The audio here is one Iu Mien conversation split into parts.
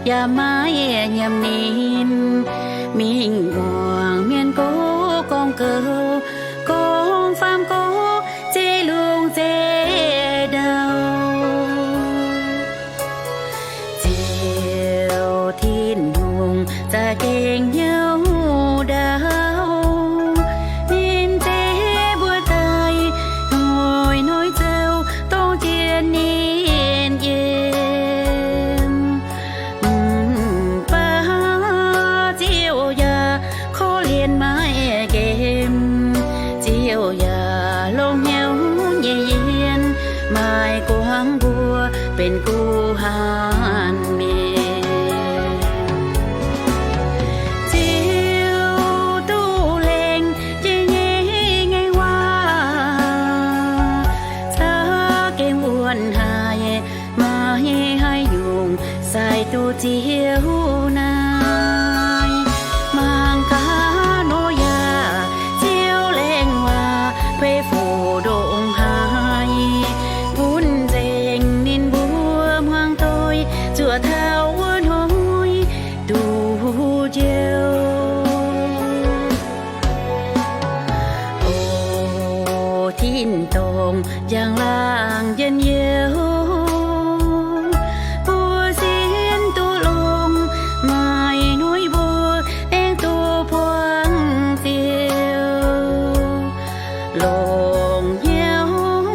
yaac maiv nyiemc ninh. Mingh muangx mienh gox gorngv goux, gorngv faam gox zeiv lungh zeiv ndau. Ziouv Tin-Hungh za'gengh hnyouv ndau, ninh zeiv mbuo daaih hnoi-hnoi zoux dongh jienv ninh yiem. Mv baac Ziouv yaac korv-lienh maiv nqemh, Ziouv yaac longc hnyouv nyei yienh maiv guangc mbuo benx guh hanh mienh. Ziouv duqv lengh jiex nyei ngaengc waac za'gengh wuonv haic, maiv haih yungz sai duqv Ziouv naaic. Mangc gaax Noyaa, Ziouv lengh waac beiv fuqv ndongc haaix, gunv nzengc ninh mbuo hmuangx doic zuoqc taux wuov hnoi duqv njoux. O Tin-dorngh njang-laangc njien-youh, mbuo sienx duqv longx, maaih hnoi mbuo aengx duqv buangh Ziouv. Longc hnyouv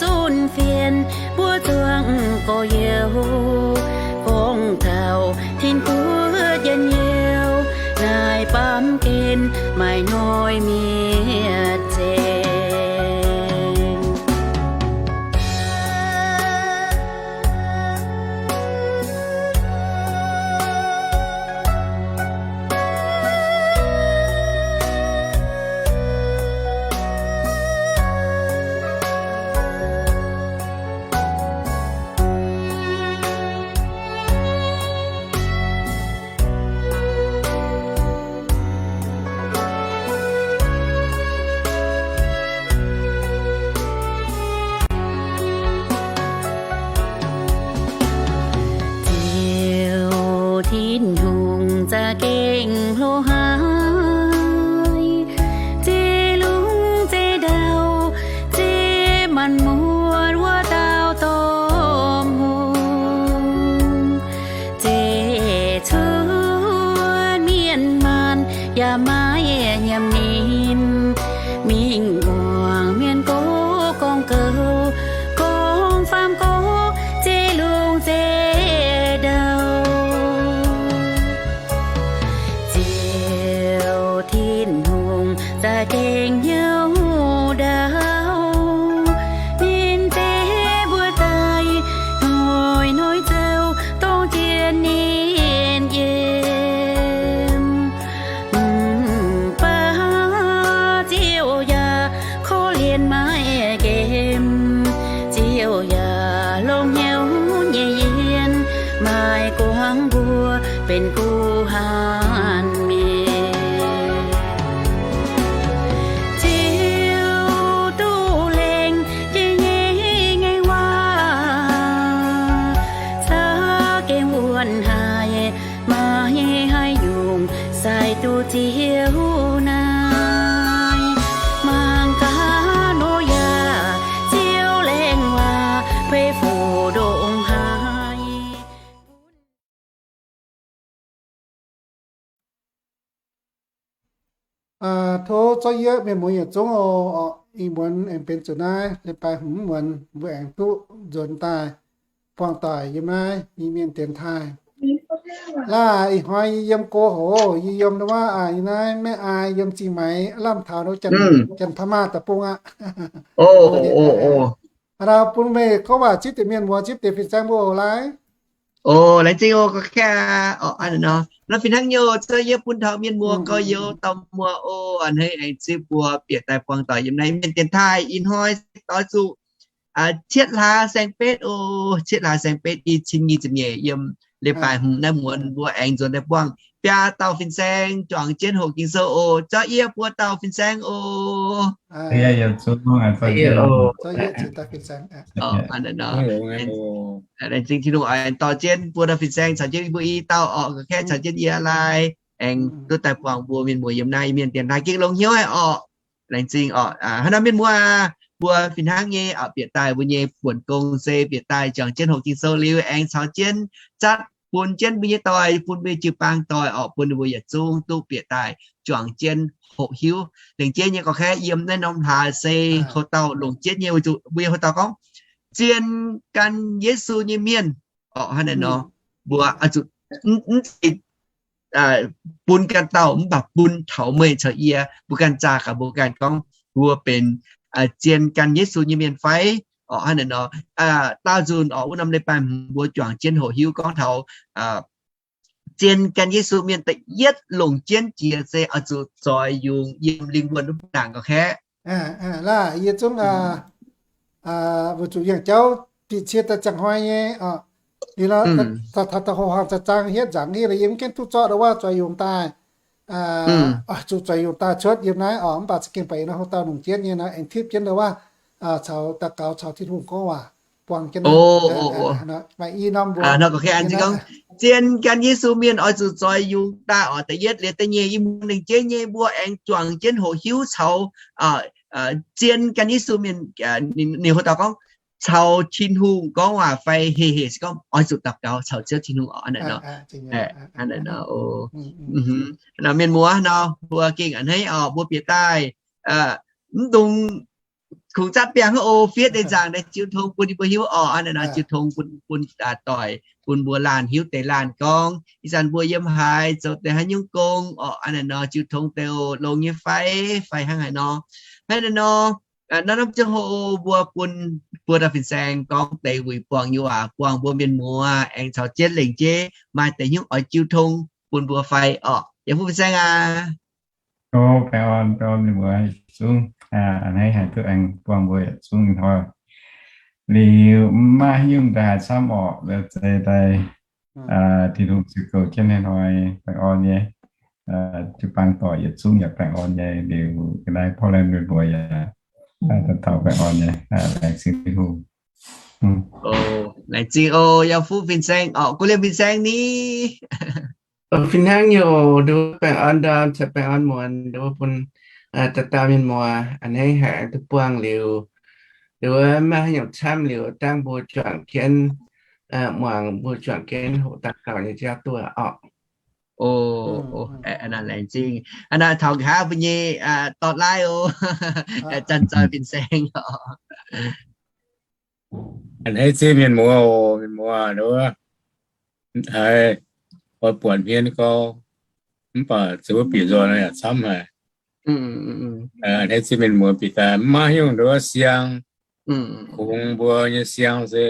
zunc fienx mbuo zuangx gorx-youz, gorngv taux tin-guoqv njien-youh, naaic baamh gen maaih hnoi mietc nzengc. Ziouv Tin-Hungh za'gengh hlo haic, zeiv lungh zeiv ndau, zeiv maanc muotc wuov dauh domh hungh. Zeiv cuotv mienh maanh yaac maiv nyiemc ninh. Mingh muangx mienh gox gorngv goux, gorngv faam gox zeiv lungh zeiv ndau. Ziouv Tin-Hungh za'gengh hnyouv ndau, ninh zeiv mbuo daaih hnoi-hnoi zoux dongh jienv ninh yiem. Mv baac Ziouv yaac korv-lienh maiv nqemh, Ziouv yaac longc hnyouv nyei yienh maiv guangc mbuo benx guh hanh mienh. Ziouv duqv lengh jiex nyei ngaengc waac za'gengh wuonv haic, maiv haih yungz sai duqv Ziouv naaic. Mangc gaax Noyaa, Ziouv lengh waac beiv fuqv ndongc haaix. Tov zorqv yie mienh muoz yietc zungv oc. Ih muonz aengx benx zuqc naaiv leiz-baaix hmz muonz mbuo aengx duqv nzuonx daaih buangh doic yiem naaiv Iu-Mienh dienx taaih. Laaih ih hnoi yie yiem go hoc, yie yiem ndau wuov aa, yie naaiv Maiv Aai, yiem Zingh Maix, lamh taux ndau Janx-Paa Maah deic-bung aqv. Aa, bun meih gorngv waac zipv deix mienh muoz, zipv deix fin-saeng mbuo oc, laaih. O, laengz zingh oc, gorngv kaav nor, nor fih hnangv nyei oc. Zorqv yie bun taux mienh muoz gorx-youz dauh muoz oc, a'hneiv aengx zipv mbuo bieqc daaih buangh doic yiem naaiv Mienh dienx taaih. Ih hnoi doix zuqc cietv hlaax saeng-betv oc, cietv hlaax saeng-betv i cin nyic ziepc nyeic, yiem Leiz-baaix hmz naaiv muonz mbuo aengx nzuonx daaih buangh biaa dauh fin-saeng juangc jienv hoqc Ging-Sou oc. Zorqv yie buo dauh fin-saeng oc. Laengz zingh Tin-Hungh oix dorh jienv buo dauh fin-saeng caux jienv yie mbuo i dauh orqc, ga'kaeqv caux jienv yie laai, aengx duqv daaih buangh mbuo mienh muoz yiem naaiv Iu-Mienh dienx taaih gengh longx hnyouv orqc. Laengz zingh orqc. Hnangv nor mienh muoz, mbuo fih hnangv nyei bieqc daaih mbuo nyei buonc gong se bieqc daaih juangc jienv hoqc Ging-Sou liuz aengx caux jienv zatv bun jienv mbuo nyei doic, bun mbuo nyei jiu-baang doic orqc, bun ninh mbuo yietc zungv duqv bieqc daaih juangc jienv hoqc hiuv. Lengc jeiv nyei gorqv-kaeqv yiem naaiv norm hlaax se hoc dauh longc jienv nyei, weic zuqc mbuo nyei hoc dauh gorngv, zien gan Yesu nyei mienh orqc. Hnangv naaiv nor, mbuo oix zuqc mv zeiz bun ganh dauh mv baac bun taux meih caux yie, mbuo ganh zaah gaax mbuo ganh gorngv mbuo benx zien gan Yesu nyei mienh fai orqc. Hnangv naaiv nor, daauh nzunc orqc, wuov norm leiz-baaih hmz mbuo juangc jienv hoqc hiuv gorngv taux zien gan Yesu mienh da'yietv longc jienv jiex se oix zuqc zoix yungz yiem lingh wuonh wuov naanc gorqv-kaeqv. Laah, yie zungv weic zuqc yangh jauv bieqc cie daaih ziangh hnoi nyei orqc, liuz nor, taux hoqc horngc za'zang hietv nzaangc hietv lorqc, yie mv gaengh duqv zorqv ndo wuov zoix yungz daaih, zuqc zoix yungz daaih cuotv yiem naaiv orqc. Mv baac za'gengh baac yie nor hoc dauh longc jienv nyei nor, aengx tipv jienv ndo wuov caux daux gaux caux Tin-Hungh gorngv waac buangh jienv. Maaih i norm mbuo, zien gan Yesu mienh oix zuqc zoix yungz daaih orqc. Da'yietv liuz da'nyeic i muonz lengc jeiv nyei mbuo aengx juangc jienv hoqc hiuv caux zien gan Yesu mienh, ninh hoc dauh gorngv caux Tin-Hungh gorngv waac fai heh heh se gorngv oix zuqc daux gaux caux Ziouv Tin-Hungh orqc. Hnangv naaiv nor, mienh muoz nor mbuo gengh a'hneiv orqc, mbuo bieqc daaih mv dungx kungx zatv biangh hnangv oc, fiev deix nzaangc daaih jiu tong bun ninh mbuo hiuv orqc. Hnangv naaiv nor jiu tong bun, bun doic, bun mbuo laanh hiuv deix laanh gorngv ih zanc mbuo yiem haaix zoux deix haaix nyungc gong orqc. Hnangv naaiv nor jiu tong deix oc, longx nyei fai, fai hnangv haaix nor. Hnangv naaiv nor, naaiv norm ziangh hoc mbuo bun buo dauh fin-saeng gorngv deix wuic buangh nyei waac buangh mbuo mienh muoz aengx caux jienv lengc jeiv maaih deix hnyouv oix jiu tong bun mbuo fai orqc. Yaac fu fin-saeng aac. Baengh orn, baengh orn mienh muoz yietc zungv. A'hneiv haiz duqv aengx buangh mbuo yietc zungv hnoi. Liuz maiv haaix nyungc daaih haaix camv orqc, liuz zeiz daaih Tin-Hungh ziux goux jienv hnoi-hnoi baengh orn nyei. Jiu-baang doic yietc zungv yaac baengh orn nyei. Liuz ga'naaiv Portland mienh muoz yaac daaih taux baengh orn nyei. Laengz zingh Tin-Hungh. Laengz zingh oc, yaac fu fin-saeng orqc, gu liemh fin-saeng ni. Fih hnangv nyei oc, nduov baengh orn ndorm caux baengh orn muonz nduov bun dauh dauh mienh muoz a'hneiv haiz duqv buangh liuz, nduov maiv haaix nyungc camv liuz dangh mbuo juangc jienv, muangx mbuo juangc jienv hoqc daux gaux nyei jauv duqv orqc. Laengz zingh. Aa, naaiv taux nqa'haav mbuo nyei dorh laaiv oc. Zanc zoih fin-saeng oc. A'hneiv zingh mienh muoz oc, mienh muoz nduov, haiz oix buatc hmien gau, mv baac zuqc wuov bieqc nzoih nor yaac camv haic. A'hneiv zingh mienh muoz bieqc daaih maiv hiuv nduov siang, kungx mbuo nyei siang se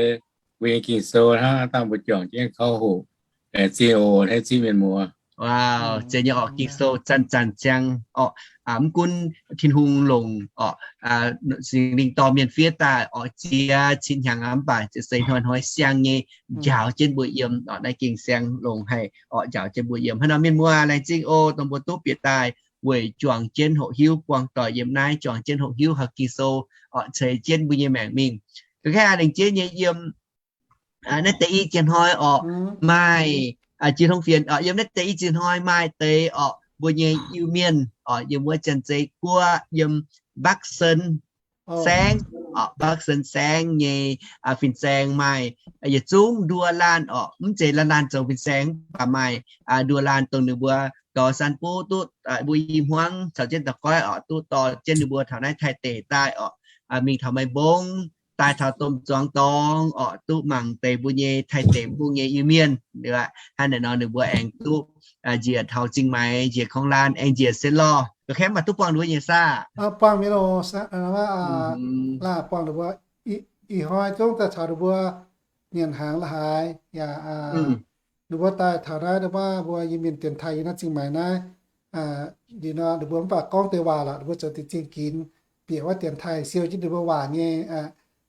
mbuo nyei Ging-Sou hnangv, dangh mbuo juangc jienv kouv hoqc. Laengz zingh oc, a'hneiv zingh mienh muoz. Zeiz nyei orqc, Ging-Sou zanc-zanc siang orqc. Mv gunv Tin-Hungh longc orqc, Singx Lingh dorh mienh fiev daaih orqc, ziex cin hnyangx aqv, mv baac se hnoi-hnoi siang nyei njaaux jienv mbuo yiem orqc. Naaiv Ging-Sou longc haic orqc, njaaux jienv mbuo yiem. Hnangv nor mienh muoz, laengz zingh oc, dongh mbuo duqv bieqc daaih weic juangc jienv hoqc hiuv, buangh doic yiem naaiv juangc jienv hoqc hiuv haic Ging-Sou orqc, ceix jienv mbuo nyei maengc mingh. Ga'naaiv lengc jeiv nyei yiem naaiv deix i ziex hnoi orqc, maaih jiu tong fienx orqc, yiem naaiv deix i ziex hnoi maaih deix orqc, mbuo nyei Iu-Mienh orqc, yiem wuov Janx-Zei Guoqv, yiem Bắc Sơn saengv orqc, Bắc Sơn saengv nyei fin-saeng maaih yietc zungv nduov laanh orqc, mv zeiz laanh laanh zoux fin-saeng, mv baac maaih nduov laanh dongh ninh mbuo dorh san buv duqv mbuo i hmuangv caux jienv daux goiv orqc, duqv dorh jienv ninh mbuo taux naaiv Taiv deic daaih orqc, mingh taux Meiv Mbong, daaih taux domh zuangx dorngx orqc, duqv mangc deix mbuo nyei Taiv deic mbuo nyei Iu-Mienh. Hnangv naaic nor ninh mbuo aengx duqv njiec taux Zingh Maix, njiec Kong Lan, aengx njiec Sien Lorh, ga'kaeqv mv baac duqv buangh ninh mbuo nyei saah? Buangh mienh oc, buangh ninh mbuo. Ih hnoi zungv daaih caux ninh mbuo nyanc hnaangx la'haaix yaac ninh mbuo daaih taux naaiv, ninh mbuo, mbuo Iu-Mienh dienx taaih yiem naaiv Zingh Maix naaiv. Liuz nor ninh mbuo mv baac gorngv deix waac lorqc, ninh mbuo zoux deix zingh ginx, bieqc wuov dienx taaih siou jienv ninh mbuo waac nyei.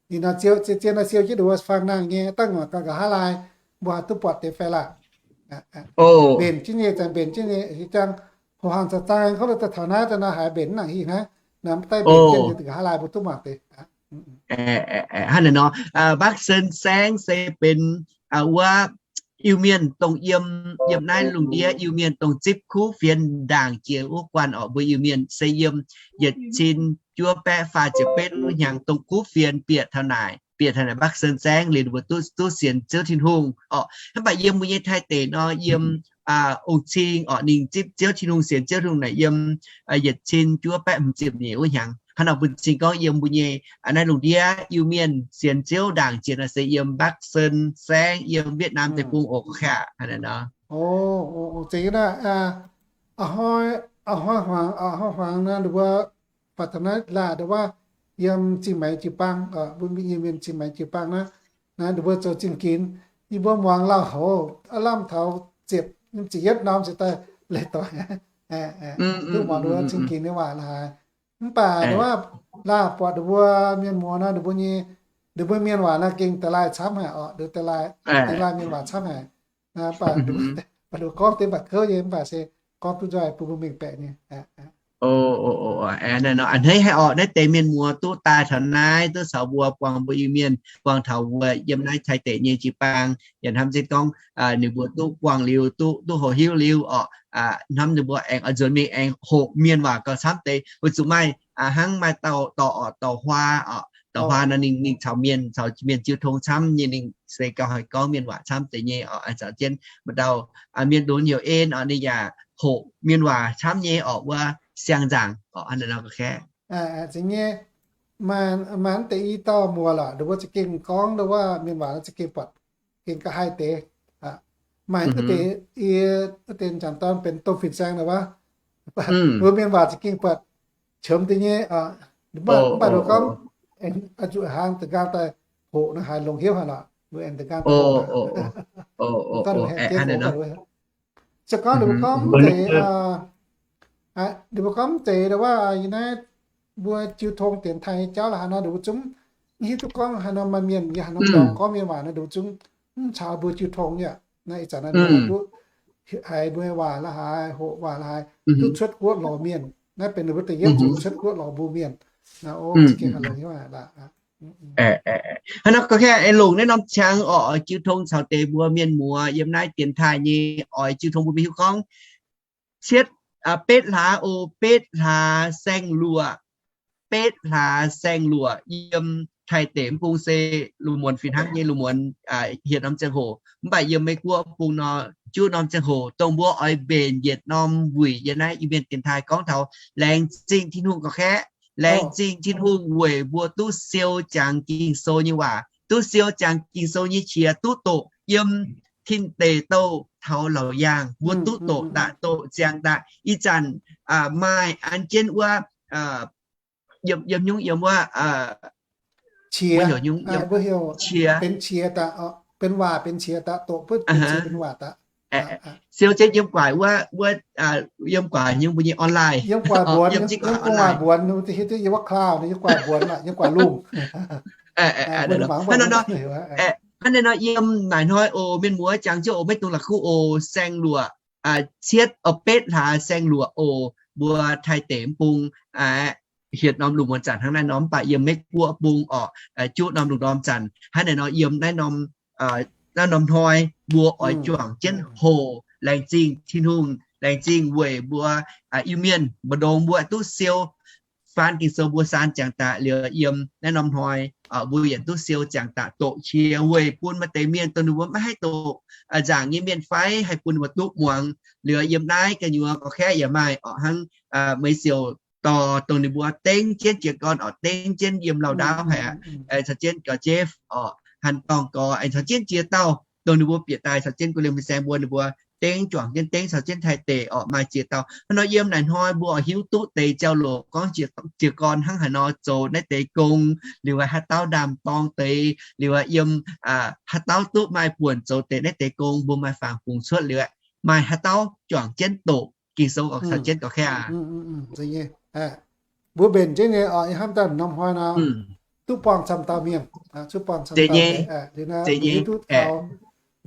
Liuz nor zien zien nor siou jienv ninh mbuo fangx nangh nyei, dangh mangc gaax nqa'haav laai. mbuo haih duqv buatc deix fai laah. Mbenc jienv nyei, zanc mbenc jienv nyei, jang hoqc hangc za'zaang gorngv daaih taux naaiv, daaih naaiv haiz mbenc nangc hih naaiv, naaiv daaih mbenc jienv nyei, nqa'haav laai mbuo duqv mangc deix. Hnangv naaiv nor, Bác Sơn Saeng se benx wuov Iu-Mienh dongh yiem, yiem naaiv lungh ndiev Iu-Mienh dongh zipv kuv fienx ndaangc jiex wuov guanh orqc. Mbuo Iu-Mienh se yiem yietc cin juov baeqv faah ziepc betv wuov hnyangx dongh kuv fienx bieqc taux naaic, bieqc taux naaic Bác Sơn Saeng liuz ninh mbuo duqv, duqv sienx Ziouv Tin-Hungh orqc. Hnangv baac yiem mbuo nyei Taiv deic nor, yiem Ong-Cing orqc, ninh zipv Ziouv Tin-Hungh, sienx Ziouv Tin-Hungh naaic yiem yietc cin juov baeqv hmz ziepc nyeic wuov hnyangx. Hnangv nor mbuo cing gorngv yiem mbuo nyei naaiv lungh ndiev Iu-Mienh sienx Ziouv ndaangc jiex nor se yiem Bắc Sơn Saeng, yiem Việt Nam deic-bung oc, kaqv hnangv naaiv nor. A'hnoi, a'hnoi hmuangx, a'hnoi hmuangx naaiv, ninh mbuo baac taux naaiv laah, ninh mbuo yiem Zingh Maengx jiu-baang, mbuo Iu-Mienh Zingh Maengx jiu-baang naaiv, naaiv ninh mbuo zoux zingh ginx. Yie mbuo muangx lauh houc, aav lamh taux ziepc, ziepc yietv norm se daaih leiz doic, duqv muangx ninh mbuo zingh ginx nyei waac la'haaix. Mv baac ninh mbuo laah buatc ninh mbuo mienh muoz nor, ninh mbuo nyei, ninh mbuo mienh waac naaiv gengh da'laaih camv haic orqc, da'laaih, da'laaih mienh waac camv haic. Baac, baac ninh mbuo gorngv deix mba'kouv nyei, mv baac se gorngv duqv nzoih bun mbuo mengh baeqc nyei. A'hneiv haic orqc, naaiv deix mienh muoz duqv daaih taux naaiv, duqv caux mbuo buangh mbuo Iu-Mienh, buangh taux mbuo yiem naaiv Taiv deic nyei jiu-baang, yaac hnamv zinh gorngv ninh mbuo duqv buangh liuz, duqv, duqv hoqc hiuv liuz orqc, hnamv ninh mbuo aengx oix nzuonx mingh aengx hoqc mienh waac gauh camv deix, weic zuqc maaih hnangv maaih dauh dorc orqc, dorc Hua orqc, dorc Hua nor ninh, ninh caux mienh, caux mienh jiu tong camv nyei, ninh se gauh haih gorngv mienh waac camv deix nyei orqc. Aengx caux jienv maaih dauh mienh lunx heuc En orqc, ninh yaac hoqc mienh waac camv nyei orqc, wuov siang-nzaangc orqc, hnangv naaiv nor ga'kaeqv. Maaih, maaih deix i dauh muoz lorqc, ninh mbuo za'gengh gorngv wuov mienh waac za'gengh buatc, gengh ga'haih deix. Maaih wuov deix, wuov deix m'jangc dorn benx domh fin-saeng nor wuov, mbuo mienh waac za'gengh buatc qiemx deix nyei. Mv baac, mv baac ninh gorngv, aengx zuqc hnaangx da'nqaang daaih hoqc nor haiz longx hnyouv haic lorqc, mbuo aengx da'nqaang daaih hoqc. Se gorngv ninh mbuo gorngv deix, ninh mbuo gorngv deix wuov, yie naaiv mbuo jiu tong dienx taaih nyei jauv la'haaix nor, ninh mbuo zungv mv hiuv duqv gorngv haaix nor maaih mienh yaac haaix nor dorngx gorngv mienh waac nor, ninh mbuo zungv mv caux mbuo jiu tong nyei. Naaiv ih zanc naaiv ninh mbuo duqv haiz mbuo nyei waac la'haaix, hoqc waac la'haaix, duqv cuotv guoqv lorz mienh. Naaiv benx ninh mbuo da'yietv zuqc cuotv guoqv lorz mbuo mienh. Naaiv o, za'gengh haiz longx hnyouv aqv. Hnangv nor ga'kaeqv, aengx longc naaiv norm qangx orqc, oix jiu tong caux deix mbuo mienh muoz yiem naaiv dienx taaih nyei, oix jiu tong mbuo mienh hiuv gorngv cietv, betv hlaax o, betv hlaax saeng-luoqc, betv hlaax saeng-luoqc yiem Taiv deic mv bung se lungh muonz fih hnangv nyei lungh muonz, hietc norm ziangh hoc. Mv baac yiem Meiv Guoqv bung nor, juqv norm ziangh hoc dongh mbuo oix mbenc yietc norm wuic yiem naaiv Iu-Mienh dienx taaih gorngv taux laengz zingh Tin-Hungh ga'kaeqv. Laengz zingh Tin-Hungh weic mbuo duqv siou jangx Ging-Sou nyei waac, duqv siou jangx Ging-Sou nyei qiex duqv doqc yiem tin deic douh taux laauc yaangh, mbuo duqv doqc daaih, doqc ziangx daaih. Ih zanc maaih an jienv wuov, yiem, yiem nyungc yiem wuov, qiex, qiex, benx qiex daaih, benx waac benx qiex daaih, doqc benx qiex benx waac daaih. Siou jienv yiem guaax wuov, wuov, yiem guaax nyungc mbuo nyei online, yiem guaax mbuonx, yiem guaax mbuonx, yiem wuov cloud, yiem guaax mbuonx, yiem guaax lungh. Hnangv naaiv nor, yiem naaic hnoi oc, mienh muoz jangx jienv oc, maiv dungx la'kuqv oc, saeng-luoqc, cietv oc, betv hlaax saeng-luoqc oc, mbuo Taiv deic mv bung, hietc norm lungh muonz zanc hnangv naaiv nor. Mv baac yiem Meiv Guoqv bung orqc, juqv norm lungh ndorm zanc hnangv naaiv nor, yiem naaiv norm, naaiv norm hnoi mbuo oix juangc jienv hoc laengz zingh Tin-Hungh, laengz zingh weic mbuo Iu-Mienh mbu'ndongx mbuo duqv siou faan Ging-Sou, mbuo saan ziangx daaih liuz, yiem naaiv norm hnoi mbuo yaac duqv siou ziangx daaih doqc qiex weic bun maaih deix mienh dongh ninh mbuo maiv haih doqc nzaangc nyei mienh fai haih bun ninh mbuo duqv muangx. Liuz yiem naaiv gu'nyuoz gorqv-kaeqv yaac maaih orqc, hnangv Meix Siouc Dorh dongh ninh mbuo dengv jienv jiez gorn orqc, dengv jienv yiem lauh ndaauv haic aqv. Aengx caux jienv gorx Jeff orqc, Hanh Dorngh gorx, aengx caux jienv jiex dauh dongh ninh mbuo bieqc daaih caux jienv gu'nyuoz fin-saeng mbuo, ninh mbuo dengv juangc jienv dengv caux jienv Taiv deic orqc, maaih jiex dauh. Hnangv nor yiem naaic hnoi mbuo oix hiuv duqv deix jauv-louc gorngv jiez gorn hnangv haaix nor zoux naaiv deix gong, liuz haaix dauh ndaam-dorng deix, liuz yiem haaix dauh duqv maaih buonc zoux deix naaiv deix gong, mbuo maaih fangx fungx cuotv liuz, maaih haaix dauh juangc jienv doqc Ging-Sou caux jienv gorqv-kaeqv aqv. Mbuo mbenc jienv nyei orqc, ih hnamv daaih norm hnoi nor, duqv buangh camv dauh mienh, duqv buangh camv dauh mienh, liuz nor mbuo hiuv duqv taux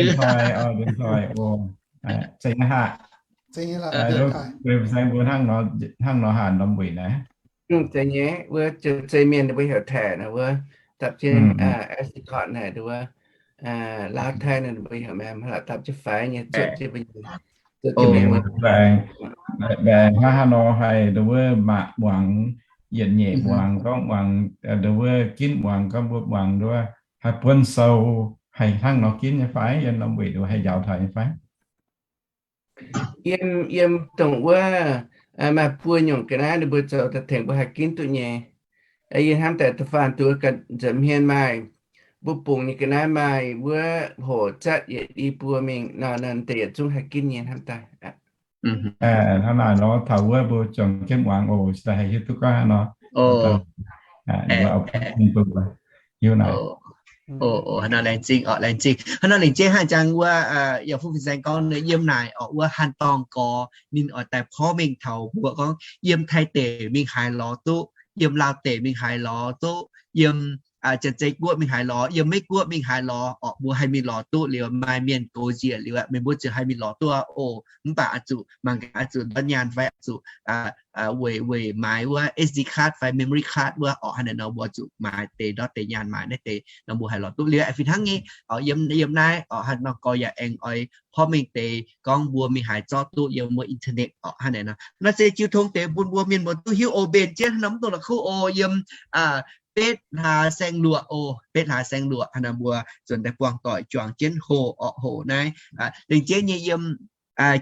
Điện thoại, điện thoại, ov, zeiz nyei haic. Saeng mbuo hnangv nor haanc norm weic naaiv. Zeiz nyei, wuov Zeiz Mienh mbuo heuc Taiv naaic wuov, dapv jienv Escort naaic wuov, Laauv Taiv naaic mbuo heuc Mem, dapv jienv faix nyei, zuotc jienv mbuo nyei, zuotc jienv mbuo nyei. Hnangv haaix nor haih nduov wuov maaih muangx, yietc nyeic muangx, gorngv muangx, nduov wuov ginv muangx, gorngv mbuo muangx nduov haih buonv sou, haih hnangv nor ginv nyei fai? Yiem norm weic nduov haih njaaux taux nyei fai? Yiem, yiem dongh wuov maaih buo nyungc ga'naaiv ninh mbuo zoux daaih tengx mbuo haih ginv duqv nyei. Yie hnamv daaih da'faanh duqv ganh nza'hmien maaih mbuo bungx nyei ga'naaiv maaih wuov hoqc zatv yietc i buo mingh nor, naaiv deix yietc zungv haih ginv nyei hnamv daaih. Hnangv naaic nor taux wuov mbuo juangc jienv muangx oc, se haih hiuv duqv gorngv hnangv nor. Hiuv naaic. Hnangv nor laengz zingh oc, laengz zingh. Hnangv nor lingc jeiv hnangv jangx wuov yaac fuqv fin-saeng gorngv yiem naaic oc, wuov hanh dorngh gorx ninh oix daaih porv mengh taux mbuo gorngv yiem Taiv deic mingh haaix lorz duqv, yiem Laauv deic mingh haaix lorz duqv, yiem Janx-Zei Guoqv mingh haaix lorz, yiem Meiv Guoqv mingh haaix lorz oc, mbuo haih mingh lorz duqv liuz, maaih mienh gox njiec liuz, meih mbuo ziouc haih mingh lorz duqv oc. Mv baac oix zuqc mangc gaax, oix zuqc ndortv nyaanh fai oix zuqc weic, weic maaiz wuov S D card fai memory card wuov oc. Hnangv naaic nor mbuo zuqc maaiz deix ndortv deix nyaanh maaiz naaiv deix nor mbuo haih lorz duqv liuz. Fih hnangv nyei, yiem, yiem naaiv oc, hnangv nor gorx yaac aengx oix porv mengh deix gorngv mbuo mingh haaix zorqv duqv yiem wuov internet oc. Hnangv naaic nor, naaiv se jiu tong deix bun mbuo mienh muoz duqv hiuv oc. Mbenc jienv hnangv nor mv dongh la'kuv oc, yiem betv hlaax saeng-luoqc oc, betv hlaax saeng-luoqc hnangv nor mbuo nzuonx daaih buangh doic juangc jienv hoqc oc, hoqc naaiv lengc jeiv nyei yiem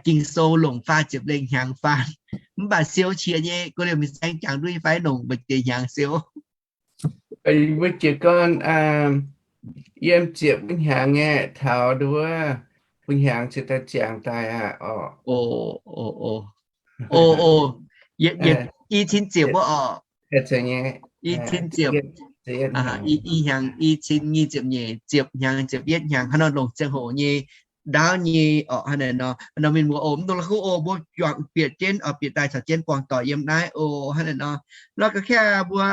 Ging-Sou longc faah ziepc lengh hnyangx faanh. Mv baac siou qiex nyei, gorngv liuz fin-saeng jangx duqv nyei fai, longc mbu'ziex hnyangx siou. Mbu'ziex gorn yiem ziepc wuov hnyangx aeqv, taux nduov wuov hnyangx ziouc daaih ziangx daaih aqv oc. O, o, o, o, o, i cin ziepc wuov oc. I cin ziepc, i hnyangx, i cin nyic ziepc nyeic, ziepc hnyangx, ziepc yietv hnyangx, hnangv nor longc ziangh hoc nyei ndaauv nyei oc. Hnangv naaic nor, nor mienh muoz oc, mv dungx la'kuqv oc, mbuo juangc bieqc jienv oc, bieqc daaih caux jienv buangh doic yiem naaiv oc. Hnangv naaic nor, lorqc ga'kaeqv mbuo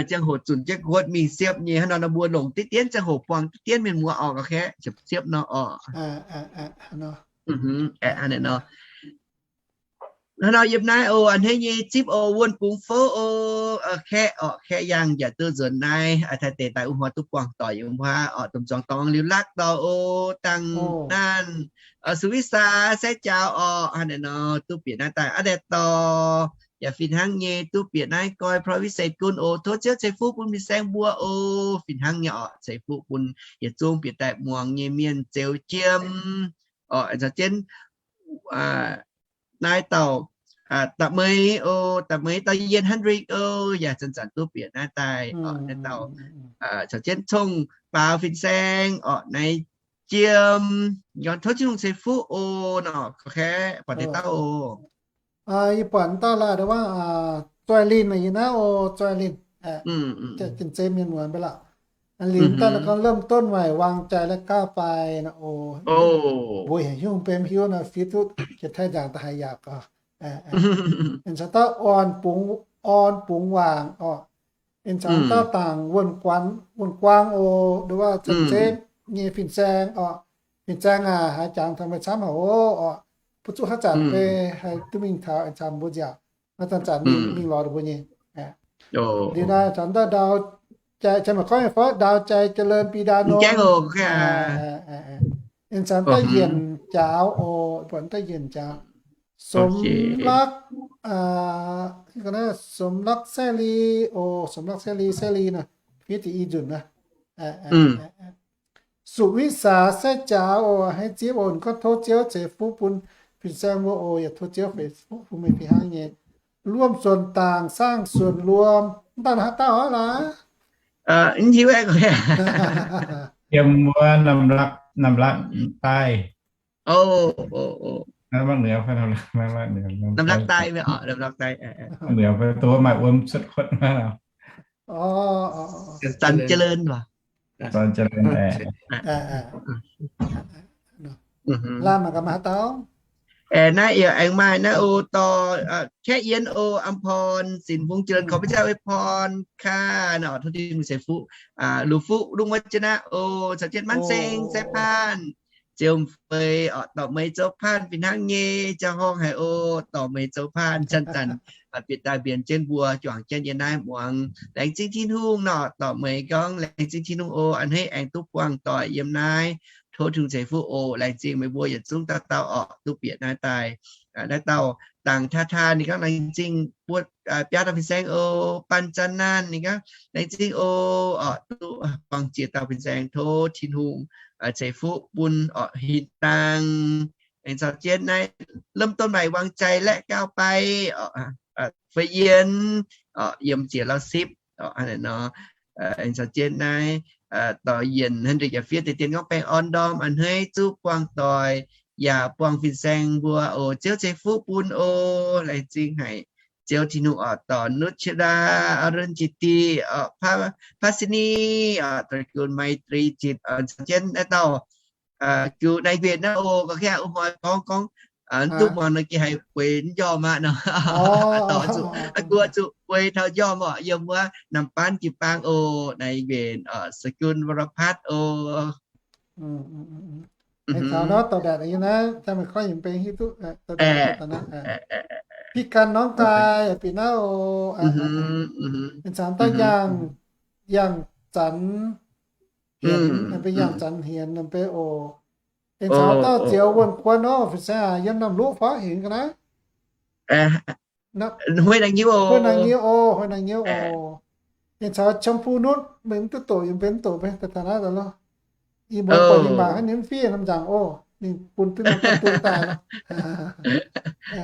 ziangh hoc zunc jienv guotv mingh siepv nyei. Hnangv nor nor mbuo longc diqv dienv ziangh hoc buangh diqv dienv mienh muoz oc, ga'kaeqv ziepc siepv nor oc. Hnangv naaic nor, hnangv nor yiem naaiv oc, a'hneiv nyei zipv oc, wuonh bungx fouv oc, kaeqv oc, kaeqv yangh yaac duqv nzuonx naaiv Taiv deic daaih wuov hnoi duqv buangh doic yiem wuov oc, domh zuangx dorngx liuz lakv dorh oc, dangh naanh Su^witv^saa, Sai Jaaux oc. Hnangv naaic nor duqv bieqc naaiv daaih aqv, daaih dorh yaac fih hnangv nyei duqv bieqc naaiv Goiv Province State gunv oc. Tov Ziouv ceix fuqv bun fin-saeng mbuo oc. Fih hnangv nyei oc, ceix fuqv bun yietc zungv bieqc daaih muangx nyei mienh zeux jiem oc. Caux jienv naaiv dauh da'meix oc, da'meix dauh Yien Hendrik oc, yaac zanc-zanc duqv bieqc naaiv daaih oc. Naaiv dauh caux jienv Cong-Baaux fin-saeng oc, naaiv jiem, tov Tin-Hungh ceix fuqv oc. Nor, buatc deix dauh oc. Yie buatc dauh laaix, Zoih Linh yie naaiv oc, Zoih Linh. Jin-zei mienh muonz mbe lorqc. Linh daaih gorngv เริ่มต้นใหม่ วางใจและก้าวไป nor oc. Mbuo heuc hiuv mbe mv hiuv nor, fiev duqv jiex Taiv nzaangc da'haaix yaac gorx. Ih zanc dauh Orn Bungx, Orn Bungx Waangc oc. Ih zanc dauh dangc Wuonh Guang oc, nduov wuov Cen-Zeiv nyei fin-saeng oc. Fin-saeng aac, haaix jangx taux meih camv haic oc. Bun zuqc haaix zanc mbe haih duqv mingh taux ih zanc mbuo nziaauc, zanc-zanc mingh lorz mbuo nyei. Liuz naaiv zanc dauh Ndaau Jai, cien maaih gorngv nyei fai, Ndaau Jai Ja'leun Bi Ndaa Nong. Ih zanc dauh Yienc Jaaux oc, buatc dauh Yienc Jaaux. สมรัก สมรัก เสรี oc, สมรัก เสรี เสรี nor, fiev deix i nzunc naaiv. สุวิสา Sai Jaaux oc, haiz zipv oc, gorngv tov Ziouv ceix fuqv bun fin-saeng mbuo oc, yaac tov Ziouv ceix fuqv bun meih fih hnangv nyei. ร่วมส่วนต่าง สร้างส่วนรวม, mv daaih haaix dauh aqv laaix? Yiem wuov Namlakv daaih. Namlakv daaih, Namlakv daaih, maaih wuom cuotv kuotv maiv. สันเจริญ Laanh mangc gaax maaih haaix dauh? Naaiv yaac aengx maaih naaiv oc, dorh Kaeqv Yien oc, อำพร สินวงศ์เจริญ ขอพระเจ้าอวยพรค่ะ nor, tov Tin-Hungh ceix fuqv, Lungh Fuqv, Lungh Wav Jiex Naqv oc, caux jienv Manv Seng, Sai Panh, Ziouv Fei oc, dorh meih zoux panh fih hnangv nyei, jaa-horngh haic oc, dorh meih zoux panh zanc-zanc bieqc daaih mbienx jienv mbuo juangc jienv yiem naaiv muangx. Laengz zingh Tin-Hungh nor, dorh meih gorngv laengz zingh Tin-Hungh oc, a'hneiv aengx duqv buangh doic yiem naaiv. Tov Tin-Hungh ceix fuqv oc. Laengz zingh meih mbuo yietc zungv dauh dauh oc, duqv bieqc naaiv daaih Naaiv dauh dangc taa taa ninh gorngv laengz zingh buo biaa dauh fin-saeng oc. Baan Zan Naanh ninh gorngv laengz zingh oc, oc, duqv buangh ziex dauh fin-saeng. Tov Tin-Hungh ceix fuqv bun oc, Hin Dang, aengx caux jienv naaiv เริ่มต้นใหม่ Wang Jai Laeqv Gauv Bai, Fei Yien, yiem ziex lauh sipv, nor, aengx caux jienv naaiv dorh yienc hnangv ndeic yaac fiev deix dien gorngv baengh orn ndorm a'hneiv zuqv buangh doic yaac buangh fin-saeng mbuo oc. Ziouv ceix fuqv bun oc. Laengz zingh haic Ziouv Tin-Hungh oc, dorh Nuqv Qiex Ndaa, Aa^lon Jiex Diqc, Paa^si^ni, dorh gunv Mai^trie Jitc, caux jienv naaiv dauh jiu naaiv mbenc naaiv oc. Ga'naaiv hnoi gorngv gorngv duqv muangx nor gengh haih bueix njormh aqv nor. Dorh zuqc, guoqv zuqc bueix taux njormh oc, yiem wuov Nam Baan jiu-baang oc, naaiv mbenc oc, สกุลวรพัฒน์ oc. Pi gan norm daaih bieqc naaiv oc. Ninh caux dauh yangh, yangh zanc hienx, ninh mbuo yangh zanc hienx ninh mbuo oc. Ninh caux dauh zioux wuonh guon oc, fin-saeng aac, yiem Namc Luqv fai hingx ga'naaiv. Huei naaic nyiuv oc, huei naaic nyiuv oc. Ninh caux ชมพูนุช mingh mv duqv doqc, yiem mbenc mv doqc mbenc daaih taux naaiv daaih lorqc. Ih muonz buatc ninh mangc hnangv ninh mv fiev norm nzaangc oc, ninh bun duqv norm bun duqv daaih lorqc.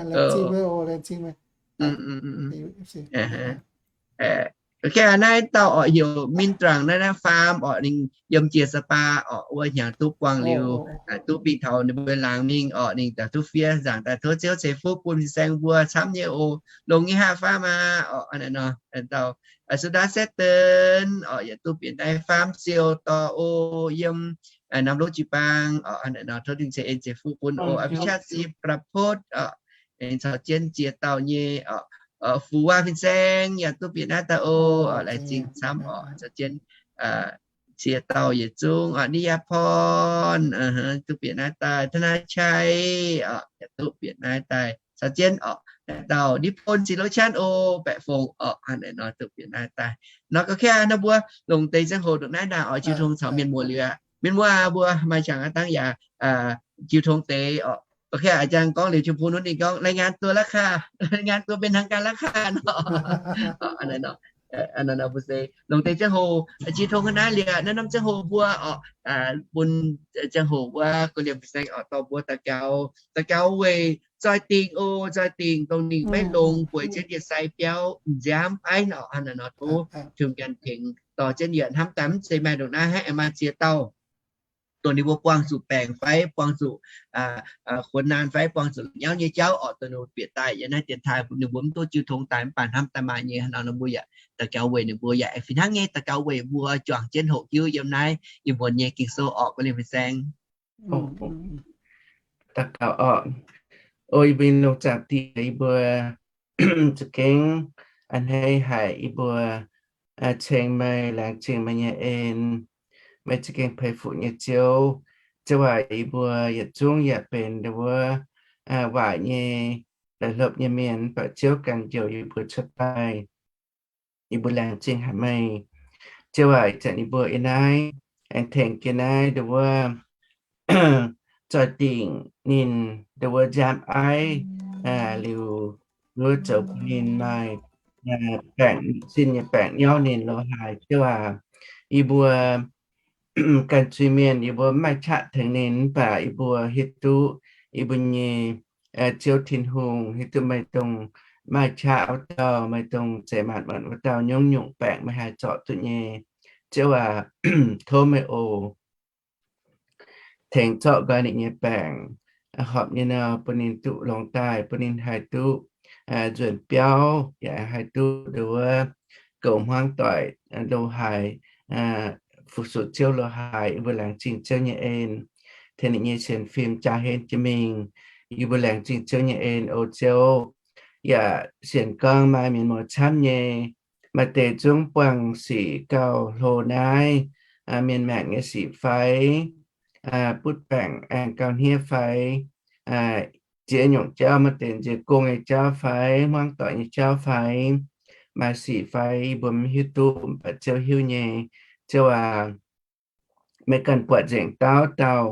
Laengz zingh meih oc, laengz zingh meih. Naaiv dauh oc heuc Minh Trang naaiv, naaiv faam oc, ninh yiem jiex Sapa oc, wuov hnyangx duqv buangh liuz, duqv bingx taux ninh mbuo laangz mingh oc, ninh daaih duqv fiev nzaangc daaih, tov Ziouv ceix fuqv bun fin-saeng mbuo camv nyei oc. Longx nyei haav faam aqv oc. Naaiv dauh Suda Setv Denv oc, yaac duqv bieqc naaiv faam siou dorh oc, yiem Namc Luqv jiu-baang oc. Naaiv nor tov Tin-Hungh ceix en ceix fuqv bun oc. Abiqv Qaqv Sipv Prapotv oc, aengx caux jienv ziex dauh nyei oc. Fu Waac fin-saeng yaac duqv bieqc naaiv daaih oc. Laengz zingh camv oc, caux jienv ziex dauh yietc zungv oc. Ni Yaa Porn duqv bieqc naaiv daaih. Tanaai Chai oc, yaac duqv bieqc naaiv daaih. Caux jienv oc, naaiv dauh Ni Pon Sic Lo Chan oc, Baeqc Fongc oc, naaiv nor duqv bieqc naaiv daaih. Nor ga'naaiv hnangv mbuo longc deix ziangh hoc ndongc naaiv ndaangc oc, jiu tong caux mienh muoz liuz aqv. Mienh muoz mbuo maaih qangx aqv dangv yaac jiu tong deix oc. Ga'naaiv a'jang gorngv liuz, Tin-Hungh ninh gorngv รายงานตัวแล้วค่ะ, รายงานตัวเป็นทางการแล้วค่ะ nor. Nor mbuo se longc deix ziangh hoc jiu tong ga'naaiv liuz, naaiv norm ziangh hoc mbuo oc, bun ziangh hoc wuov gorqv-lienh fin-saeng oc, dorh mbuo daux gaux, daux gaux weic zoih dingc oc, zoih dingc dongh ninh maiv longx bueix jienv yietc sai biauv nziaamv aiv nor. Hnangv naaiv nor tov Tin-Hungh ganh tengx dorh jienv yie hnamv daaih mv zeiz maaih ndongc naaiv, haaix maaih ziex dauh dongh ninh mbuo buangh zuqc baengc fai buangh zuqc kuonx naanc fai buangh zuqc la'nyauv nyei jauv oc, dongh ninh mbuo bieqc daaih yiem naaiv dienx taaih ninh mbuo mv duqv jiu tong daaih mv baac hnamv daaih maaih nyei. Hnangv nor mbuo yaac daux gaux weic ninh mbuo yaac fih hnangv nyei daux gaux weic mbuo juangc jienv hoqc hiuv yiem naaiv ih muonz nyei Ging-Sou oc, gorqv-lienh fin-saeng. Daux gaux oc. O yie mbuo longc zaangc Diex, yie mbuo za'gengh a'hneiv haic yie mbuo ceng meih, laengz zingh meih nyei en. Meih za'gengh peix fuqv nyei Ziouv. Ziouv aac, yie mbuo yietc zungv yaac benx ndau wuov waaic nyei, la'hlopv nyei mienh, mv baac Ziouv ganh njoux yie mbuo cuotv daaih. Yie mbuo laengz zingh haic meih. Ziouv aac, ih zanc yie mbuo yiem naaiv aengx tengx jienv naaiv ndau wuov zoih dingc ninh ndau wuov nziaamv aiv liuz, wuov zoux bun ninh maaih baengc, sin nyei baengc nyauv ninh lo haaix. Ziouv aac, yie mbuo ganh zuiz-mienh yie mbuo mv maaih qaqv tengx ninh, mv baac yie mbuo hiuv duqv yie mbuo nyei Ziouv Tin-Hungh, hiuv duqv meih dongh maaih qaqv wuov dauh, meih dongh zeix maanc muotc wuov dauh, nyungc-nyungc baengc meih haih zorc duqv nyei. Ziouv aac, tov meih oc, tengx zorqv nqoi ninh nyei baengc, horpc nyei nor bun ninh duqv longx daaih, bun ninh haih duqv nzuonx biauv, yaac haih duqv ndau wuov goux hmuangv doic lo haaix, fu-sux Ziouv lo haaix. Yie mbuo laengz zingh Ziouv nyei en, tengx ninh nyei sienx fim jaa henv jiex mingh. Yie mbuo laengz zingh Ziouv nyei en, o Ziouv. Yaac sienx gorngv maaih mienh muoz camv nyei, maaih deix zungv buangh sic gauh hlo naaiv, mienh maengc nyei sic fai, butv baengc aengx gauh hniev fai, ziex nyungc jauv, maaih deix nzie gong nyei jauv fai, hmuangv doic nyei jauv fai, maaih sic fai, yie mbuo mv hiuv duqv, mv baac Ziouv hiuv nyei. Ziouv aac, meih ganh buatc nzengc dauh dauh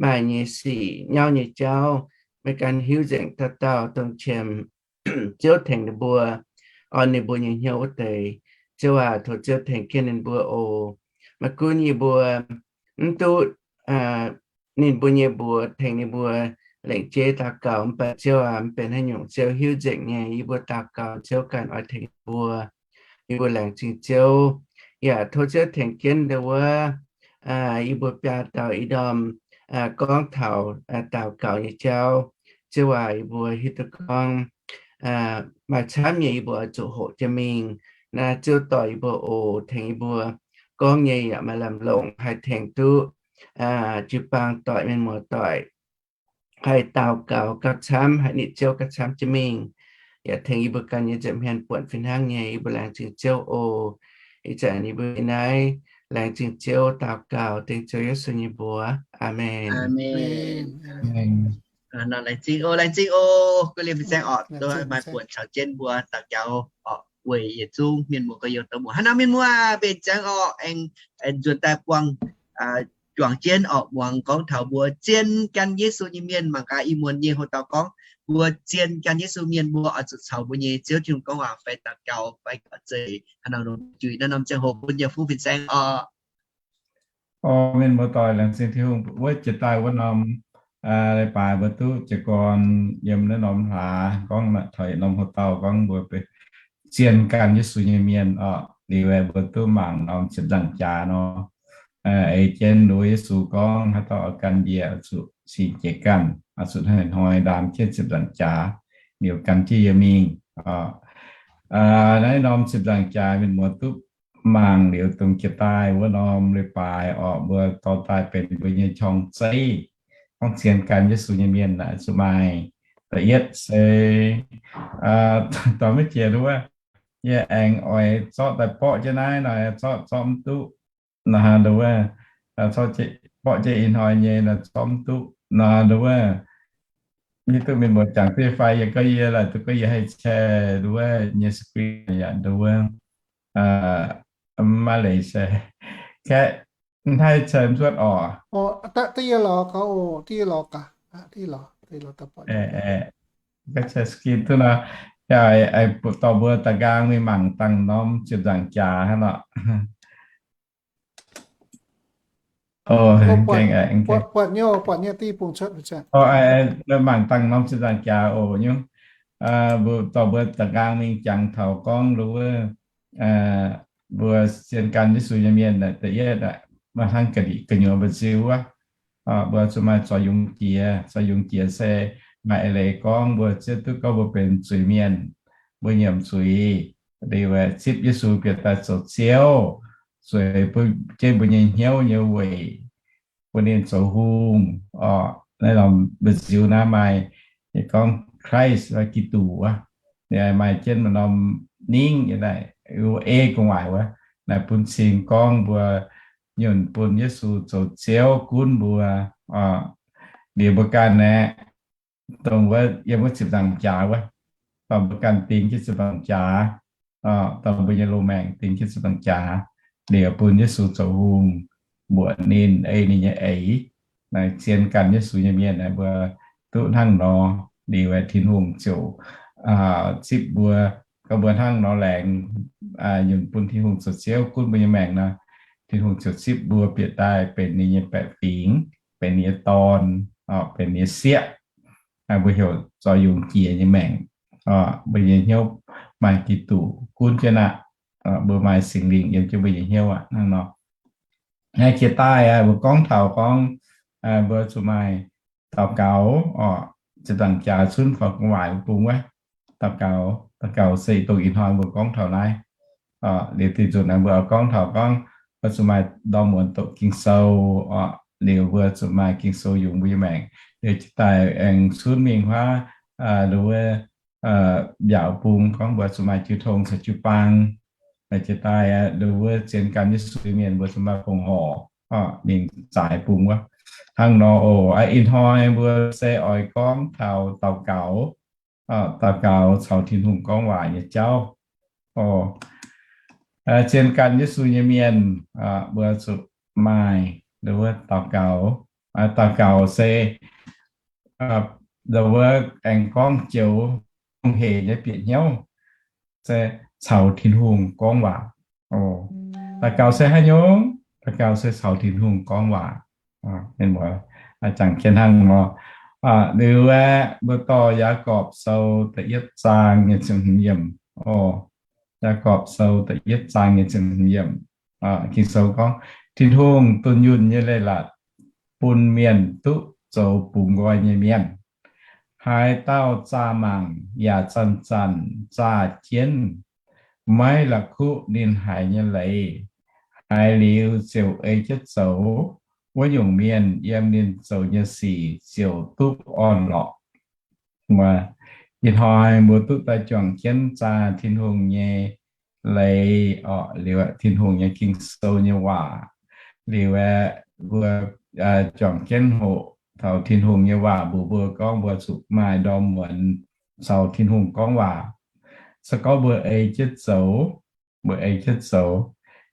maaih nyei sic nyauv nyei jauv, meih ganh hiuv nzengc dauh dauh dongh qiemx Ziouv tengx ninh mbuo, orn ninh mbuo nyei hnyouv wuov deix. Ziouv aac, tov Ziouv tengx jienv ninh mbuo oc. Maiv gunv yie mbuo mv duqv ninh mbuo nyei mbuox tengx ninh mbuo lengc jeiv daux gaux, mv baac Ziouv aac, mv benx haaix nyungc, Ziouv hiuv nzengc nyei. Yie mbuo daux gaux, Ziouv ganh oix tengx ninh mbuo. Yie mbuo laengz zingh Ziouv. Yaac tov Ziouv tengx jienv ndau wuov yie mbuo biaa dauh i norm gorngv taux daux gaux nyei jauv. Ziouv aac, yie mbuo hiuv duqv gorngv maaih camv nyei yie mbuo oix zuqc hoqc jienv mingh. Naaiv Ziouv dorh yie mbuo oc, tengx yie mbuo gorngv nyei yaac maaih lamh longc, haih tengx duqv jiu-baang doic, mienh muoz doic haih daux gaux gauh camv, haih nitv Ziouv gauh camv jienv mingh. Yaac tengx yie mbuo ganh nyei nza'hmien buonc fih hnangv nyei. Yie mbuo laengz zingh Ziouv oc. Ih zanc yie mbuo yiem naaiv laengz zingh Ziouv, daux gaux dengv Ziouv Yesu nyei mbuox. Aamen. Laengz zingh oc, laengz zingh oc. Gu liemh fin-saeng orqc, maaih buonc caux jienv mbuo daux gaux orqc, weic yietc zungv mienh muoz gorx-youz douz muoz. Hnangv naaiv mienh muoz mbenc ziangx orqc, aengx nzuonx daaih buangh juangc jienv orqc, muangx gorngv taux mbuo zien gan Yesu nyei mienh. Mangc gaax, ih muonz nyei houx dauh gorngv mbuo zien gan Yesu mienh, mbuo oix zuqc caux mbuo nyei Ziouv Tin-Hungh gorngv waac fai daux gaux fai gorngv zeiz hnangv nor juix naaiv norm ziangh hoc bun yietc fuqv fin-saeng orqc. Mienh muoz doic laengz zingh Tin-Hungh, wuov jiex daaih wuov norm leiz-baaix mbuo duqv jiez gorn yiem naaiv norm hlaax gorngv taux norm houx dauh gorngv mbuo zien gan Yesu nyei mienh orqc. Liuz mbuo duqv mangc norm ziepc nzaangc jaax nor, ei jienv nduov Yesu gorngv haaix dauh oix gan yie, oix zuqc cingx jiez ganh, oix zuqc hnoi-hnoi ndaam jienv ziepc nzaangc jaax liuz gan jienv yie mingh. Naaiv norm ziepc nzaangc jaax mienh muoz duqv mangc liuz dongh jiex daaih wuov norm leiz-baaix orqc, mbuo dorh daaih benx mbuo nyei qorng-zeiv gorngv zien gan Yesu nyei mienh zuqc maaih. Da'yietv se dorh maiv jiex nduov, yie aengx oix zorqv daaih borqv jienv naaiv nor, zorqv zorqv mv duqv nor, nduov, borqv jienv ih hnoi nyei nor, zorqv mv duqv nor, nduov, hiuv duqv mienh muoz jangx duqv fai yie gorngv yie laaix duqv gorngv yie haih share nduov nyei screen yaac nduov maiv leiz share. Kaeqv, mv haih share mv cuotv orqc. Share screen duqv nor, dorh mbuo da'nqaang mingh mangc dangh norm ziepc nzaangc jaax hnangv lorqc. Mangc dangh norm ziepc nzaangc jaax oc nyungc. Mbuo dorh mbuo da'nqaang mingh jangx taux gorngv nduov, mbuo zien gan Yesu nyei mienh da'yietv, maaih hnangv ga'nyuoz mba'nziu wuov, mbuo zuqc maaih zoux yungz jiex. Zoux yungz jiex se maaih eix leiz gorngv mbuo ziouc duqv gorngv mbuo benx zuiz-mienh, mbuo nyiemc zuiz, liuz zipv Yesu bieqc daaih zoux Ziouv, zueiz jienv mbuo nyei hnyouv nyei weic, bun ninh zoux hungh. Naaiv norm mba'nziu naaiv maaih gorngv Christ, Giduc wuov, maaih jienv norm ningv, ei gu'nguaaic wuov, naaiv bun cing gorngv mbuo nyunc bun Yesu zoux Ziouv gunv mbuo. Liuz mbuo ganh aeqv, dongh wuov yiem wuov ziepc nzaangc jaax wuov, dorh mbuo ganh ding jienv ziepc nzaangc jaax, dorh mbuo nyei loz-maengc ding jienv ziepc nzaangc jaax, liuz bun Yesu zoux hungh, mbuoqc ninh, ei ninh nyei eix. Naaiv zien gan Yesu nyei mienh mbuo duqv hnangv nor, liuz Tin-Hungh ziouc zipv mbuo, gorngv mbuo hnangv nor laengz nyunc bun Tin-Hungh zoux Ziouv gunv mbuo nyei maengc nor, Tin-Hungh ziouc zipv mbuo bieqc daaih benx ninh nyei baeqc fingx, benx ninh nyei dorn, benx ninh nyei sieqv. Mbuo heuc zoux yungz jiex nyei maengc. Mbuo nyei hnyouv maaih Giduc gunv jienv aqv. Mbuo maaih Singx Lingh yiem jienv mbuo nyei hnyouv aqv hnangv nor. Naaiv jiex daaih mbuo gorngv taux gorngv mbuo zuqc maaih daux gaux, ziepc nzaangc jaax cunv faaux gu'nguaaic bung wuov, daux gaux, daux gaux se dongh ih hnoi mbuo gorngv taux naaiv. Liuz dih nzunc naaiv mbuo oix gorngv taux gorngv mbuo zuqc maaih ndorm muonz doqc Ging-Sou, liuz mbuo zuqc maaih Ging-Sou yungz mbuo nyei maengc. Liuz jiex daaih aengx cunv mingh huaav nduov mbiaauc bung gorngv mbuo zuqc maaih jiu tong caux jiu-baang. Jiex daaih nduov zien gan Yesu mienh mbuo zuqc maaih fongc horc, mingh zaaix bung wuov. Hnangv nor oc. Ih hnoi mbuo se oix gorngv taux daux gaux, daux gaux caux Tin-Hungh gorngv waac nyei jauv. Zien gan Yesu nyei mienh mbuo zuqc maaih nduov daux gaux. Daux gaux se ndau wuov aengx gorngv joux hungh hec nyei bieqc hnyouv se caux Tin-Hungh gorngv waac. Daux gaux se haaix nyungc? Daux gaux se caux Tin-Hungh gorngv waac. Jangx jienv hnangv nor. Liuz aeqv, mbuo dorh Yaagorpc Sou da'yietv zaang nyei ziepc hmz yiemc. Yaagorpc Sou da'yietv zaang nyei ziepc hmz yiemc. Ging-Sou gorngv, Tin-Hungh dunh yunh nyei leiz-latc bun mienh duqv zoux bungx nqoi nyei mienh. Haaix dauh zaah mangc yaac zanc-zanc zaah jienv, maiv la'kuqv ninh haiz nyei leiz. Haiz liuz ziouc ei jienv zoux, wuov nyungc mienh yiem ninh zoux nyei sic ziouc duqv orn-lorqc. Ih hnoi mbuo duqv daaih juangc jienv zaah Tin-Hungh nyei leiz orqc, liuz Tin-Hungh nyei Ging-Sou nyei waac. Liuz aeqv, mbuo juangc jienv hoqc taux Tin-Hungh nyei waac mbuox mbuo gorngv mbuo zuqc maaih ndorm muonz caux Tin-Hungh gorngv waac. Se gorngv mbuo ei jienv zoux, mbuo ei jienv zoux,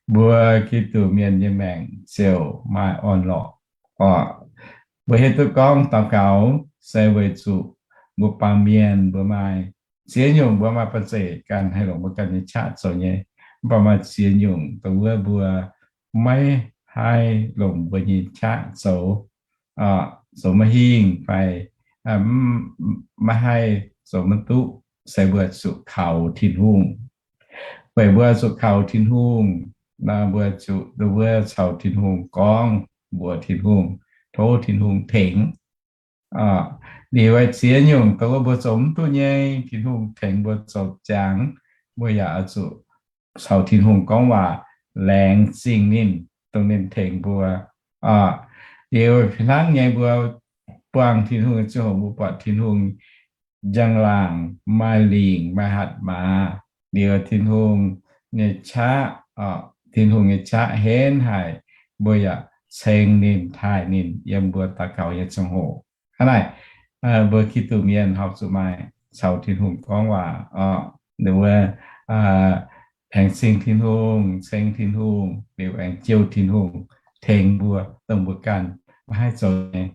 mbuo Giduc mienh nyei maengc ziouc maaih orn-lorqc. Mbuo hiuv duqv gorngv daux gaux se weic zuqc mbuo baamh mienh mbuo maaih ziex nyungc mbuo maaih banh zeic ganh haih longc mbuo ganh nyei qaqv zoux nyei. Mv baac maaih ziex nyungc dongh wuov mbuo maiv haih longc mbuo nyei qaqv zoux, zoux maiv hingh fai maiv haih zoux maiv duqv, se mbuo zuqc kaux Tin-Hungh. Weic mbuo zuqc kaux Tin-Hungh, mbuo zuqc ndau wuov caux Tin-Hungh gorngv, mbuox Tin-Hungh, tov Tin-Hungh tengx. Liuz ziex nyungc dongh wuov mbuo zoux mv duqv nyei, Tin-Hungh tengx mbuo zoux ziangx, mbuo yaac oix zuqc caux Tin-Hungh gorngv waac, laengz zingh ninh, dongh ninh tengx mbuo. Liuz hnangv nyei mbuo buangh Tin-Hungh nyei ziangh hoc, mbuo buatc Tin-Hungh njang-laangc, maaih lingc, maaih hatc maaz. Liuz Tin-Hungh nyei qaqv, Tin-Hungh nyei qaqv henv haic, mbuo yaac ceng ninh, taaih ninh yiem mbuo daux gaux nyei ziangh hoc. Hnangv naaic, mbuo Giduc mienh horpc zuqc maaih caux Tin-Hungh gorngv waac, ndau wuov, laengz zingh Tin-Hungh, ceng Tin-Hungh, liuz aengx jouh Tin-Hungh tengx mbuo, dongh mbuo ganh maiv haih zoux nyei.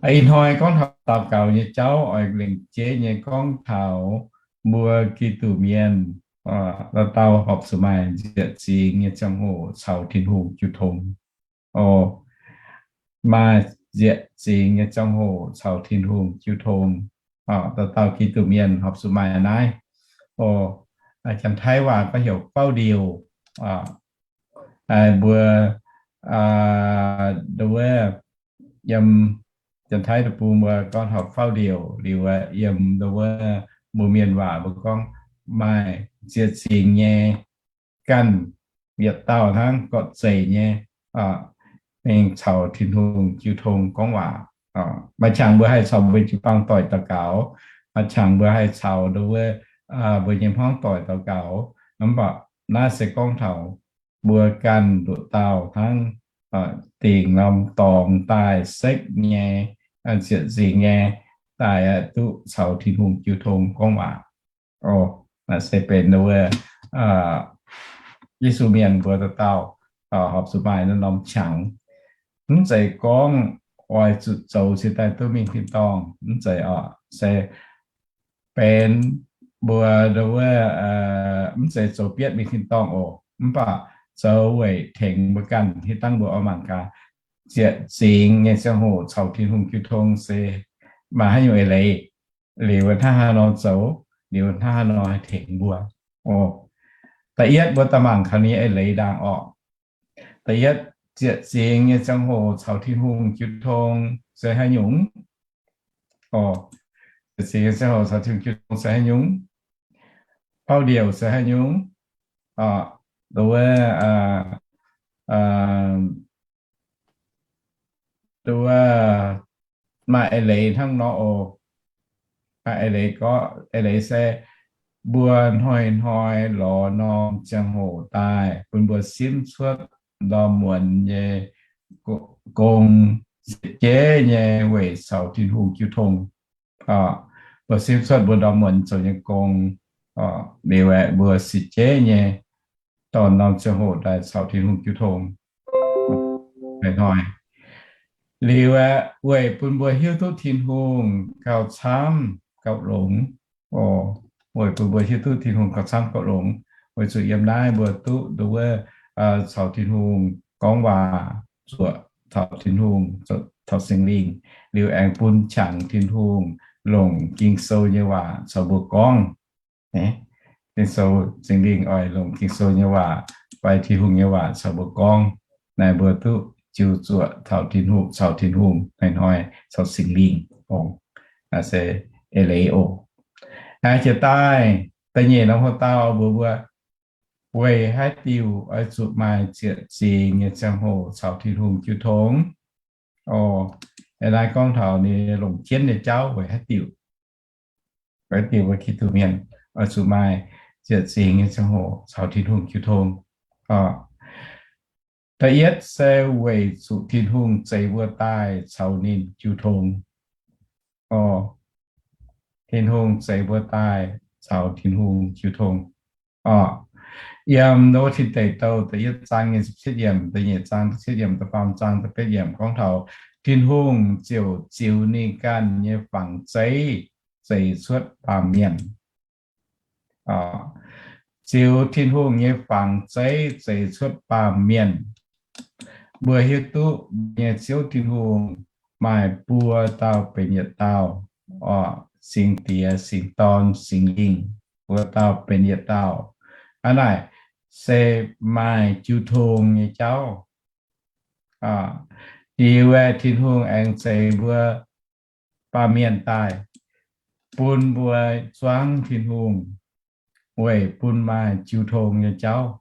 Ih hnoi gorngv taux daux gaux nyei jauv oix lengc jeiv nyei gorngv taux mbuo Giduc mienh dauh dauh horpc zuqc maaih nzieqc zingx nyei ziangh hoc caux Tin-Hungh jiu tong. Maaih nzieqc zingx nyei ziangh hoc caux Tin-Hungh jiu tong. Dauh dauh Giduc mienh horpc zuqc maaih naaiv. Janx-Taiv waac gorngv heuc fauv ndiouc. Mbuo ndau wuov yiem Janx-Taiv deic-bung mbuo gorngv taux fauv ndiouc. Liuz yiem ndau wuov mbuo Mienh waac mbuo gorngv maaih nzieqc zingx nyei ganh yietc dauh hnangv gorqv-zeic nyei mingh caux Tin-Hungh jiu tong gorngv waac. Maaih qangx mbuo haih caux mbuo jiu-baang doic daux gaux. Maaih qangx mbuo haih caux ndau wuov mbuo nyei hmuangv doic daux gaux. Mv baac naaiv se gorngv taux mbuo ganh nduqc dauh hnangv, dingc norm dorngx daaih sekv nyei, nzieqc zingx nyei daaih duqv caux Tin-Hungh jiu tong gorngv waac. Naaiv se benx ndau wuov Yesu mienh mbuo dauh dauh horpc zuqc maaih naaiv norm qangx. Mv zeiz gorngv oix zuqc zoux cingx daaih duqv mingh tin-dorngh, mv zeiz oc. Se benx mbuo ndau wuov mv zeiz zoux bietv mingh tin-dorngh oc, mv baac zoux weic tengx mbuo ganh. Hitv dangv mbuo oix mangc gaax, nzieqc zingx nyei ziangh hoc caux Tin-Hungh jiu tong se maaih haaix nyungc eix leiz, liuz hnangv haaix nor zoux, liuz hnangv haaix nor haih tengx mbuo. Da'yietv mbuo daaih mangc kaux ninh nyei eix leiz ndaangc oc. Da'yietv, nzieqc zingx nyei ziangh hoc caux Tin-Hungh jiu tong se haaix nyungc? Nzieqc zingx nyei ziangh hoc caux Tin-Hungh jiu tong se haaix nyungc? Fauv ndiouc se haaix nyungc? Ndau wuov, ndau wuov maaih eix leiz hnangv nor oc. Maaih eix leiz gorngv, eix leiz se mbuo hnoi-hnoi lorz norm ziangh hoc daaih bun mbuo simv cuotv ndorm muonz nyei gong, nzieqc jeiv nyei weic caux Tin-Hungh jiu tong. Mbuo simv cuotv mbuo ndorm muonz zoux nyei gong, liuz aeqv, mbuo nzieqc jeiv nyei dorh norm ziangh hoc daaih caux Tin-Hungh jiu tong. Hnoi-hnoi Liuz aeqv, weic bun mbuo hiuv duqv Tin-Hungh gauh camv gauh longx. Weic bun mbuo hiuv duqv Tin-Hungh gauh camv gauh longx, weic zuqc yiem naaiv mbuo duqv nduov wuov caux Tin-Hungh gorngv waac, zuoqc taux Tin-Hungh, zuoqc taux Singx Lingh, liuz aengx bun qangx Tin-Hungh longc Ging-Sou nyei waac caux mbuo gorngv. Ging-Sou, Singx Lingh oix longc Ging-Sou nyei waac fai Tin-Hungh nyei waac caux mbuo gorngv. Naaiv mbuo duqv jiu zuoqc taux Tin-Hungh, caux Tin-Hungh hnoi-hnoi caux Singx Lingh ong. Naaiv se eix leiz oc. Jiex daaih da'nyeic norm hoc-dauh mbuox mbuo, weic haaix diuc oix zuqc maaih ziepc zingx nyei ziangh hoc caux Tin-Hungh jiu tong? Naaiv gorngv taux ninh longc jienv nyei jauv weic haaix diuc, weic haaix diuc mbuo Giduc mienh oix zuqc maaih ziepc zingx nyei ziangh hoc caux Tin-Hungh jiu tong. Da'yietv se weic zuqc Tin-Hungh zeix mbuo daaih caux ninh jiu tong. Tin-Hungh zeix mbuo daaih caux Tin-Hungh jiu tong. Yiem Tin Deic Douh da'yietv zaang nyei ziepc cietv yiemc, da'nyeic zaang da'cietv yiemc, da'faam zaang da'betv yiemc gorngv taux Tin-Hungh ziouc ziux ninh ganh nyei fangx zeiv zeix cuotv baamh mienh. Ziux Tin-Hungh nyei fangx zeiv zeix cuotv baamh mienh. Mbuo hiuv duqv nyei Ziouv Tin-Hungh maaih buo dauh benx yietc dauh, Singx Diex, Singx Dorn, Singx Lingh, buo dauh benx yietc dauh. Hnangv naaic se maaih jiu tong nyei jauv. Diuc aeqv, Tin-Hungh aengx zeix mbuo baamh mienh daaih, bun mbuo zuangv Tin-Hungh, weic bun maaih jiu tong nyei jauv.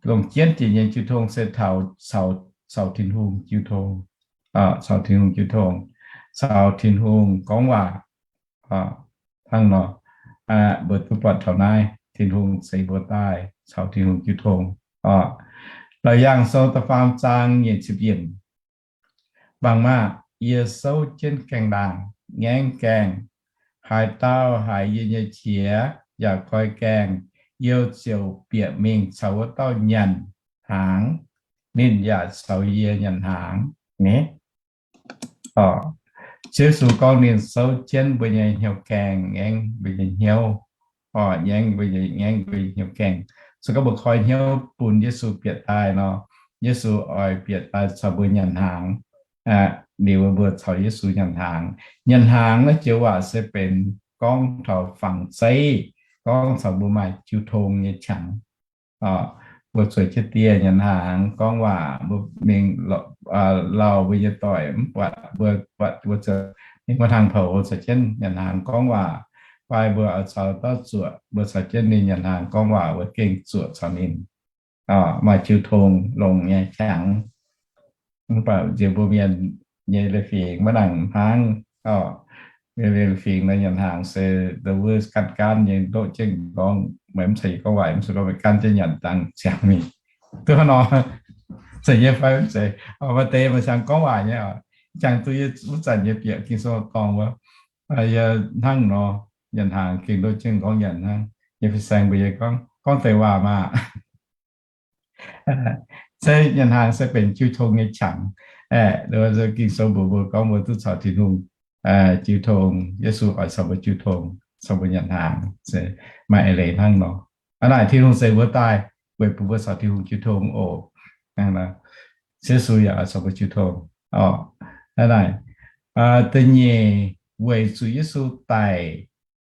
Longc jienv jiex nyei jiu tong se taux, caux Tin-Hungh jiu tong, caux Tin-Hungh jiu tong, caux Tin-Hungh gorngv waac. Hnangv nor, mbuo duqv buatc taux naaiv Tin-Hungh zeix mbuo daaih caux Tin-Hungh jiu tong. Laauc Yaangh Sou da'faam zaang nyic ziepc yiemc, bangc maah! Yie souv jienv gaengh ndaangc, ngaengv gaengh. Haaix dauh haiz yie nyei qiex yaac koi gaengh, yie ziouc bieqc mingh caux wuov dauh nyanc hnaangx, ninh yaac caux yie nyanc hnaangx. Ziouv Yesu gorngv ninh souv jienv mbuo nyei hnyouv gaengh, ngaengv mbuo nyei hnyouv, ngaengv mbuo nyei, ngaengv mbuo nyei hnyouv gaengh. Se gorngv mbuo koi hnyouv bun Yesu bieqc daaih nor, Yesu oix bieqc daaih caux mbuo nyanc hnaangx. Liuz mbuo caux Yesu nyanc hnaangx. Nyanc hnaangx naaiv joux waac se benx gorngv taux fangx zeiv, gorngv caux mbuo maaih jiu tong nyei qangx. Mbuo zueiz jienv dieh nyanc hnaangx gorngv waac, mbuo mingh lauh mbuo nyei doic mv buatc, mbuo buatc mbuo mingh wuov hnaangx-poux caux jienv nyanc hnaangx gorngv waac, fai mbuo oix caux dauh zuoqc, mbuo caux jienv ninh nyanc hnaangx gorngv waac, mbuo gengh zuoqc caux ninh, maaih jiu tong longx nyei qangx. Mv baac nziex mbuo mienh nyei leiz-fingx maiv nangc hnangv. Leiz-fingx nor nyanc hnaangx se wuov gaanv gaanv nyei ndoqv jienv gorngv, meih mv caux yie gorngv waac, mv caux gorngv meih gaanv jienv nyanc dangh ziangx mingh. Duqv hnangv nor, zeiz nyei fai mv zeiz? Maaih deix maaih siang gorngv waac nyei oc. Jangx duqv yie wuov zanc nyei bieqc Ging-Sou dorngh wuov, yie hnangv nor nyanc hnaangx gengh ndoqv jienv gorngv nyanc hnangv. Yie fin-saeng mbuox yie gorngv, gorngv deix waac maah! Se nyanc hnaangx se benx jiu tong nyei qangx. Ging-Sou mbuox mbuo gorngv mbuo duqv caux Tin-Hungh jiu tong, Yesu oix caux mbuo jiu tong, caux mbuo nyanc hnaangx, maaih eix leiz hnangv nor. Hnangv naaic Tin-Hungh zeix mbuo daaih weic bun mbuo caux Tin-Hungh jiu tong oc. Ziouv Yesu yaac oix caux mbuo jiu tong. Hnangv naaic, da'nyeic, weic zuqc Yesu daic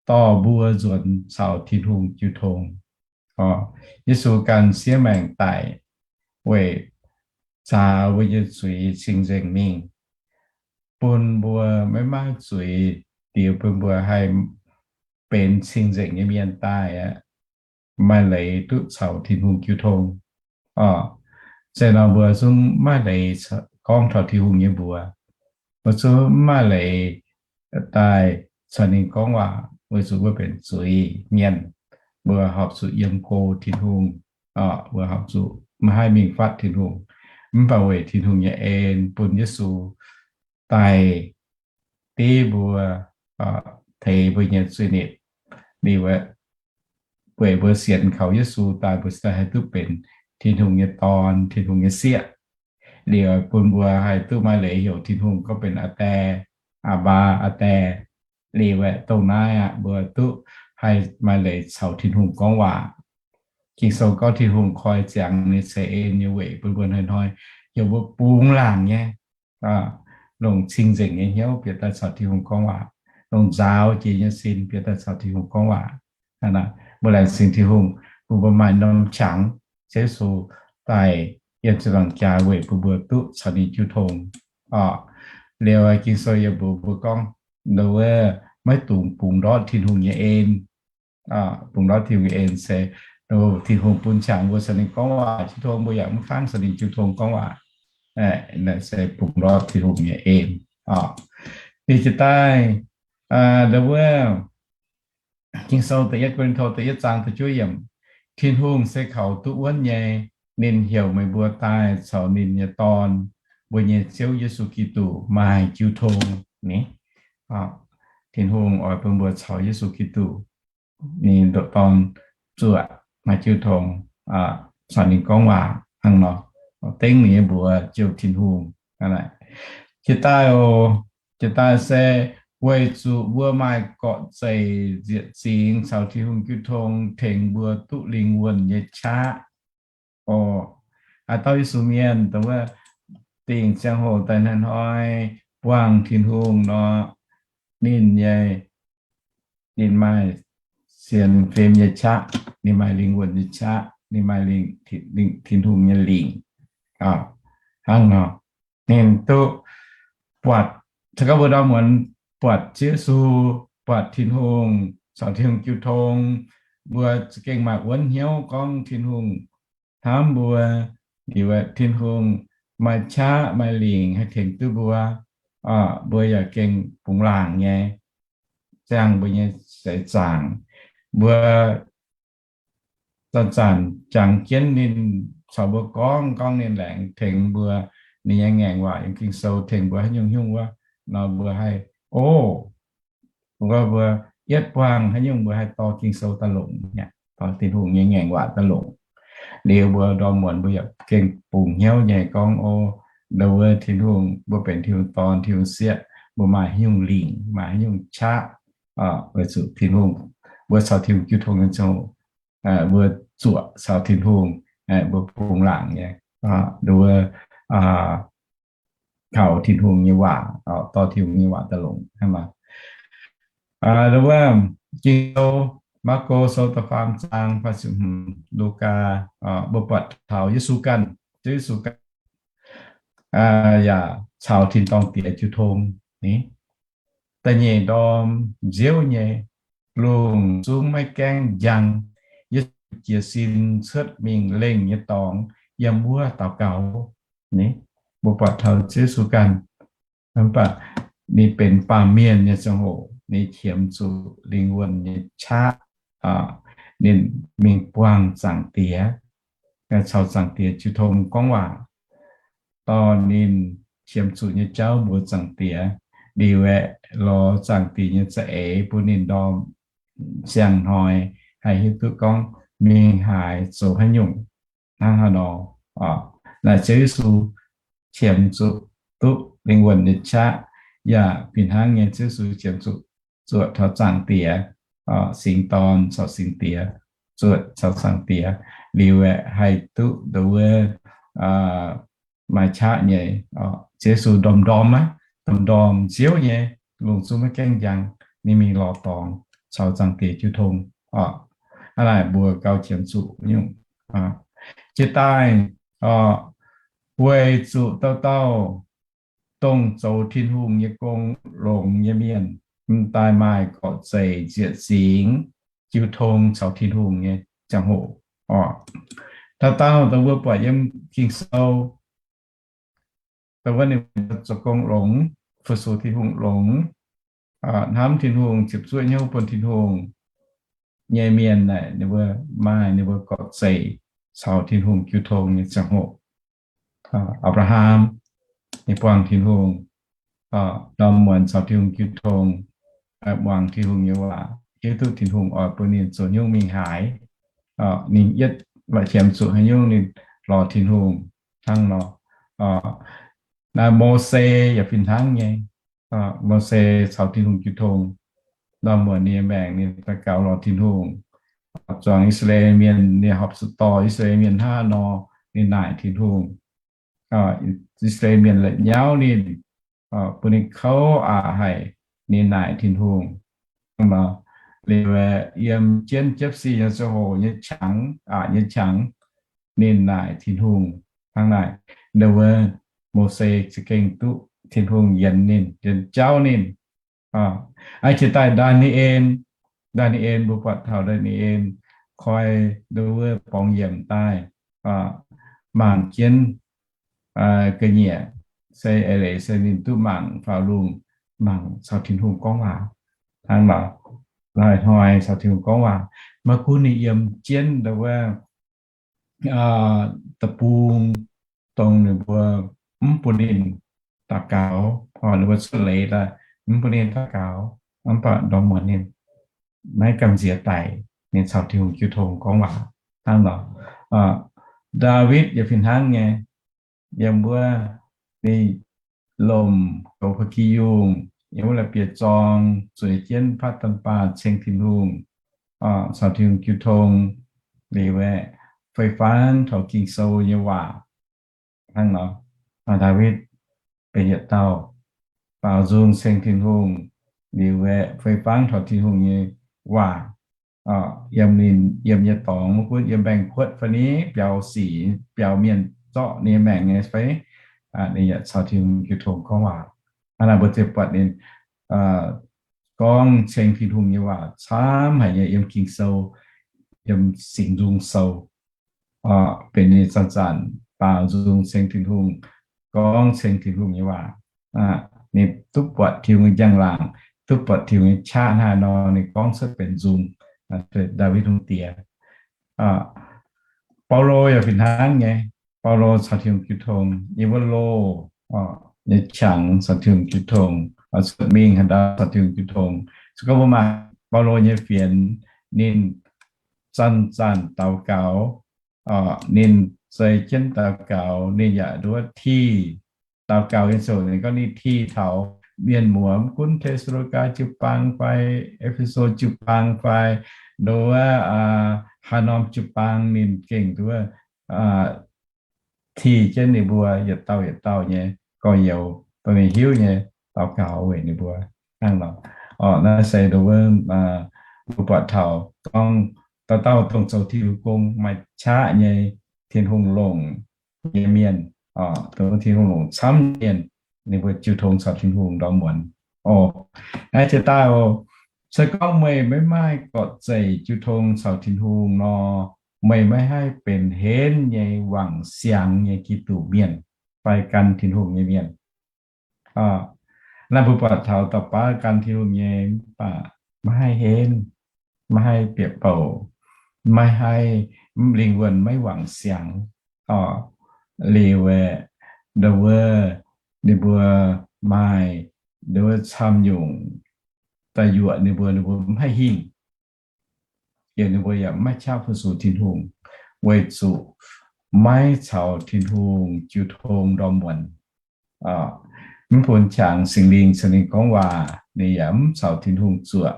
dorh mbuo nzuonx caux Tin-Hungh jiu tong. Yesu ganh siev maengc daic weic caux mbuo nyei zuiz cing-nzengc mingh, bun mbuo maiv maaih zuiz, liuz bun mbuo haih benx cing-nzengc nyei mienh daaih aqv, maaih leiz duqv caux Tin-Hungh jiu tong. Oc, se nor mbuo zungv maaih leiz gorngv taux Tin-Hungh nyei mbuox. Mbuo zungv maaih leiz daaih caux ninh gorngv waac, weic zuqc mbuo benx zuiz-mienh. Mbuo horpc zuqc yiem go Tin-Hungh. Mbuo horpc zuqc maiv haih mingh fatv Tin-Hungh. Mv baac weic Tin-Hungh nyei en bun Yesu daaih div mbuo, teix mbuo nyei zuiz-nipc. Liuz aeqv, weic mbuo sienx kaux Yesu daaih, mbuo cingx daaih haih duqv benx Tin-Hungh nyei dorn, Tin-Hungh nyei sieqv. Liuz bun mbuo haih duqv maaih leiz heuc Tin-Hungh gorngv benx Aa Die, Aa Baa, Aa Die. Liuz aeqv, dongh naaiv aqv, mbuo duqv haih maaih leiz caux Tin-Hungh gorngv waac. Ging-Sou gorngv Tin-Hungh koi ziangx ninh ceix en nyei weic bun mbuo hnoi-hnoi, heuc mbuo bungx laangc nyei, longc cing-nzengc nyei hnyouv bieqc daaih caux Tin-Hungh gorngv waac, longc nzaaux jiex nyei sin bieqc daaih caux Tin-Hungh gorngv waac. Mbuo laengz zingh Tin-Hungh bun mbuo maaih norm qangx, Ziouv Yesu daaih yiem ziepc nzaangc jaax weic bun mbuo duqv caux ninh jiu tong. Liuz Ging-Sou yiem mbuox mbuo gorngv, nduov, maiv dungx bungx ndortv Tin-Hungh nyei en. Bungx ndortv Tin-Hungh nyei en se, Tin-Hungh bun qangx mbuo caux ninh gorngv waac jiu tong, mbuo yaac mv kangv caux ninh jiu tong gorngv waac. Se bungx ndortv Tin-Hungh nyei en. Ninh jiex daaih, nduov, Ging-Sou da'yietv Ko^lin^to da'yietv zaang da'juov yiemc, Tin-Hungh se kaux duqv wuonv nyei. Ninh heuc meih mbuo daaih caux ninh nyei Dorn, mbuo nyei Ziouv Yesu Giduc, maaih jiu tong. Ni, Tin-Hungh oix bun mbuo caux Yesu Giduc, ninh ndoqc Dorn, zuoqc maaih jiu tong, caux ninh gorngv waac hnangv nor. Dengv ninh nyei mbuox jouh Tin-Hungh. Jiex daaih oc, jiex daaih se weic zuqc mbuo maaih gorqv-zeih nzieqc zingx caux Tin-Hungh jiu tong tengx mbuo duqv lingh wuonh nyei qaqv. Oc, haaix dauh Yesu mienh, dongh wuov dingc ziangh hoc daaih hnoi-hnoi buangh Tin-Hungh nor, ninh nyei, ninh maaih sienx fim nyei qaqv, ninh maaih lingh wuonh nyei qaqv, ninh maaih lingh, Tin-Hungh nyei lingc. Hnangv nor, ninh duqv buatc, se gorngv mbuo ndorm muonz buatc Ziouv Yesu, buatc Tin-Hungh, caux Tin-Hungh jiu tong, mbuo za'gengh maaih wuonv hnyouv gorngv Tin-Hungh hnamv mbuo, liuz Tin-Hungh maaih qaqv maaih lingc haih tengx duqv mbuo, mbuo yaac gengh bungx laangc nyei, ziangh mbuo nyei seix zaangc. Mbuo zanc-zanc jangx jienv ninh caux mbuo gorngv, gorngv ninh laengz tengx mbuo, ninh nyei ngaengc waac yiem Ging-Sou tengx mbuo haaix nyungc nyungc wuov nor, mbuo haih, o, mbuo, mbuo yietv buangh haaix nyungc mbuo haih dorh Ging-Sou daaih longc, dorh Tin-Hungh nyei ngaengc waac daaih longc. Liuz mbuo ndorm muonz mbuo yaac gengh bungx hnyouv nyei gorngv, o, nduov, Tin-Hungh, mbuo benx Tin-Hungh dorn, Tin-Hungh sieqv, mbuo maaih haaix nyungc lingc, maaih haaix nyungc qaqv, weic zuqc Tin-Hungh, mbuo caux Tin-Hungh jiu tong nyei ziangh hoc, mbuo zuoqc caux Tin-Hungh, mbuo bungx laangc nyei, nduov, kaux Tin-Hungh nyei waac, dorh Tin-Hungh nyei waac daaih longc hnangv nor. Nduov, Ging-Sou, Maako Sou da'faam zaang, Lugaa, mbuo buatc taux Yesu ganh, Ziouv Yesu ganh yaac caux tin-dorngh Diex jiu tong. Da'nyeic ndorm nziouv nyei, lungh zungv maiv gaengh njang, Yesu jiez sin cuotv mingh lengh nyei dorngx yiem wuov daux gaux. Mbuo buatc taux Ziouv Yesu ganh, mv baac ninh benx baamh mienh nyei ziangh hoc, ninh qiemx zuqc lingh wuonh nyei qaqv, ninh mingh buangh Zaangc Diex, caux Zaangc Diex jiu tong gorngv waac, dorh ninh qiemx zuqc nyei jauv mbuox Zaangc Diex, liuz aeqv, lorz Zaangc Diex nyei za'eix bun ninh ndorm siang-hnoi haih hiuv duqv gorngv mingh haaix zoux haaix nyungc hnangv haaix nor. Naaic Ziouv Yesu qiemx zuqc duqv lingh wuonh nyei qaqv, yaac fih hnangv nyei Ziouv Yesu qiemx zuqc zuoqc taux Zaangc Diex, singx dorn caux singx diex, zuoqc caux Zaangc Diex, liuz aeqv, haih duqv nduov wuov maaih qaqv nyei. Ziouv Yesu ndorm-ndorm aqv, ndorm-ndorm nziouv nyei, lungh zungv maiv gaengh njang, ninh mingh lorz dorngx caux Zaangc Diex jiu tong. Hnangv naaic mbuo gauh qiemx zuqc nyungc. Jiex daaih, weic zuqc dauh dauh dongh zoux Tin-Hungh nyei gong longx nyei mienh, m'daaih maaih gorqv-zeih nzieqc zingx jiu tong caux Tin-Hungh nyei ziangh hoc. Dauh dauh dongh mbuo buatc yiem Ging-Sou, dongh wuov ninh zoux gong longx, fu-sux Tin-Hungh longx, hnamv Tin-Hungh, ziepc zuoqv hnyouv bun Tin-Hungh nyei mienh naaic, ninh mbuo maaih ninh mbuo gorqv-zeih caux Tin-Hungh jiu tong nyei ziangh hoc. Apc^laa^ham, ninh buangh Tin-Hungh, ndorm muonz caux Tin-Hungh jiu tong, muangx Tin-Hungh nyei waac, hiuv duqv Tin-Hungh oix bun ninh zoux nyungc mingh haaix. Ninh yietv maaih qiemx zuqc haaix nyungc ninh lorz Tin-Hungh hnangv nor. Naaiv Mose yaac fih hnangv nyei. Mose caux Tin-Hungh jiu tong, ndorm muonz ninh nyei maengc ninh daux gaux lorz Tin-Hungh. Zuangx I^saa^laa^en Mienh, ninh horpc zuqc dorh I^saa^laa^en Mienh hnangv nor, ninh naaic Tin-Hungh. I^saa^laa^en Mienh la'nyauv ninh, bun ninh kouv aqc haic, ninh naaic Tin-Hungh. Liuz yiem jienv jiepv sic nyei ziangh hoc nyei qangx, aqc nyei qangx, ninh naaic Tin-Hungh. Hnangv naaic, ndau wuov Mose za'gengh duqv Tin-Hungh yienx ninh, yienx jauv ninh. Aa, jiex daaih Ndaa^ni^en, Ndaa^ni^en, mbuo buatc taux Ndaa^ni^en koi ndau wuov borngz yiemc daaih, mangc jienv ga'nyiec, se eix leiz se ninh duqv mangc faaux lungh, mangc caux Tin-Hungh gorngv waac, hnangv nor, hnoi-hnoi caux Tin-Hungh gorngv waac. Maiv gunv ninh yiem jienv ndau wuov deic-bung, dongh ninh mbuo mv bun ninh daux gaux, ninh mbuo cuotv leiz daaih mv bun ninh daux gaux, mv baac ndorm muonz ninh maiv gamh nziex daic, ninh caux Tin-Hungh jiu tong gorngv waac hnangv nor. Ndaawitv yaac fih hnangv nyei, yiem wuov ninh lomc goux Gi^yungh, yiem wuov La'bieiv-Zorng zueiz jienv patv dan baah ceng Tin-Hungh, caux Tin-Hungh jiu tong, liuz aeqv, fei fangv taux Ging-Sou nyei waac hnangv nor. Ndaawitv benx yietc dauh baaux nzung ceng Tin-Hungh, liuz aeqv, fei fangv taux Tin-Hungh nyei waac. Yiem ninh yiem nyei dorngx, maiv gunv yiem mbaengx-kuotv fai ni biaux sic, biaux mienh zorqv ninh nyei maengc nyei fai, ninh yaac caux Tin-Hungh jiu tong gorngv waac. Hnangv naaic mbuo ziouc buatc ninh gorngv ceng Tin-Hungh nyei waac camv haic nyei yiem Ging-Sou, yiem Singx Nzung Sou. Benx ninh zanc-zanc baaux nzung ceng Tin-Hungh, gorngv ceng Tin-Hungh nyei waac. Ninh duqv buatc Tin-Hungh nyei njang-laangc, duqv buatc Tin-Hungh nyei qaqv hnangv haaix nor, ninh gorngv cuotv benx nzung. Ndaawitv Hungh Diex. Baulo yaac fih hnangv nyei. Baulo caux Tin-Hungh jiu tong, yiem wuov loh nyei qangx caux Tin-Hungh jiu tong, cuotv mingh haaix ndau caux Tin-Hungh jiu tong. Se gorngv mbuo maaih Baulo nyei fienx, ninh zanc-zanc daux gaux, ninh zeix jienv daux gaux, ninh yaac nduov tih daux gaux nyei ziouc ninh gorngv ninh tih taux mienh muoz, maiv gunv Te^saa^lo^ni^gaa jiu-baang fai E^fe^so jiu-baang fai nduov haaix norm jiu-baang ninh gengh nduov tih jienv ninh mbuo yietc dauh yietc dauh nyei gorx-youz, dongh ninh hiuv nyei, daux gaux weic ninh mbuo hnangv nor. Naaiv se nduov mbuo buatc taux gorngv dauh dauh dongh zoux Tin-Hungh gong maaih qaqv nyei Tin-Hungh longc nyei mienh, dongh Tin-Hungh longc camv mienh, ninh mbuo jiu tong caux Tin-Hungh ndorm muonz. Oc, naaiv jiex daaih oc, se gorngv meih maiv maaih gorqv-zeic jiu tong caux Tin-Hungh nor, meih maiv haih benx henv nyei wangc siangx nyei Giduc mienh fai gan Tin-Hungh nyei mienh. Naaiv mbuo buatc taux dauh baav gan Tin-Hungh nyei mv baac maiv haih henv, maiv haih bieqc bouc, maiv haih, lingh wuonh maiv wangc siangx. Liuz aeqv, nduov ninh mbuo maaih nduov camv nyungc daaih yuoqc ninh mbuo, ninh mbuo mv haih hingh. Yaac ninh mbuo yaac maiv qaqv fu-sux Tin-Hungh, weic zuqc maiv caux Tin-Hungh jiu tong ndorm muonz. Mv bun qangx Singx Lingh caux ninh gorngv waac, ninh yaac mv caux Tin-Hungh zuoqc.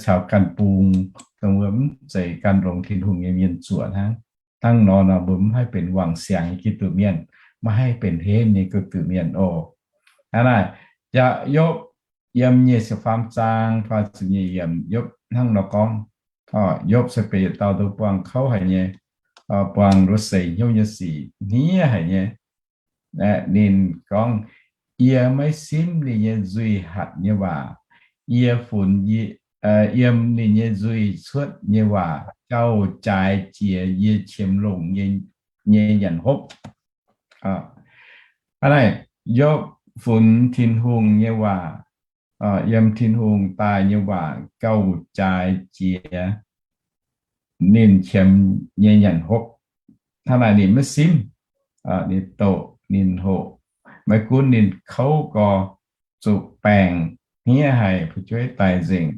Caux ganh bung, dongh wuov mv zeiz ganh longx Tin-Hungh nyei mienh zuoqc hnangv. Hnangv nor nor mbuo mv haih benx wangc siangx nyei Giduc mienh, maiv haih benx henv nyei Giduc mienh oc. Hnangv naaic, yaac Yopv yiem nyic ziepc faam zaang faah ziepc nyeic yiemc, Yopv hnangv nor gorngv. Yopv se benx yietc dauh nduov buangh kouv haic nyei, buangh nduov seix hnyouv nyei sic hniev haic nyei. Ninh gorngv, yie maiv simv ninh nyei nzuih hatc nyei waac. Yie funx yiem ninh nyei nzuih cuotv nyei waac gauh jaaix jiex yie qiemx longc nyei nyanc hopv. Hnangv naaic, Yopv funx Tin-Hungh nyei waac, yiem Tin-Hungh daaih nyei waac gauh jaaix jiex ninh qiemx nyei nyanc hopv. Hnangv naaic ninh maiv simv, ninh doqc, ninh hoqc, maiv gunv ninh kouv gorx, zuqc baengc hniev haic, fu'jueiv daic nzengc,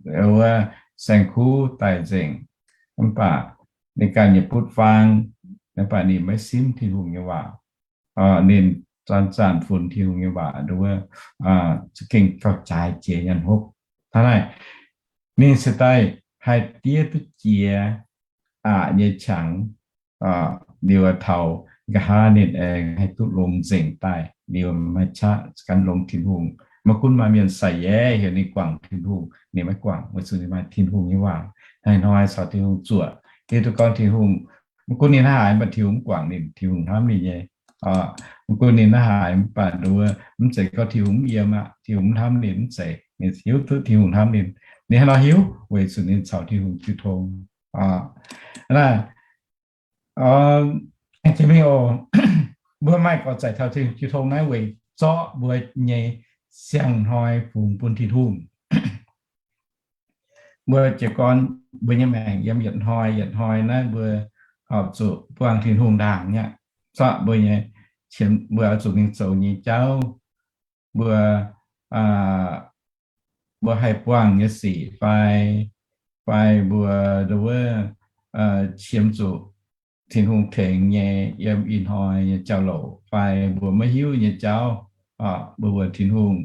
wuov saeng-kuv daic nzengc, mv baac ninh ganh nyei butv faang, Mv baac ninh maiv simv Tin-Hungh nyei waac. Ninh zanc-zanc funx Tin-Hungh nyei waac nduov, za'gengh gauh jaaix jiex nyanc hopv. Hnangv naaic, ninh se daaih haih diev duqv jiex aqc nyei qangx. Liuz taux nqa'haav ninh aengx haih duqv longx nzengc daaih, liuz maaih qaqv ganh longx Tin-Hungh. Maiv gunv maaih mienh sai-yaev heuc ninh guangc Tin-Hungh, ninh maiv guangc, weic zuqc ninh maaih Tin-Hungh nyei waac haih hnoi caux Tin-Hungh zuoqc. Hiuv duqv gorngv Tin-Hungh, maiv gunv ninh hnangv haaix, mv baac Tin-Hungh mv guangc ninh, Tin-Hungh hnamv ninh nyei. Maiv gunv ninh hnangv haaix, mv baac nduov mv zeiz gorngv Tin-Hungh mv yiem aqv, Tin-Hungh mv hnamv ninh, mv zeiz. Ninh hiuv duqv Tin-Hungh hnamv ninh, ninh hnangv nor hiuv, weic zuqc ninh caux Tin-Hungh jiu tong. Naaiv, aengx jiex mingh oc, mbuo maaih gorx-zeic taux Tin-Hungh jiu tong naaiv weic zorqv mbuo nyei siang-hnoi fungx bun Tin-Hungh. Mbuo jiez gorn mbuo nyei maengc yiem yietc hnoi yietc hnoi naaiv mbuo horpc zuqc buangh Tin-Hungh ndaangc nyei. Zorqv mbuo nyei, mbuo oix zuqc mingh zoux nyei jauv, mbuo, mbuo haih buangh nyei sic fai, fai mbuo nduov, qiemx zuqc Tin-Hungh tengx nyei yiem ih hnoi nyei jauv-louc fai mbuo maiv hiuv nyei jauv, mbuo mbuox Tin-Hungh,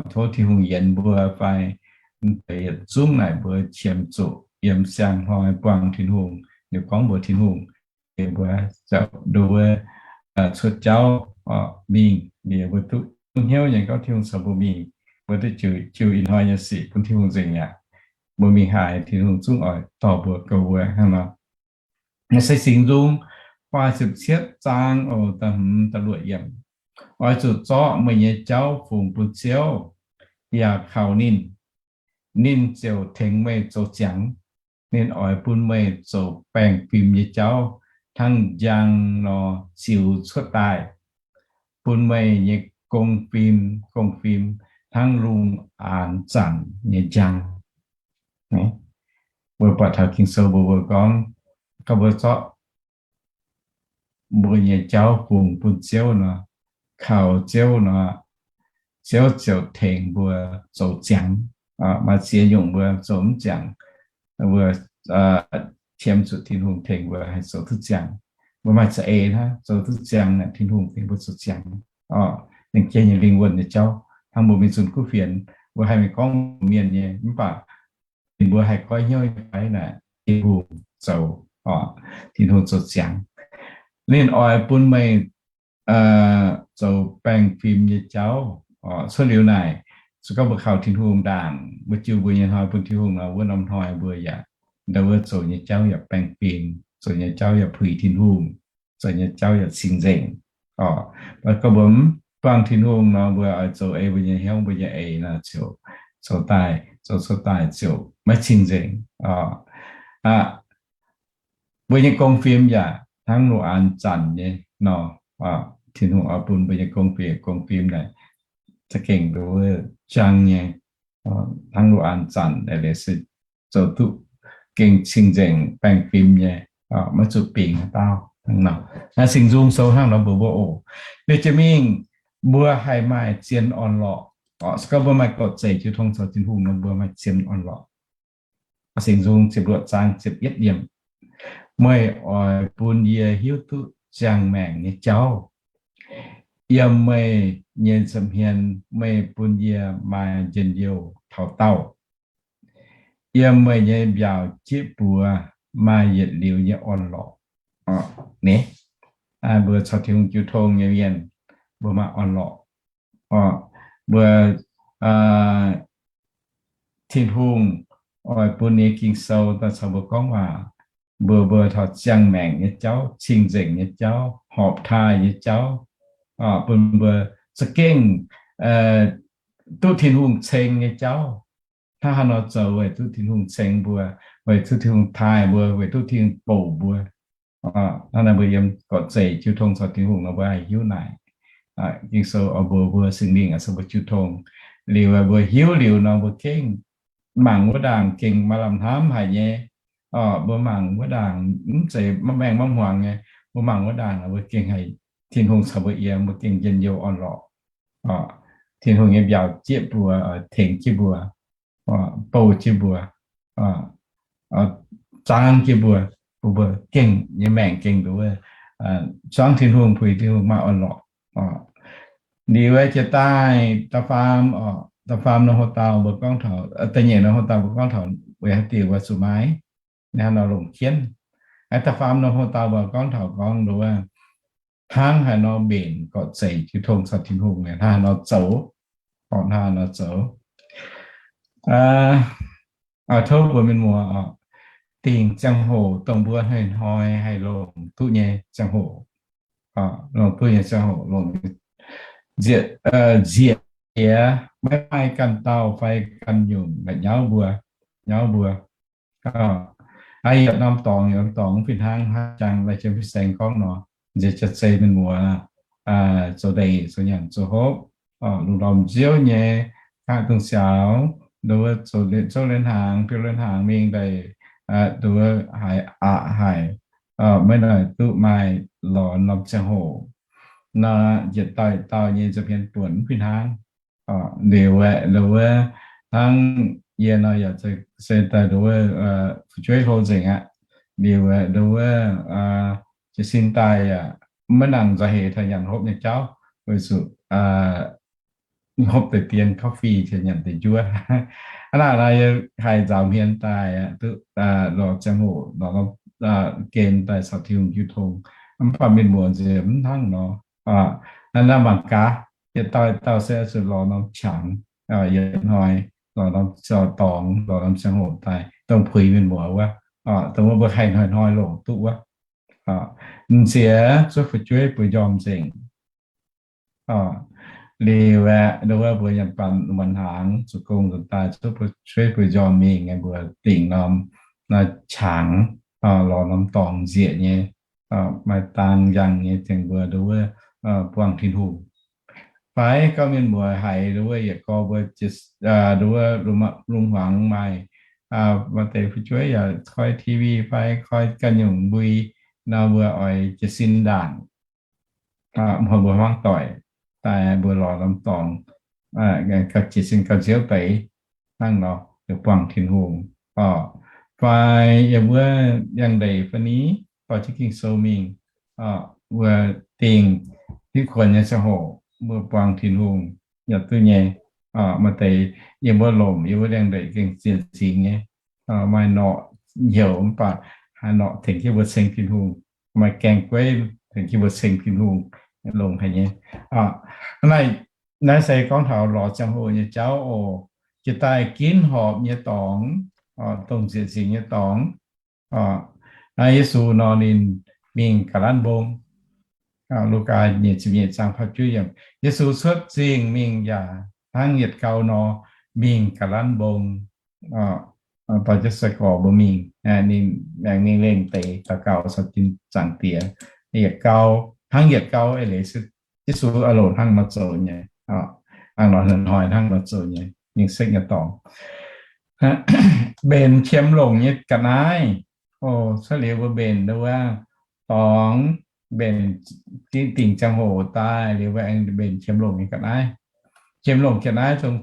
tov Tin-Hungh yienx mbuo fai, yietc zungv naaic mbuo qiemx zuqc yiem siang-hnoi buangh Tin-Hungh, liuz gorngv mbuox Tin-Hungh, liuz mbuo ziouc nduov cuotv jauv mingh. Liuz mbuo duqv hnyouv nyei gorngv Tin-Hungh caux mbuo mingh, mbuo duqv jiu, jiu ih hnoi nyei sic bun Tin-Hungh nzengc aqv. Mbuo mingh haaix, Tin-Hungh zungv oix dorh mbuo goux wuov hnangv nor. Naaiv se Singx Nzung faah ziepc cietv zaang oc, da'hmz da'luoqc yiemc. Oix zuqc zorqv meih nyei jauv fungx bun Ziouv, yaac kaux ninh, ninh ziouc tengx meih zoux ziangx. Ninh oix bun meih zoux baengh fim nyei jauv hnangv njang nor ziux cuotv daaih, bun meih nyei gong fim, gong fim hnangv lungh aanx zanc nyei njang. Mbuo buatc taux Ging-Sou mbuox mbuo gorngv, gorngv mbuo zorqv mbuo nyei jauv fungx bun Ziouv nor, kaux Ziouv nor, Ziouv ziouc tengx mbuo zoux ziangx. Maaih ziex nyungc mbuo zoux mv ziangx, mbuo qiemx zuqc Tin-Hungh tengx mbuo haih zoux duqv ziangx. Mbuo maaih za'eix hnangv zoux duqv ziangx naaic, Tin-Hungh tengx mbuo zoux ziangx. Ninh jiex nyei lingh wuonh nyei jauv, hnangv mbuo mingh zunh kuv fienx, mbuo haih mingh gorngv mienh nyei, mv baac ninh mbuo haih goiv hnyouv nyei fai naaic, Tin-Hungh zoux, Tin-Hungh zoux ziangx. Ninh oix bun meih zoux baengh fim nyei jauv. Cuotv liuz naaic, se gorngv mbuo kaux Tin-Hungh ndaangc, mbuo jiu mbuo nyei hnoi bun Tin-Hungh nor, wuov norm hnoi mbuo yaac, ndau wuov zoux nyei jauv yaac baengh fim, zoux nyei jauv yaac puix Tin-Hungh, zoux nyei jauv yaac cing-nzengc. Gorngv mbuo mv buangh Tin-Hungh nor, mbuo oix zoux ei mbuo nyei hnyouv, mbuo nyei eix nor ziouc zoux daaih, zoux cuotv daaih ziouc maiv cing-nzengc. Mbuo nyei gong fim yaac hnangv lungh aanx zanc nyei nor, Tin-Hungh oix bun mbuo nyei gong fim, gong fim naaic za'gengh nduov jangv nyei, hnangv lungh aanx zanc naaic se zoux duqv gengh cing-nzengc baengh fim nyei, maiv zuqc bingx haaix dauh hnangv nor. Naaiv Singx Nzung Sou hnangv nor mbuox mbuo oc. Liuz jiex mingh mbuo haih maaih zien orn-lorqc. Se gorngv mbuo maaih gorqv-zeic jiu tong caux Tin-Hungh nor, mbuo maaih zien orn-lorqc. Singx Nzung ziepc luoqc zaang ziepc yietv yiemc. Meih oix bun yie hiuv duqv ziangh maengc nyei jauv. Yiem meih nyei nza'hmien meih bun yie maaih njien-youh taux daauh. Yiem meih nyei mbiaauc jieqv buoz maaih yietc liuz nyei orn-lorqc. Mbuo caux Tin-Hungh jiu tong nyei mienh, mbuo maaih orn-lorqc. Mbuo, Tin-Hungh oix bun nyei Ging-Sou daaih caux mbuo gorngv waac, mbuox mbuo taux ziangh maengc nyei jauv, cing-nzengc nyei jauv, horpc taaih nyei jauv, bun mbuo za'gengh duqv Tin-Hungh ceng nyei jauv. Hnangv haaix nor zoux weic duqv Tin-Hungh ceng mbuo, weic duqv Tin-Hungh taaih mbuo, weic duqv Tin-Hungh bouc mbuo. Hnangv naaiv mbuo yiem gorqv-zeic jiu tong caux Tin-Hungh nor, mbuo haih hiuv naaic. Ging-Sou oix mbuox mbuo Singx Lingh oix caux mbuo jiu tong. Liuz mbuo hiuv liuz nor, mbuo gengh mangc wuov ndaangc gengh maaih lamh hnamv haic nyei. Mbuo mangc wuov ndaangc mv zeiz maiv maengh maiv hmuangx nyei. Mbuo mangc wuov ndaangc mbuo gengh haih, Tin-Hungh caux mbuo yiem, mbuo gengh njien-youh orn-lorqc. Tin-Hungh nyei mbiaauc jieqv mbuo, tengx jienv mbuo, bouh jienv mbuo, zaangv jienv mbuo. bun mbuo gengh nyei maengc gengh nduov, zuangx Tin-Hungh, puix Tin-Hungh maaih orn-lorqc. Liuz aeqv, jiex daaih da'faam, da'faam norm hoc dauh mbuo gorngv taux, da'nyeic norm hoc dauh mbuo gorngv taux weic haaix diuc mbuo zuqc maaih, naaiv nor longc jienv. Aeqv, da'faam norm hoc dauh mbuo gorngv taux gorngv nduov, hnangv haaix nor mbenc gorqv-zeic jiu tong caux Tin-Hungh, hnangv haaix nor zoux, hnangv haaix nor zoux. Tov mbuo mienh muoz oc, dingc ziangh hoc dongh mbuo hnoi-hnoi haih longc duqv nyei ziangh hoc, longc duqv nyei ziangh hoc, longc nzieqc, nzieqc jiex, maiv maaih ganh dauh fai ganh nyungc la'nyauv mbuo, nyauv mbuo. Yietc norm dorngx, yietc norm dorngx fih hnangv, hnangv jangx lai jiem fih saeng gorngv nor, nziex jaax-zei mienh muoz zoux ndeic zoux nyanc zoux hopv, lungh ndorm nziouv nyei, kangv dungz siaaux, nduov zoux zouv lienv hnaangx, biouv lienv hnaangx mingh ndeic, nduov haiz aqc haic, maiv noic duqv maaih lorz norm ziangh hoc. Nor yietc dauh yietc dauh nyei nza'hmien buonc fih hnangv. Liuz aeqv, nduov hnangv yie nor yaac se daaih nduov fu'jueiv hlo nzengc aqv. Liuz aeqv, nduov jiez sin daaih yaac maiv nangc nzauh heix taux nyanc hopv nyei jauv, weic zuqc hopv deix dien coffee caux nyanc deix njuov. Hnangv naaic nor yie haih nzaaux hmien daaih duqv lorz ziangh hoc, lorz norm gen daaih caux Tin-Hungh jiu tong. Mv baac mienh muoz nziex mv hnangv nor. Naaiv mangc gaax, yietc dauh dauh se zuqc lorz norm qangx, yietc hnoi lorz norm dorngx, lorz norm ziangh hoc daaih dongh puix mienh muoz wuov, dongh wuov mbuo haih hnoi-hnoi longc duqv wuov. M'sieqv zuov fu'jueiv bueix njormh nzengc. Liuz aeqv, nduov mbuo nyanc banh muonz hnaangx, zuqc gong nzuonx daaih zuov fu'jueiv bueix njormh mingh, mbuo dingc norm qangx, lorz norm dorngx nzieqc nyei, maaih dang yangh nyei tengx mbuo nduov buangh Tin-Hungh. Fai gorngv mienh muoz haiz nduov yietc gorx mbuo, nduov lungh hmuangx maaih, maaih deix fu'jueiv yaac koi T V fai koi ganh nyungc mbui nor, mbuo oix jiez sin ndaangc, mbuo hmuangv doic daaih mbuo lorz norm dorngx, jiez sin gauh nziouv deix hnangv nor, buangh Tin-Hungh. Fai yiem wuov yangh ndeic fai ni, dorh jienv Ging-Sou mingh, mbuo dingh diuv kuonx nyei ziangh hoc mbuo buangh Tin-Hungh yaac duqv nyei. Maaih deix yiem wuov lomc, yiem wuov yangh ndeic gengh zien zingx nyei, maaih norqc heuc mv baac haaix norqc tengx jienv mbuo ceng Tin-Hungh, maaih gaeng gueiv tengx jienv mbuo ceng Tin-Hungh, longx haic nyei. Naaiv, naaiv se gorngv taux lorz ziangh hoc nyei jauv oc. Jiex daaih ginv horpc nyei dorngx, dongh nzieqc zingx nyei dorngx. Naaiv Yesu nor ninh mingh ga'lanv mbong. Lugaa nyeic ziepc nyeic zaang faah juov yiemc, Yesu cuotv zingh mingh yaac hnangv yietc gau nor mingh ga'lanv mbong. Dorh jienv sai-gorx mbuo mingh, ninh aengx mingh lengh deix daux gaux caux Tin Zaangc Diex. Yietc gau, hnangv yietc gau eix leiz se Yesu oix loc hnangv nor zoux nyei, hnangv nor hnoi hnangv nor zoux nyei, ninh sekv nyei dorngx. Mbenc qiemx longc nyei ga'naaiv. O, cuotv liuz mbuo mbenc nduov dorngx, mbenc dingc ziangh hoc daaih liuz mbuo aengx mbenc qiemx longc nyei ga'naaiv. Qiemx longc ga'naaiv zungv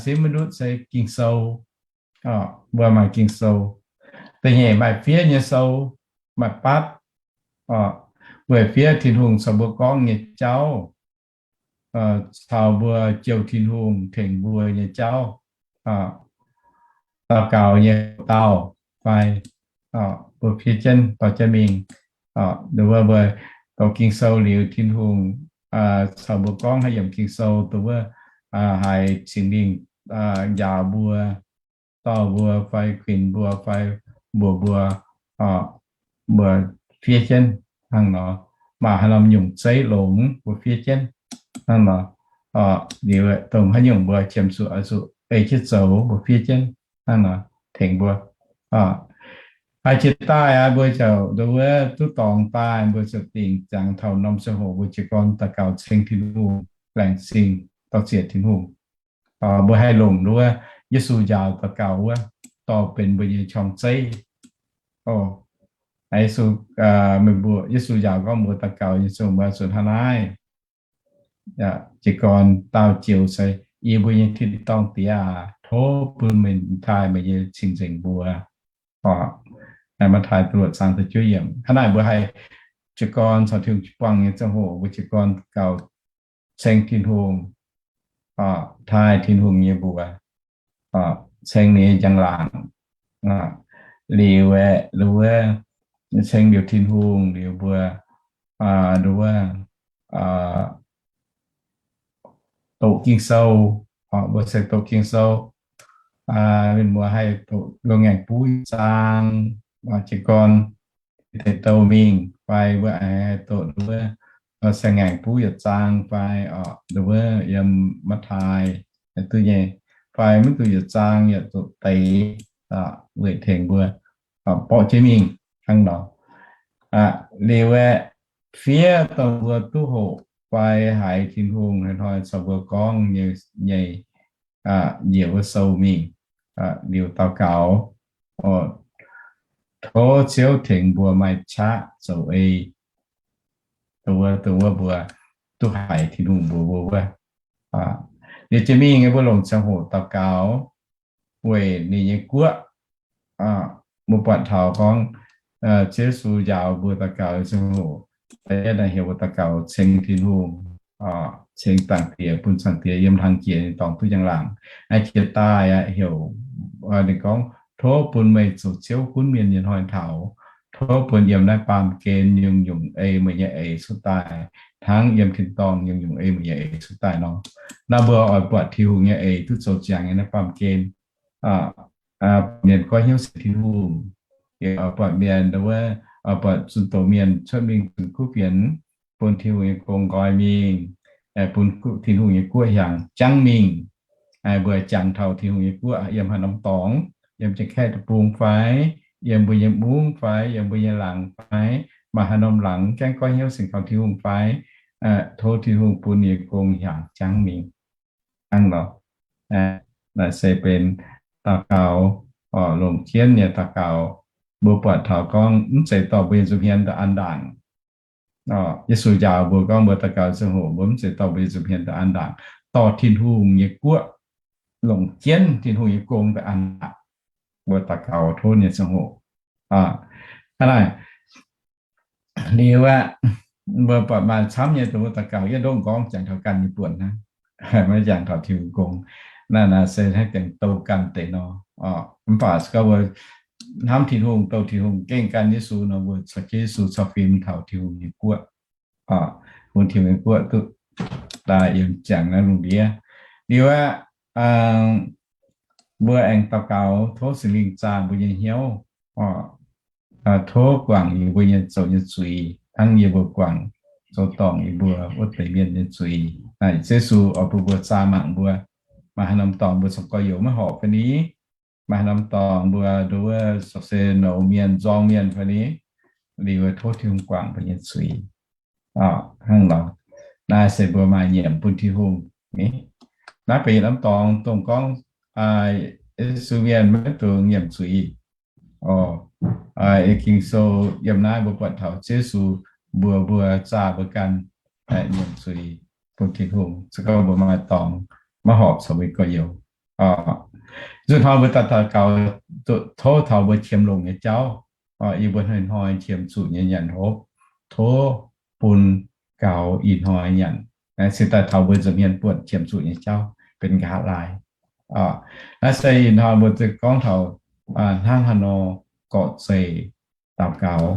simv maiv ndutv se Ging-Sou. Mbuo maaih Ging-Sou. Da'nyeic maaih fiev nyei sou, maaih batv, weic fiev Tin-Hungh caux mbuo gorngv nyei jauv, caux mbuo jouh Tin-Hungh tengx mbuo nyei jauv, daux gaux nyei dauh fai mbuo fiev jienv dorh jienv mingh. Nduov mbuo doqc Ging-Sou liuz, Tin-Hungh caux mbuo gorngv haaix yiemc Ging-Sou, nduov wuov haiz Singx Lingh njaaux mbuo, dorh mbuo fai kuinx mbuo fai mbuox mbuo, mbuo fiev jienv hnangv nor. Maaih haaix norm nyungc zeiv longx mbuo fiev jienv hnangv nor. Liuz dongh haaix nyungc mbuo qiemx zuqc oix zuqc ei jienv zoux, mbuo fiev jienv hnangv nor tengx mbuo. Haiz jiex daaih aqv, mbuo ziouc nduov wuov duqv dorngx daaih, mbuo ziouc dingc ziangx taux norm ziangh hoc mbuo jiez gorn daux gaux ceng Tin-Hungh, laengz zingh dorh ziec Tin-Hungh. Mbuo haih longc nduov Yesu njaaux daux gaux wuov dorh benx mbuo nyei qorng-zeiv. Yesu, meih mbuo, Yesu njaaux gorngv mbuo daux gaux nyei ziangh hoc mbuo zuqc hnangv naaiv, jiez gorn dau joux se, Yie mbuo nyei tin-dorngh Diex aac, tov bun meih taaih meih nyei cing-nzengc mbuox. Matv^taai da'luoqc zaang da'juov yiemc. Hnangv naaic mbuo haih jiez gorn caux Tin-Hungh jiu-baang nyei ziangh hoc, mbuo jiez gorn gaux ceng Tin-Hungh, taaih Tin-Hungh nyei mbuox, ceng ninh nyei njang-laangc. Liuz aeqv, nduov, ceng liuz Tin-Hungh liuz mbuo, nduov, doqc Ging-Sou, mbuo se doqc Ging-Sou, mienh muoz haih doqc loz-ngaengc buv yietc zaang, jiez gorn deix douh mingh fai mbuo aengx haih doqc nduov, saeng-ngaengc buv yietc zaang fai nduov yiem Matv^taai duqv nyei, fai maiv duqv yietc zaang yaac doqc deix, weic tengx mbuo borqv jienv mingh hnangv nor. Liuz aeqv, fiev dongh mbuo duqv hoqc fai haiz Tin-Hungh hnoi-hnoi caux mbuo gorngv nyei, njiec wuov sou mingh, liuz daux gaux, tov Ziouv tengx mbuo maaih qaqv zoux ei, dongh wuov, dongh wuov mbuo duqv haiz Tin-Hungh mbuox mbuo wuov. Liuz jiex mingh mbuo longc ziangh hoc daux gaux weic ninh nyei guoqv. Mbuo buatc taux gorngv Ziouv Yesu njaaux mbuo daux gaux ziangh hoc, da'yietv naaiv heuc mbuo daux gaux ceng Tin-Hungh, ceng Zaangc Diex, bun Zaangc Diex yiem hlang jiex ninh dorngx duqv njang-laangc. Naaiv jiex daaih aqv heuc, ninh gorngv, tov bun meih zoux Ziouv gunv mienh nyei hnoi taux. Tov bun yiem naaiv baamh gen nyungc-nyungc ei meih nyei eix cuotv daaih, hnangv yiem tin-dorngh nyungc-nyungc ei meih nyei eix cuotv daaih nor. Naaiv mbuo oix buatc Tin-Hungh nyei eix duqv zoux ziangx nyei naaiv baamh gen. Mienh goiv hnyouv sienx Tin-Hungh, buatc mienh, buatc zunh doz mienh cuotv mingh zunh kuv fienx, bun Tin-Hungh nyei gong nqoi mingh, bun Tin-Hungh nyei guoqv hiaangx jangv mingh. Mbuo jangx taux Tin-Hungh nyei guoqv yiem haaix norm dorngx, yiem Janx-Kaeqv deic-bung fai, yiem mbuo nyei mungv fai, yiem mbuo nyei laangz fai, maaih haaix norm laangz gaengh goiv hnyouv sienx kaux Tin-Hungh fai, tov Tin-Hungh bun ninh nyei gong hiaangx jangv mingh. Hnangv nor, naaiv se benx daux gaux, longc jienv nyei daux gaux. Mbuo buatc taux gorngv mv zeiz dorh mbuo nyei nza'hmien daaih an ndaangc. Yesu njaaux mbuo gorngv mbuo daux gaux ziangh hoc mbuo mv zeiz dorh mbuo nyei nza'hmien daaih an ndaangc, dorh Tin-Hungh nyei guoqv, longc jienv Tin-Hungh nyei gong daaih an ndaangc. Mbuo daux gaux tov nyei ziangh hoc, hnangv naaic. Liuz aqv, mbuo buatc maaih camv nyei dongh mbuo daux gaux yietv ndongv gorngv jangx taux ganh nyei buonc hnangv, maiv jangx taux Tin-Hungh gong. Naaiv, naaiv se hnangv gengh douh ganh deix nor. Mv baac se gorngv mbuo hnamv Tin-Hungh, douh Tin-Hungh, gengh gan Yesu nor, mbuo caux jienv Yesu cau fim taux Tin-Hungh nyei guoqv, bun Tin-Hungh nyei guoqv duqv daaih yiem ziangx naaiv lungh ndiev. Liuz aqv, mbuo aengx daux gaux tov Singx Lingh zaah mbuo nyei hnyouv, tov guangc yie mbuo nyei zoux nyei zuiz hnangv yie mbuo guangc zoux dorngc yie mbuo wuov deix mienh nyei zuiz. Naaiv Yesu oix bun mbuo zaah mangc mbuo, maaih haaix norm dorngx mbuo caux gorx-youz maiv horpc fai ni, maaih haaix norm dorngx mbuo nduov se nouz mienh nzorng mienh fai ni, liuz tov Tin-Hungh guangc mbuo nyei zuiz. Hnangv nor, naaiv se mbuo maaih nyiemc bun Tin-Hungh ni. Naaiv benx yietc norm dorngx dongh gorngv Yesu mienh maiv dungx nyiemc zuiz. Ging-Sou yiem naaiv mbuo buatc taux Yesu mbuox mbuo zaah mbuo ganh nyiemc zuiz bun Tin-Hungh, se gorngv mbuo maaih dorngx maiv horpc caux mbuo gorx-youz. Nzunc hnoi mbuo daux gaux, tov taux mbuo qiemx longc nyei jauv, yie mbuo hnoi-hnoi qiemx zuqc nyei nyanc hopv, tov bun gaux ih hnoi nyanc. Naaiv se daaih taux mbuo nza'hmien buonc qiemx zuqc nyei jauv benx nqa'haav laai. Naaiv se ih hnoi mbuo gorngv taux hnangv haaix nor gorqv zeih daux gaux.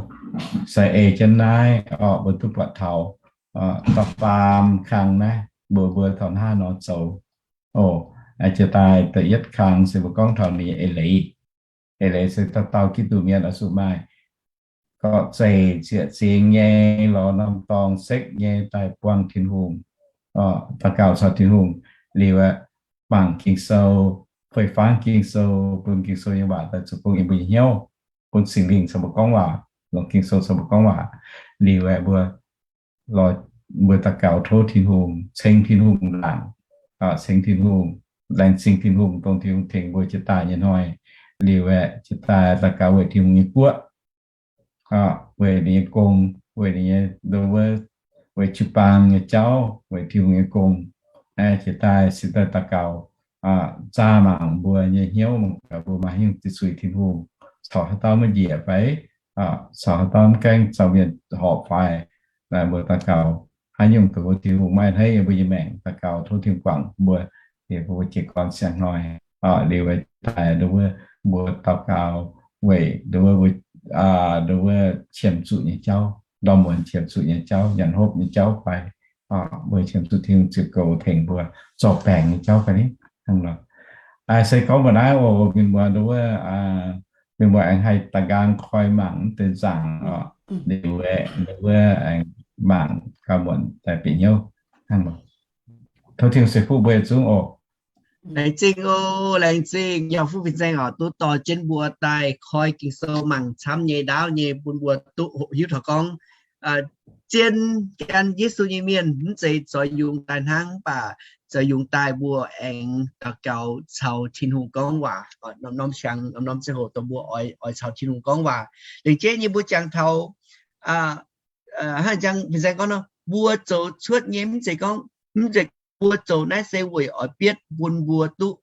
Se ei jienv naaiv orqc, mbuo duqv buatc taux da'faam kang naaiv mbuox mbuo taux hnangv haaix nor zoux. O, jiex daaih da'yietv kang se mbuo gorngv taux ninh nyei eix leiz. Eix leiz se dauh dauh Giduc mienh oix zuqc maaih gorqv zeih ziec zingx nyei lorz norm dorngx sekv nyei daaih buangh Tin-Hungh, daux gaux caux Tin-Hungh, liuz aeqv, mangc Ging-Sou, fei fangv Ging-Sou, bun Ging-Sou nyei waac daaih zoux gong yiem mbuo nyei hnyouv, bun Singx Lingh caux mbuo gorngv waac, longc Ging-Sou caux mbuo gorngv waac, liuz aeqv, mbuo lorz, mbuo daux gaux tov Tin-Hungh, ceng Tin-Hungh laangc, ceng Tin-Hungh, laengz zingh Tin-Hungh, dongh Tin-Hungh tengx mbuo jiex daaih nyei hnoi, liuz aeqv, jiex daaih daux gaux weic Tin-Hungh nyei guoqv, weic ninh nyei gong, weic ninh nyei, weic jiu-baang nyei jauv, weic Tin-Hungh nyei gong. Jiex daaih se daaih daux gaux, zaah mangc mbuo nyei hnyouv, mangc gaax mbuo maaih haaix nyungc zuiz Tin-Hungh, caux haaix dauh maiv njiec fai, caux haaix dauh mv gaengh zaux mienh horpc fai. Mbuo daux gaux haaix nyungc ga'naaiv Tin-Hungh maiv hneiv yiem mbuo nyei maengc, daux gaux tov Tin-Hungh guangc mbuo, liuz mbuo jiez gorn siang-hnoi. Liuz daaih nduov mbuo daux gaux weic nduov mbuo, nduov qiemx zuqc nyei jauv, ndorm muonz qiemx zuqc nyei jauv, nyanc hopv nyei jauv fai, mbuo qiemx zuqc Tin-Hungh ziux goux tengx mbuo zorc baengc nyei jauv fai ni. Hnangv nor, se gorngv mbuo naaiv oc, mienh muoz nduov, mienh muoz aengx haih da'nqaang koi mangc mv deix nzaangc oc. Liuz aengx nduov aengx mangc gauh muonc daaih bieqc hnyouv. Hnangv nor, tov Tin-Hungh ceix fuqv mbuo yietc zungv oc. Laengz zingh oc, laengz zingh yauh fuqv fin-saeng oc, duqv dorh jienv mbuo daaih koi Ging-Sou mangc camv nyei ndaauv nyei bun mbuo duqv hoqc hiuv taux gorngv zien gan Yesu nyei mienh mv zeiz zoux yungz daaih hnangv, mv baac zoux yungz daaih mbuo aengx daux gaux caux Tin-Hungh gorngv waac, norm-norm siang, norm-norm ziangh hoc dongh mbuo oix caux Tin-Hungh gorngv waac. Lengc jeiv nyei mbuo jangx taux, hnangv jang fin-saeng gorngv nor, mbuo zoux cuotv nyei mv zeiz gorngv, mv zeiz mbuo zoux naaiv se weic oix bietv bun mbuo duqv,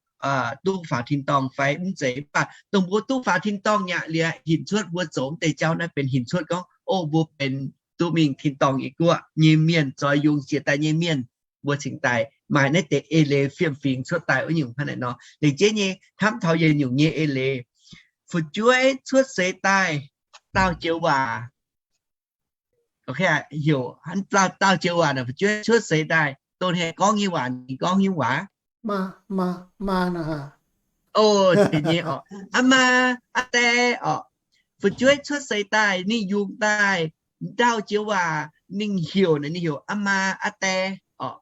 duqv faaux tin-dorngh fai mv zeiz. Mv baac dongh mbuo duqv faaux tin-dorngh aqv liuz, hinc cuotv mbuo zoux mv deix jauv naaiv benx hinc cuotv gorngv, o, mbuo benx duqv mingh tin-dorngh nyei guoqv nyei mienh, zoux yungz jiex daaih nyei mienh, mbuo cingx daaih maaih naaiv deix eix leiz fiem-fingx cuotv daaih wuov nyungc hnangv naaiv nor. Lengc jeiv nyei hnamv taux yietc nyungc nyei eix leiz, fu'jueiv cuotv seix daaih daauh joux waac, heuc daauh joux waac naaic, fu'jueiv cuotv seix daaih dongh haih gorngv nyei waac, ninh gorngv nyei waac, maa, maa, maa, maa, aa maa, aa die orqc. Fu'jueiv cuotv seix daaih ninh yungz daaih daauh joux waac, ninh heuc naaic, ninh heuc aa maa aa die orqc.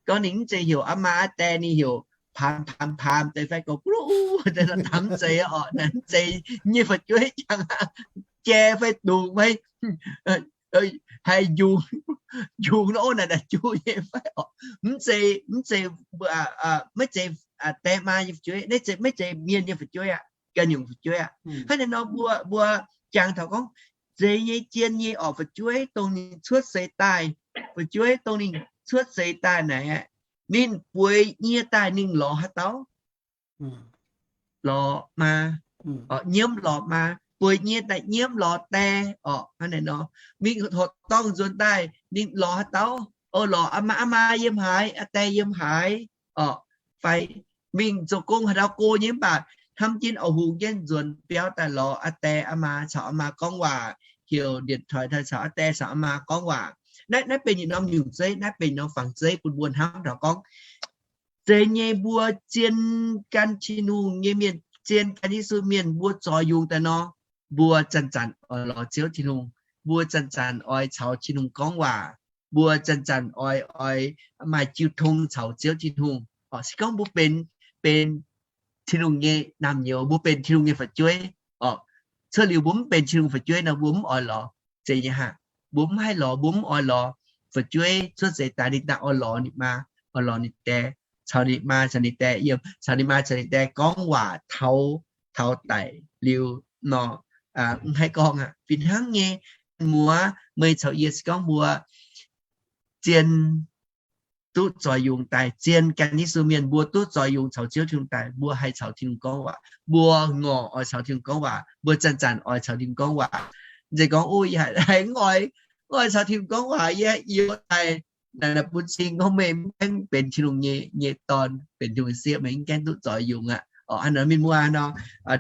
Gorngv ninh mv zeiz heuc aa maa aa die, ninh heuc paam paam paam deix fai gorngv guluv deix, mv zeiz orqc. Naaic mv zeiz nyei fu'jueiv jangx jai fai dungz fai haiz njungx, njungx nor, naaic naaic juv nyei fai orqc. Mv zeiz, mv zeiz, maiv zeiz die maa nyei fu'jueiv, naaiv maiv zeiz mienh nyei fu'jueiv aqv, ganh nyungc fu'jueiv aqv. Hnangv naaiv nor mbuo, mbuo jangx taux gorngv zeiz nyei, zien nyei orqc, fu'jueiv dongh ninh cuotv seix daaih, fu'jueiv dongh ninh cuotv seix daaih naaic, ninh bueix nyie daaih ninh lorz haaix dauh? Lorz maa. Nyiemv lorz maa. Bueix nyie daaih nyiemv lorz die orqc. Hnangv naaiv nor, mingh horqc dorngh nzuonx daaih ninh lorz haaix dauh? O, lorz aa maa, aa maa yiem haaix, aa die yiem haaix orqc. Fai mingh zoux gong haaix dauh go nyei mv baac hnamv jienv oix hungx jienv nzuonx biauv daaih lorz aa die aa maa, caux aa maa gorngv waac, heuc điện thoại daaih caux aa die caux aa maa gorngv waac. Naaiv, naaiv benx yietc norm nyungc zeiv, naaiv benx norm fangx zeiv bun mbuo hnamv taux gorngv, zeiz nyei mbuo zien gan Tin-Hungh nyei mienh, zien gan Yesu mienh, mbuo zoux yungz daaih nor, mbuo zanc-zanc oix lorz Ziouv Tin-Hungh, mbuo zanc-zanc oix caux Tin-Hungh gorngv waac, mbuo zanc-zanc oix, oix maaih jiu tong caux Ziouv Tin-Hungh. Se gorngv mbuo benx, benx Tin-Hungh nyei naamh nyouz, mbuo benx Tin-Hungh nyei fu'jueiv orqc. Cuotv liuz mbuo mv benx Tin-Hungh fu'jueiv nor, mbuo mv oix lorz. Zeiz nyei haic. Mbuo mv haih lorz, mbuo mv oix lorz fu'jueiv cuotv seix daaih ninh daaih oix lorz ninh maa, oix lorz ninh die, caux ninh maa caux ninh die yiem, caux ninh maa caux ninh die gorngv waac taux, taux daic liuz nor, mv haih gorngv aqv. Fih hnangv nyei, muoz, meih caux yie se gorngv mbuo zien duqv zoux yungz daaih, zien gan Yesu mienh mbuo duqv zoux yungz caux Ziouv Tin-Hungh daaih, mbuo haih caux Tin-Hungh gorngv waac, mbuo ngorc oix caux Tin-Hungh gorngv waac, mbuo zanc-zanc oix caux Tin-Hungh gorngv waac. Mv zeiz gorngv, o, yie haiz, haiz mv oix, mv oix caux Tin-Hungh gorngv waac, yie, yie daaih naaic bun cing gorngv meih mv gaengh benx Tin-Hungh nyei, nyei dorn, benx Tin-Hungh sieqv, meih mv gaengh duqv zoux yungz aqv orqc. Hnangv nor mienh muoz nor,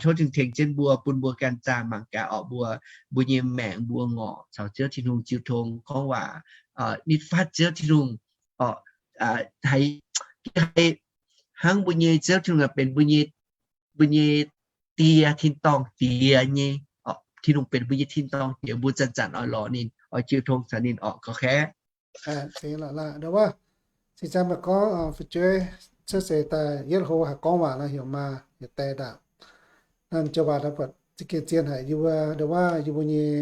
tov Tin-Hungh tengx jienv mbuo, bun mbuo ganh zaah mangc gaax orqc, mbuo, mbuo nyei maengc mbuo ngorc caux Ziouv Tin-Hungh jiu tong gorngv waac, nitv fatv Ziouv Tin-Hungh orqc, haiz, haiz hnangv mbuo nyei Ziouv Tin-Hungh benx mbuo nyei, mbuo nyei Die, tin-dorngh Diex nyei orqc. Tin-Hungh benx mbuo nyei tin-dorngh Diex, mbuo zanc-zanc oix lorz ninh, oix jiu tong caux ninh orqc, gorngv kaeqv. Aa, cingx la'laah, ndo wuov, cingx zanc maaih gorngv fu'jueiv cuotv seix daaih yietv hlo haih gorngv waac nor, heuc maa heuc die ndaangc. Naaiv joux waac naaiv buatc za'gengh zien haic. Yie mbuo ndo wuov, yie mbuo nyei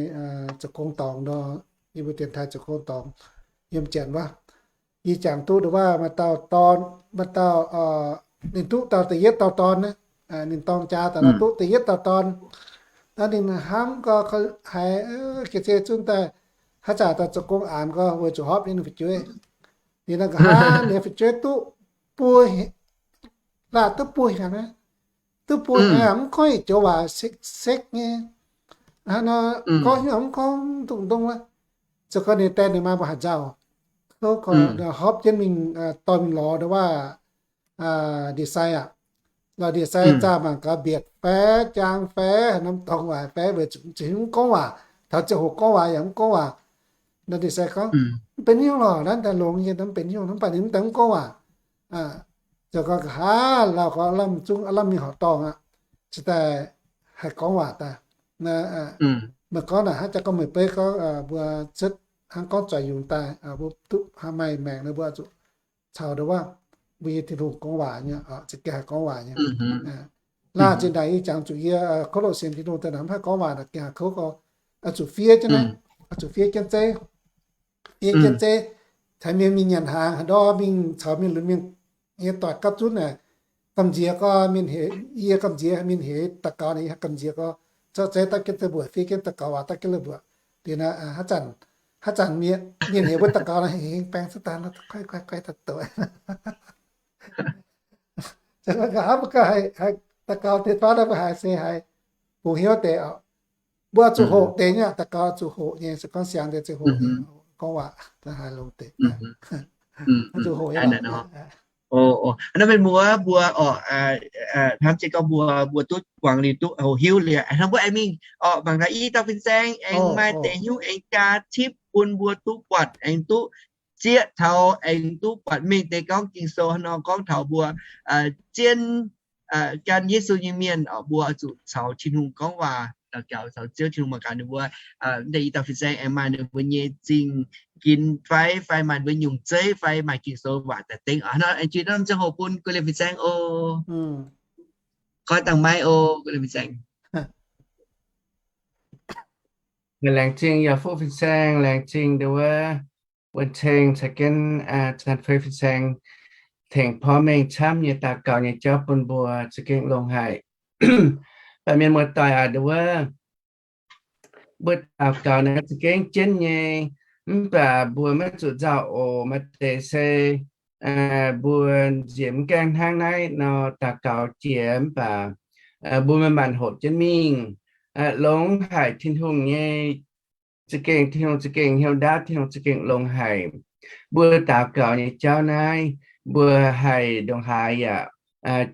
zoux gong dorngx nor, yie mbuo dienx taaih zoux gong dorngx yiem janx wuov, yie jangx duqv ndo wuov maaih dauh dorn, maaih dauh, ninh duqv dauh da'yietv dauh dorn naaiv, ninh dorng jaa daaih nor duqv da'yietv dauh dorn. Naaiv ninh hnamv gorngv haiz ga'sie zunv daaih, haaix zanc dauh zoux gong aanx gorngv weic zuqc hopv ninh fu'jueiv. Ninh naaiv nqa'haav ninh fu'jueiv duqv buo, laah duqv buo hnyangx naaiv, duqv bun aqv, mv gorngv yietc joux waac sekv-sekv nyei. Hnangv nor gorngv hnyouv mv gorngv dongh dongh wuov. Zoux gau ninh die ninh maa mbuo haaix nzauh, kouv gau, horpc jienv mingh dorh mingh lorz ndongc wuov ndie-sai aqv. Lorz ndie-sai zaah mangc gaax mbietc fai jaang fai haaix norm dorngx waac fai weic zuqc mv gorngv waac, taux ziangh hoc gorngv waac yaac mv gorngv waac. Ndie-sai gorngv, mv benx haaix nyungc lorqc, naaiv daaih longx nyei, mv benx haaix nyungc, mv baac ninh mv daaih mv gorngv waac. Zoux gau nqa'haav lauh gau lamh zungv lamh mingh horqc dorngh aqv, cingx daaih haih gorngv waac daaih. Meih gorngv naaic hnangv jaax gorngv meih beiv gorngv mbuo cuotv hnangv gorngv zoux yungz daaih, mbuo duqv maaih maengc nor mbuo zuqc caux ndongc wuov mbuo nyei Tin-Hungh gorngv waac nyei, za'gengh haih gorngv waac nyei. Laanh zinh ndaangc yie jangx zuqc yie kouv loh sienx Tin-Hungh daaih naaic mv haih gorngv waac naaic gengh haih kouv gau. Zuqc fiev jienv naaiv, zuqc fiev jienv zeiv, fiev jienv zeiv, caux mienh mingh nyanc hnaangx haaix ndau mingh caux mienh lunx mienh nyei doic gapv zunv naaic, gamh nziex gau mienh heuc, yie gamh nziex mienh heuc daux gaux naaic, yie gamh nziex gau zorqv zeiv dapv jienv deix mbuoqc, fiev jienv daux gaux waac dapv jienv la'mbuoqc. Liuz naaic, haaix zanc mienh heuc mbuo daux gaux naaic, hengx baeng cuotv daaih nor, guai guai guai daaih douc. Nqa'haav mbuo gauh haih daux gaux deix faav naaiv mbuo haiz se haiz bungx hnyouv deix oc. Mbuo zuqc hoqc deix nyei, daux gaux zuqc hoqc nyei, se gorngv siangx deix zuqc hoqc nyei, gorngv waac haaix longx deix. Zuqc hoqc nyei. Naaiv mbuo, mbuo oc, hnamv se gorngv mbuo, mbuo duqv guangc liuz duqv hoqc hiuv liuz, hnamv mbuo aengx mingh oc, mangc gaax i dauh fin-saeng aengx maaih deix hnyouv aengx jaa tipv bun mbuo duqv buatc, aengx duqv zieqv taux, aengx duqv buatc mengh deix gorngv Ging-Sou haaix nor gorngv taux mbuo zien gan Yesu nyei mienh oc, mbuo zuqc caux Tin-Hungh gorngv waac, daux gaux caux Ziouv Tin-Hungh mangc gaax ninh mbuo deix i dauh fin-saeng aengx maaih ninh mbuo nyei zingh ginx fai, fai maaih ninh mbuo nyungc zeiv fai maaih Ging-Sou waac daaih dengv oc. Hnangv nor aengx jiex norm ziangh hoc bun guei liemh fin-saeng oc. Koi dangh maiv oc, guei liemh fin-saeng. Laengz zingh yaac fuqv fin-saeng, laengz zingh ndongc wuov wuonh ceng caux jienv Zanc Fei fin-saeng tengx porv mengh camv nyei daux gaux nyei jauv bun mbuo za'gengh longx haic. Mv baac mienh muoz-doic aac, ndongc wuov mbuo daux gaux naaiv za'gengh jienv nyei, mv baac mbuo maiv zuqc nzauh oc. Maaih deix se mbuo nziex mv gaengh hnangv naaiv nor daux gaux jiex mv baac mbuo maaih maanc hoqc jienv mingh. Longx haic Tin-Hungh nyei za'gengh, Tin-Hungh za'gengh hnyouv ndaauv, Tin-Hungh za'gengh longx haic. Mbuo daux gaux nyei jauv naaiv, mbuo haih ndongc haaix yaac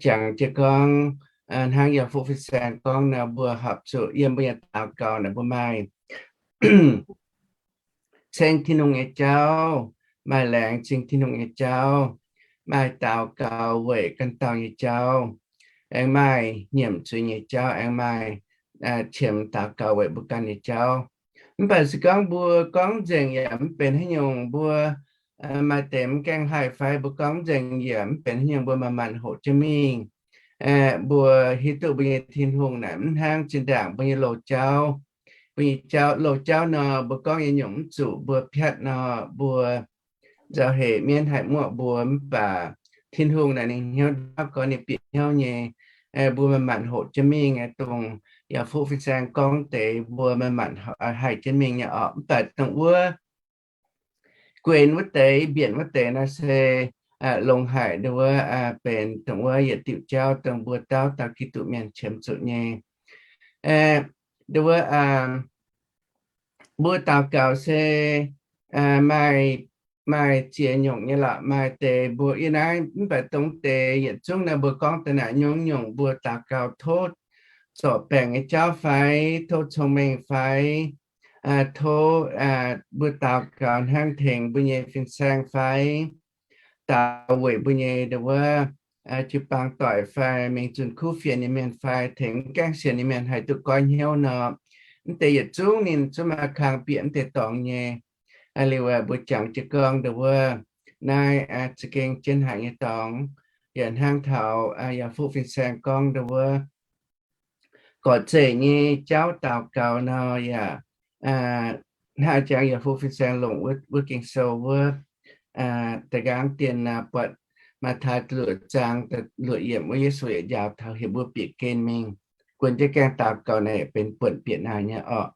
jangx jienv gorngv, hnangv yaac fuqv fin-saeng gorngv nor, mbuo horpc zuqc yiem mbuo nyei daux gaux naaic mbuo maaih ceng Tin-Hungh nyei jauv, maaih laengz zingh Tin-Hungh nyei jauv, maaih daux gaux weic ganh dauh nyei jauv, aengx maaih nyiemc zuiz nyei jauv, aengx maaih qiemx daux gaux weic mbuo ganh nyei jauv. Mv baac se gorngv mbuo gorngv nzengc yaac mv benx haaix nyungc, mbuo maaih deix mv gaengh haih fai mbuo gorngv nzengc yaac mv benx haaix nyungc, mbuo maaih maanc hoqc jienv mingh. Mbuo hiuv duqv mbuo nyei Tin-Hungh naaic mv hnangv zinh ndaangc mbuo nyei loz-jauv. Mbuo nyei jauv, loz-jauv nor, mbuo gorngv nyei nyungc mv zuqc mbuo piatv nor, mbuo nzauh hec mienv haih muoqv mbuo, mv baac Tin-Hungh naaic ninh hnyouv ndaauv gorngv ninh bieqc hnyouv nyei. Mbuo maaih maanc hoqc jienv mingh, dongh yaac fuqv fin-saeng gorngv deix mbuo maaih maanc haih jienv mingh nyei orqc. Mv baac dongh wuov guenx wuov deix, mbienc wuov deix naaiv se longx haic, ndongh wuov benx dongh wuov yietc diuc jauv dongh mbuo dauh dauh Giduc mienh qiemx zuqc nyei. Ndongh wuov mbuo daux gaux se maaih, maaih ziex nyungc nyei lorqc. Maaih deix mbuo yie naaiv mv baac dongh deix yietc zungv naaiv mbuo gorngv daaih naaic nyungc-nyungc mbuo daux gaux tov zorc baengc nyei jauv fai, tov cong-mengh fai, tov mbuo daux gaux hnangv tengx mbuo nyei fin-saeng fai, daux weic mbuo nyei ndongh wuov jiu-baang doic fai mingh zunh kuv fienx nyei mienh fai tengx mv gaengh sienx nyei mienh haih duqv goiv hnyouv nor, mv deix yietc zungv ninh zungv maaih kang bieqc mv deix dorngx nyei. Liuz mbuo jangx jienv gorngv ndongh wuov naaiv za'gengh jienv haic nyei dorngx, yaac hnangv taux yaac fuqv fin-saeng gorngv ndongh wuov gorc zeic nyei jauv daux gaux nor yaac hnangv jangx yaac fuqv fin-saeng longc wuov Ging-Sou wuov, da'nqaang dien buatc Matv^taai luoqc zaang luoqc yiemc wuov Yesu yaac njaaux taux heuc mbuo bieqc gen mingh, guon jienv gaengh daux gaux naaic benx buonc bieqc naaic nyei orqc.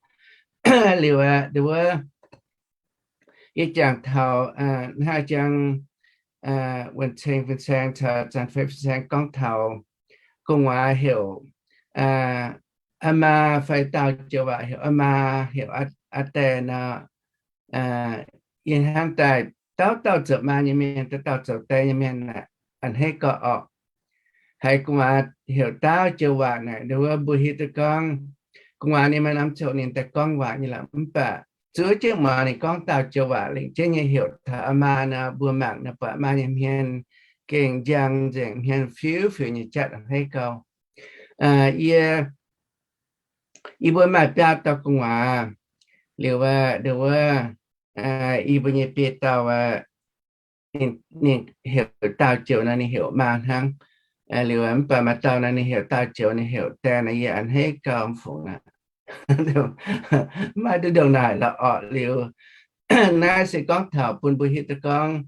Liuz aqv, ndongh wuov yie jangx taux hnangv jangx wuonh ceng fin-saeng caux zanc fei fin-saeng gorngv taux gu'nguaaz heuc a'maa fai daauh joux waac heuc a'maa, heuc a'daeh nor, yie hnamv daaih dauh dauh zoux maa nyei mienh, dauh dauh zoux daeh nyei mienh a'hneiv gau orqc. Haiz gu'nguaaz heuc daauh joux waac naaic, nduov mbuo hiuv duqv gorngv gu'nguaaz ninh maaih norm ziangh hoc ninh daaih gorngv waac nyei lorqc, mv baac zuov jienv muangx ninh gorngv daauh joux waac lengc jeiv nyei heuc taux a'maa nor, mbuo mangc nor buatc a'maa nyei hmien gengh njang nzengc, hmien fiuv-fiuv nyei jatv a'hneiv gau. Yie, yie mbuo maaih biaa dauh gu'nguaaz liuz, nduov, yie mbuo nyei biei dauh, ninh heuc daauh joux nor ninh heuc maa hnangv. Liuz mv baac maaih dauh nor ninh heuc daauh joux ninh heuc daeh nor, yie a'hneiv gau mv fungc aqv. Maiv duqv ndongc naaic lorqc orqc. Liuz naaiv se gorngv taux bun mbuo hiuv duqv gorngv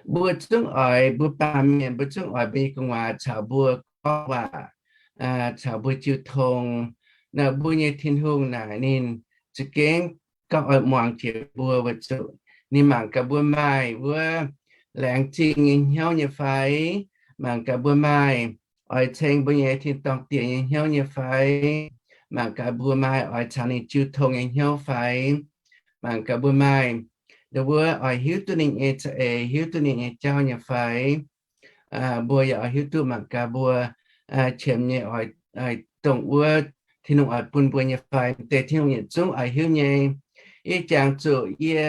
mbuo zungv oix, mbuo baamh mienh mbuo zungv oix mbuo nyei gu'nguaaz caux mbuo gorngv waac, caux mbuo jiu tong. Nor mbuo nyei Tin-Hungh naaic ninh za'gengh gorngv oix muangx jiex mbuo weic zuqc ninh mangc gaax mbuo maaih wuov laengz zingh nyei hnyouv nyei fai, mangc gaax mbuo maaih oix ceng mbuo nyei tin-dorngh Diex nyei hnyouv nyei fai, mangc gaax mbuo maaih oix caux ninh jiu tong nyei hnyouv fai, mangc gaax mbuo maaih nduov oix hiuv duqv ninh nyei za'eix, hiuv duqv ninh nyei jauv nyei fai. Mbuo yaac oix hiuv duqv mangc gaax mbuo qiemx nyei oix, dongh wuov Tin-Hungh oix bun mbuo nyei fai, deix Tin-Hungh yietc zungv oix hiuv nyei. Yie jangx zuqc yie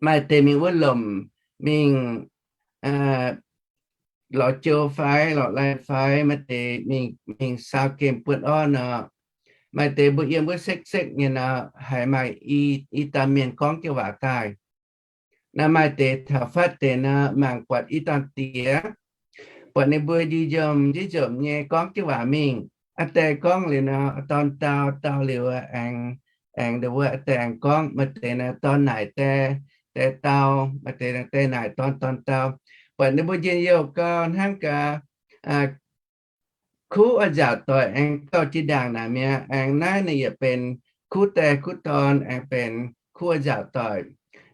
maaih deix mingh wuov lomc mingh lorz jou fai lorz lai fai, maaih deix mingh, mingh saau gemh buonv orv nor, maaih deix mbuo yiem wuov sekv-sekv nyei nor, haiz maaih i, i dauh mienh gorngv jienv waac daaih. Naaiv maaih deix taux fatv deix nor, mangc buatc i dauh diex, buatc ninh mbuo njomc njomc nyei gorngv jienv waac mingh. Aa die gorngv liuz nor, dorn dau, dau liuz aengx, aengx nduov aa die aengx gorngv. Maaih deix nor dorn naaic die, die dau, maaih deix die naaic dorn, dorn dau. Buatc ninh mbuo njien-youh gau hnangv gaax kuv oix nzaaux doic aengx gauh jiex ndaangc naaic mi'aqv. Aengx naaiv ninh yaac benx kuv die kuv dorn, aengx benx kuv oix nzaaux doic.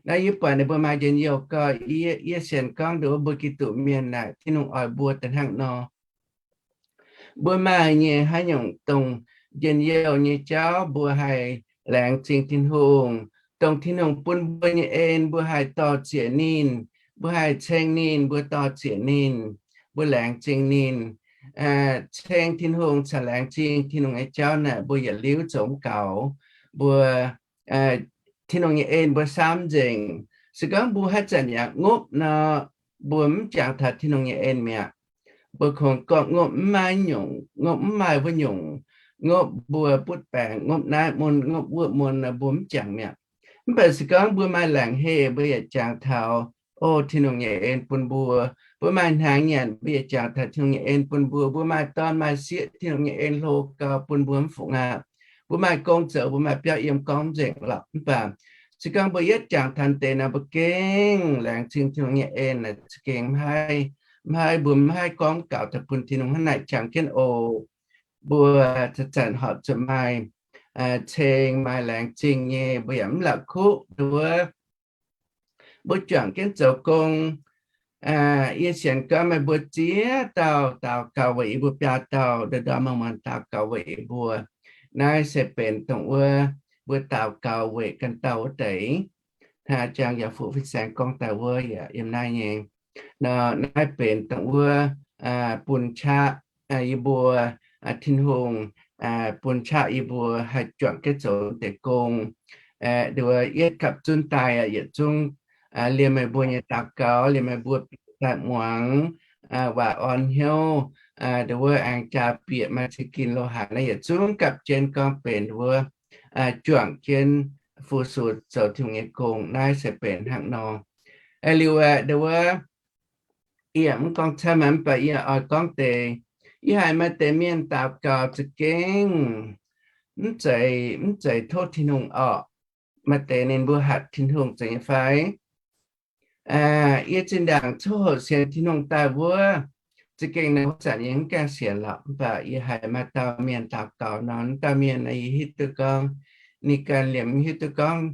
Naaiv yie buatc ninh mbuo maaih njien-youh gau. Yie, yie sienx gorngv nduov mbuo Giduc mienh naaic Tin-Hungh oix mbuo daaih hnangv nor. Mbuo maaih nyei haaix nyungc dongh njien-youh nyei jauv mbuo haih laengz zingh Tin-Hungh, dongh Tin-Hungh bun mbuo nyei en mbuo haih dor-ziec ninh, mbuo haih ceng ninh, mbuo dor-ziec ninh, mbuo laengz zingh ninh. Ceng Tin-Hungh caux laengz zingh Tin-Hungh nyei jauv naaic mbuo yietc liuz zoux mv gaux. Mbuo Tin-Hungh nyei en mbuo samv nzengc. Se gorngv mbuo haaix zanc yaac ngopv nor, mbuo mv jangx taux Tin-Hungh nyei en mi'aqv. Mbuo kungx gorngv ngopv mv maaih nyungc, ngopv mv maaih wuov nyungc, ngopv mbuo butv baengc, ngopv naaiv mun, ngopv wuov mun, mbuo mv jangx mi'aqv. Mv baac se gorngv mbuo maaih laengz heh, mbuo yaac jangx taux, o, Tin-Hungh nyei en bun mbuo. Mbuo maaih hnaangx nyanc, mbuo yaac jangx taux Tin-Hungh nyei en bun mbuo. Mbuo maaih dorn maaih sieqv, Tin-Hungh nyei en hlo gau bun mbuo mv fungc aqv. Mbuo maaih gong zoux, mbuo maaih biauv yiem gorngv nzengc lorqc. Mv baac se gorngv mbuo yietv jangx taux deix nor, mbuo gengh laengz zingh Tin-Hungh nyei en, za'gengh mv haih, mv haih, mbuo mv haih gorngv gaux daaih bun Tin-Hungh hnangv naaic jangx jienv oc. Mbuo zanc-zanc horpc zuqc maaih ceng maaih laengz zingh nyei, mbuo yaac mv la'kuqv nduov mbuo juangc jienv zoux gong. Yie sienx gorngv meih mbuo ziex dauh daux gaux weic yie mbuo biaa dauh, ndorm-ndorm muonz-muonz daux gaux weic yie mbuo. Naaiv se benx dongh wuov mbuo daux gaux weic ganh dauh wuov deix. Hnangv jang yaac fuqv fin-saeng gorngv daaih wuov yaac yiem naaiv nyei. Nor naaiv benx dongh wuov bun qaqv yie mbuo, Tin-Hungh bun qaqv yie mbuo haih juangc jienv zoux deix gong. Nduov yietv gapv zunv daaih yietc zungv liemh meih mbuo nyei daux gaux, liemh meih mbuo daaih muangx waac orn hnyouv, nduov wuov aengx jaa bieqc maaih za'gengh lo haic naaiv yietc zungv gapv jienv gorngv benx wuov juangc jienv fu-sux zoux Tin-Hungh nyei gong. Naaiv se benx hnangv nor. Liuz aeqv, nduov wuov yie mv gorngv camv mv baac yie oix gorngv deix, yie haiz maaih deix mienh daux gaux za'gengh mv zeiz, mv zeiz tov Tin-Hungh orqc. Maaih deix ninh mbuo hatc Tin-Hungh zeiz nyei fai? Yie zinh ndaangc coqv hoqc sienx Tin-Hungh daaih wuov, za'gengh naaiv wuov zanc yie mv gaengh sienx lorqc, mv baac yie haiz maaih dauh mienh daux gaux nor, dauh mienh naaiv yie hiuv duqv gorngv, ninh ganh liemh hiuv duqv gorngv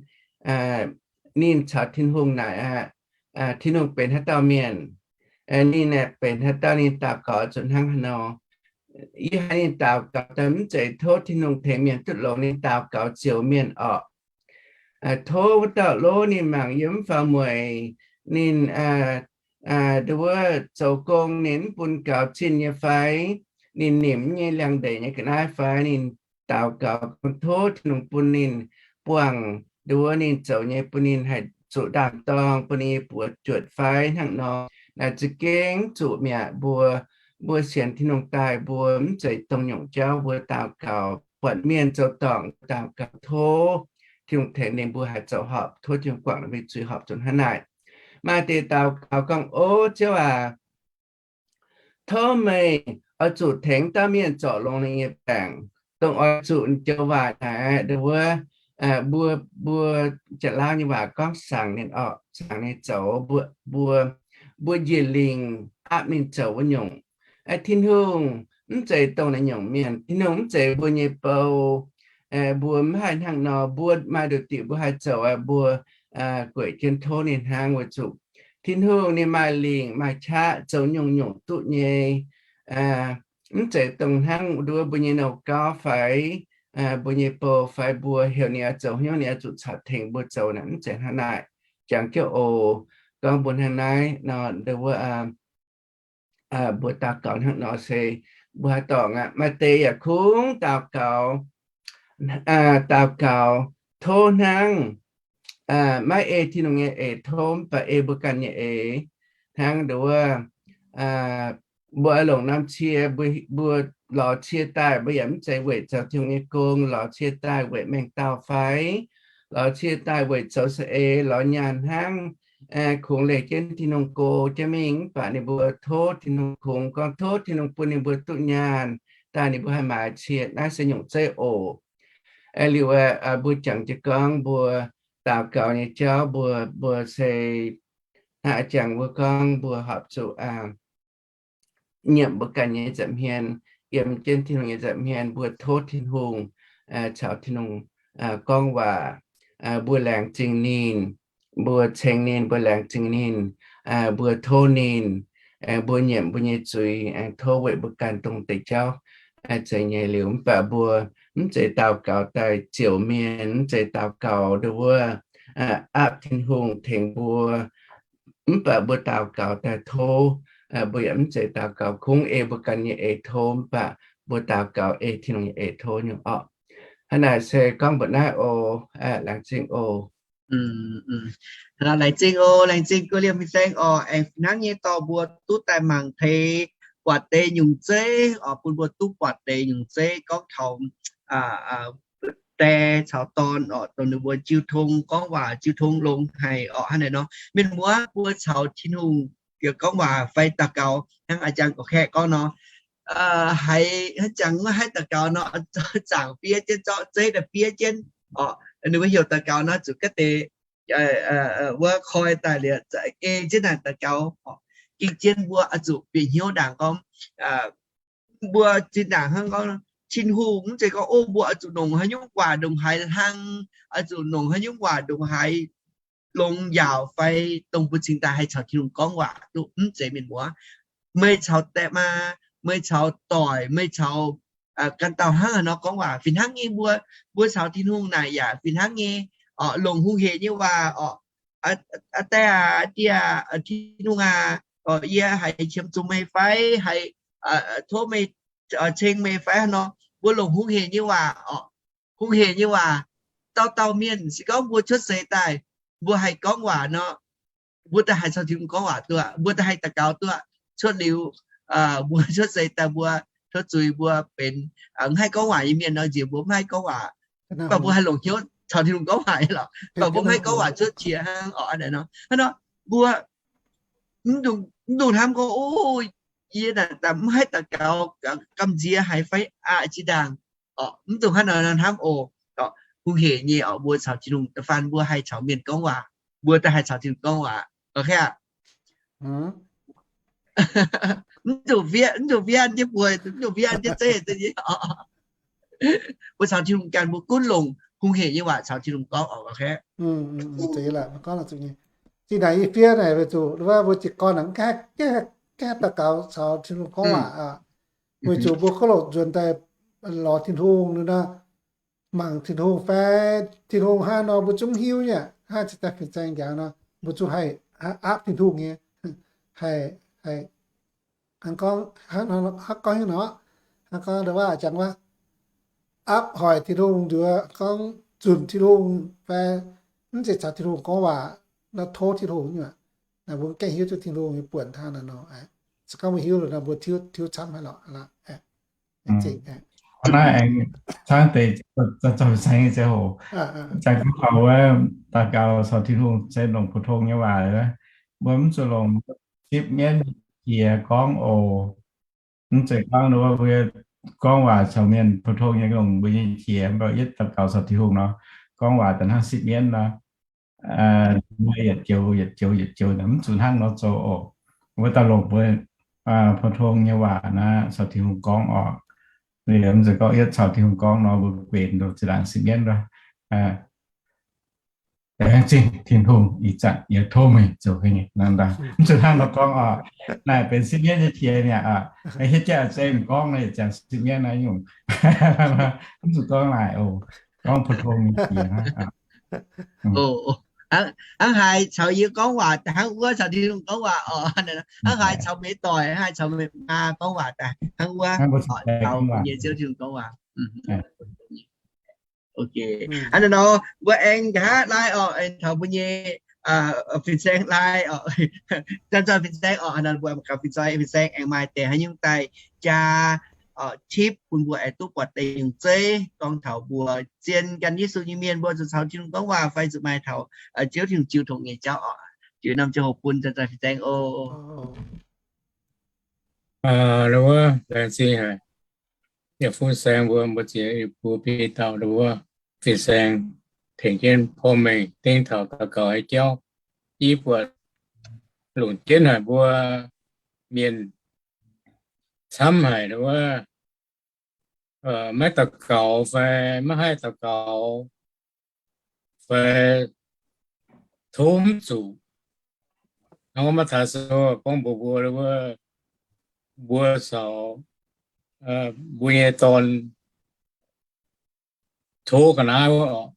ninh caux Tin-Hungh naaic aqv, Tin-Hungh benx haaix dauh mienh. Ninh aeqv, benx haaix dauh ninh daux gaux zuqc hnangv haaix nor. Yie haiz ninh daux gaux daaih mv zeiz tov Tin-Hungh tengx mienh duqv longx, ninh daux gaux zioux mienh orqc. Tov wuov dauh lov ninh mangc yiem mv faaux mueic, ninh nduov zoux gong ninh mv bun gaux zinh nyei fai, ninh nimc nyei liangx-ndeic nyei ga'naaiv fai, ninh daux gaux gorngv tov Tin-Hungh bun ninh buangh nduov ninh zoux nyei, bun ninh haih zuqc ndaam-dorng, bun ninh nyei buoz juotc fai hnangv nor. Naaic za'gengh zuqc mi'aqv. Mbuo, mbuo sienx Tin-Hungh daaih mbuo mv zeiz dongh nyungc jauv mbuo daux gaux buatc mienh zoux dorngc daux gaux tov Tin-Hungh tengx ninh mbuo haih zoux horpc, tov Tin-Hungh guangc ninh mbuo zuiz horpc zuqc hnangv naaic. Maaih deix daux gaux gorngv, O Ziouv aac, tov meih oix zuqc tengx dauh mienh zorc longx ninh nyei baengc, dongh oix zuqc joux waac naaic, nduov, mbuo, mbuo Janx-Laauv nyei waac gorngv saangc ninh orqc, saangc ninh zoux, mbuo, mbuo, mbuo njiec lingc aapv ninh zoux wuov nyungc. Tin-Hungh mv zeiz dongh naaiv nyungc mienh. Tin-Hungh mv zeiz mbuo nyei bou. Mbuo mv haih hnangv nor. Mbuo maaih nduqc diuc mbuo haih zoux, mbuo gueic jienv tov ninh hnangv. Weic zuqc Tin-Hungh ninh maaih lingc maaih qaqv, zoux nyungc-nyungc duqv nyei. Mv zeiz dongh hnangv nduov mbuo nyei nouh gauv fai mbuo nyei bou fai mbuo heuc ninh oix zoux hnyouv ninh oix zuqc caux tengx mbuo zoux naaic, mv zeiz hnangv naaic. Jangx jienv oc. Gorngv mbuo hnangv naaiv nor, nduov, mbuo daux gaux hnangv nor se mbuo haih dorngc aqv. Maaih deix yaac kungx daux gaux, daux gaux tov hnangv, maiv ei Tin-Hungh nyei eix tov, mv baac ei mbuo ganh nyei eix. Hnangv nduov, mbuo oix longc norm cie, mbuo, mbuo lorz cie daaih, mbuo yaac mv zeiz weic zoux Tin-Hungh nyei gong. Lorz cie daaih weic mengh dauh fai, lorz cie daaih weic zoux saeng-eix, lorz nyaanh hnangv, kungx leih jienv Tin-Hungh go jienv mingh, mv baac ninh mbuo tov Tin-Hungh, kungx gorngv tov Tin-Hungh bun ninh mbuo duqv nyaanh daaih ninh mbuo haih maaiz cie. Naaiv se nyungc zeiv oc. Liuz mbuo jangx jienv gorngv mbuo daux gaux nyei jauv, mbuo, mbuo se hnangv a'jangc mbuo gorngv mbuo horpc zuqc nyiemc mbuo ganh nyei nza'hmien, yiem jienv Tin-Hungh nyei nza'hmien, mbuo tov Tin-Hungh, caux Tin-Hungh gorngv waac, mbuo laengz zingh ninh, mbuo ceng ninh, mbuo laengz zingh ninh, mbuo tov ninh, mbuo nyiemc mbuo nyei zuiz, aengx tov weic mbuo ganh dongh deix jauv zeiz nyei liuz. Mv baac mbuo mv zeiz daux gaux daaih ziouc mienh, mv zeiz daux gaux nduov aapv Tin-Hungh tengx mbuo. Mv baac mbuo daux gaux daaih tov, mbuo yaac mv zeiz daux gaux kungx ei mbuo ganh nyei eix tov, mv baac mbuo daux gaux ei Tin-Hungh nyei eix tov nyei orqc. Hnangv naaic se gorngv mbuox naaiv oc. Laengz zingh oc. Laengz zingh oc, laengz zingh go liemh fin-saeng oc. Aengx hnangv nyei dorh mbuo duqv daaih mangc taux buatc deix nyungc zeiv oc, bun mbuo duqv buatc deix nyungc zeiv gorngv taux die caux dorn oc, dongh ninh mbuo jiu tong gorngv waac, jiu tong longx haic oc. Hnangv naaic nor, mienh muoz, mbuo caux Tin-Hungh gorngv waac fai daux gaux hnangv a'jang gorqv-kaeqv gorngv nor, haiz hnangv jangx maiv haih daux gaux nor, zaangc fiev jienv, zorqv zeiv daaih fiev jienv oc. Ninh mbuo heuc daux gaux nor zuqc ga'deix wuov koi daaih liuz, ei jienv naaic daux gaux oc. Ging jienv mbuo oix zuqc bieqc hnyouv ndaangc gorngv, mbuo zinh ndaangc hnangv gorngv Tin-Hungh mv zeiz gorngv, o, mbuo oix zuqc nongc haaix nyungc waac ndongc haaix hlang, oix zuqc nongc haaix nyungc waac ndongc haaix longx yaauc fai dongh mbuo cingx daaih haih caux Tin-Hungh gorngv waac duqv, mv zeiz, mienh muoz. Meih caux die maa, meih caux doic, meih caux ganh dauh hnangv haaix nor gorngv waac fih hnangv nyei. Mbuo, mbuo caux Tin-Hungh naaic yaac fih hnangv nyei oc. Longc hungh heic nyei waac oc. Die aac, die aac, Tin-Hungh aac, yie haiz qiemx zuqc meih fai, haiz tov meih ceng meih fai hnangv nor, mbuo longc hungh heic nyei waac oc. Hungh heic nyei waac, dauh dauh mienh se gorngv mbuo cuotv seix daaih, mbuo haih gorngv waac nor, mbuo daaih haih caux Tin-Hungh gorngv waac duqv, mbuo daaih haih daux gaux duqv. Cuotv liuz, mbuo cuotv seix daaih mbuo tov zuiz mbuo benx mv haih gorngv waac nyei mienh nor, nziex mbuo mv haih gorngv waac. Mv baac mbuo haih longc hnyouv caux Tin-Hungh gorngv waac lorqc. Mv baac mbuo mv haih gorngv waac cuotv qiex hnangv oc. Hnangv nor, mbuo mv dungx hnamv gorngv, o, yie naaic mv haih daux gaux gamh nziex haic fai aqc zinh ndaangc oc. Mv dungx hnangv nor hnamv oc. Hungh heic nyei oc, mbuo caux Tin-Hungh da'faanh mbuo haih caux mienh gorngv waac, mbuo daaih haih caux Tin-Hungh gorngv waac. Mv dungx fiev, mv dungx fiev an jienv buoz, mv dungx fiev an jienv zeiv. Mbuo caux Tin-Hungh ganh, mbuo gunv longc hungh heic nyei waac caux Tin-Hungh gorngv oc. Zinh ndaangc yie fiev naaic weic zuqc mbuo jiez gorn mv haih, gaengh daux gaux caux Tin-Hungh gorngv waac aqv. Weic zuqc mbuo kov loc nzuonx daaih lorz Tin-Hungh nor, mangc Tin-Hungh fai Tin-Hungh hnangv nor mbuo zungv hiuv nyei. Hnangv ziouc daaih fin-saeng jangx nor, mbuo zungv haih aapv Tin-Hungh nyei. Haih, haih, hnangv gorngv, hnangv gorngv hiuv nor, hnangv gorngv ndau waac jangx wuov, aapv hoic Tin-Hungh nduov, gorngv zunc Tin-Hungh fai mv zeiz caux Tin-Hungh gorngv waac nor, tov Tin-Hungh nyei. Naaiv mbuo gaengh hiuv duqv Tin-Hungh nyei buonc hnangv naaiv nor. Se gorngv mbuo hiuv liuz nor, mbuo tiuv, tiuv camv haic lorqc. Naaiv aengx camv deix, zaux fin-saeng nyei ziangh hoc, jangx gorngv taux wuov daux gaux caux Tin-Hungh se longc pou-tong nyei waac, mbuo mv zuqc longc sipv mienv qiex gorngv oc. Mv zeiz gorngv wuov mbuo gorngv waac caux mienh pou-tong nyei longc mbuo nyei qiex, mv baac yietv daux gaux caux Tin-Hungh nor, gorngv waac daaih hnangv sipv mienv nor, yietc joux yietc joux yietc joux, mv zuqc hnangv nor zoux oc. Mbuo daaih longc mbuo pou-tong nyei waac naaiv caux Tin-Hungh gorngv oc. Liuz mv zeiz gorngv yietv caux Tin-Hungh gorngv nor, mbuo guenx ndoh zinh ndaangc sipv mienv nor. Laengz zingh Tin-Hungh ih zanc yie tov meih zoux haaix nyungc nor, mv zuqc hnangv nor gorngv oc. Naaiv benx sipv mienv nyei qiex mi'aqv. Hietv jaav zeiv gorngv naaiv yietc ziangh sipv mienv naaiv nyungc, mv zuqc gorngv naaic oc. Gorngv pou-tong nyei qiex hnangv. Hnangv haaix caux yie gorngv waac hnangv wuov, caux Tin-Hungh gorngv waac oc. Hnangv haaix caux meih doic, hnangv haaix caux meih maa gorngv waac daaih hnangv wuov, caux mbuo nyei Ziouv Tin-Hungh gorngv waac. Ok. Hnangv naaiv nor mbuo aengx nqa'haav laai oc, aengx taux mbuo nyei fin-saeng laai oc, zanc-zanc fin-saeng oc, hnangv naaiv mbuo gauh fin-saeng, fin-saeng aengx maaih deix haaix nyungc daaih jaa tipv bun mbuo aengx duqv buatc deix nyungc zeiv gorngv taux mbuo zien gan Yesu nyei mienh mbuo zuqc caux Tin-Hungh gorngv waac fai zuqc maaih taux Ziouv Tin-Hungh jiu tongx nyei jauv oc. Jiex norm ziangh hoc bun zanc-zanc fin-saeng oc. Wuov laengz zingh haic. Yaac fun saeng mbuo, mbuo ziex buo bieqc dauh wuov fin-saeng tengx jienv porv mengh dengv taux daux gaux nyei jauv. Yie buatc longc jienv haic mbuo mienh camv haic wuov, maiv daux gaux fai maiv haih daux gaux fai tov mv zuqc. Hnangv wuov maiv taux sou gorngv mbuox mbuo wuov, mbuo caux mbuo nyei dorn tov ga'naaiv wuov oc.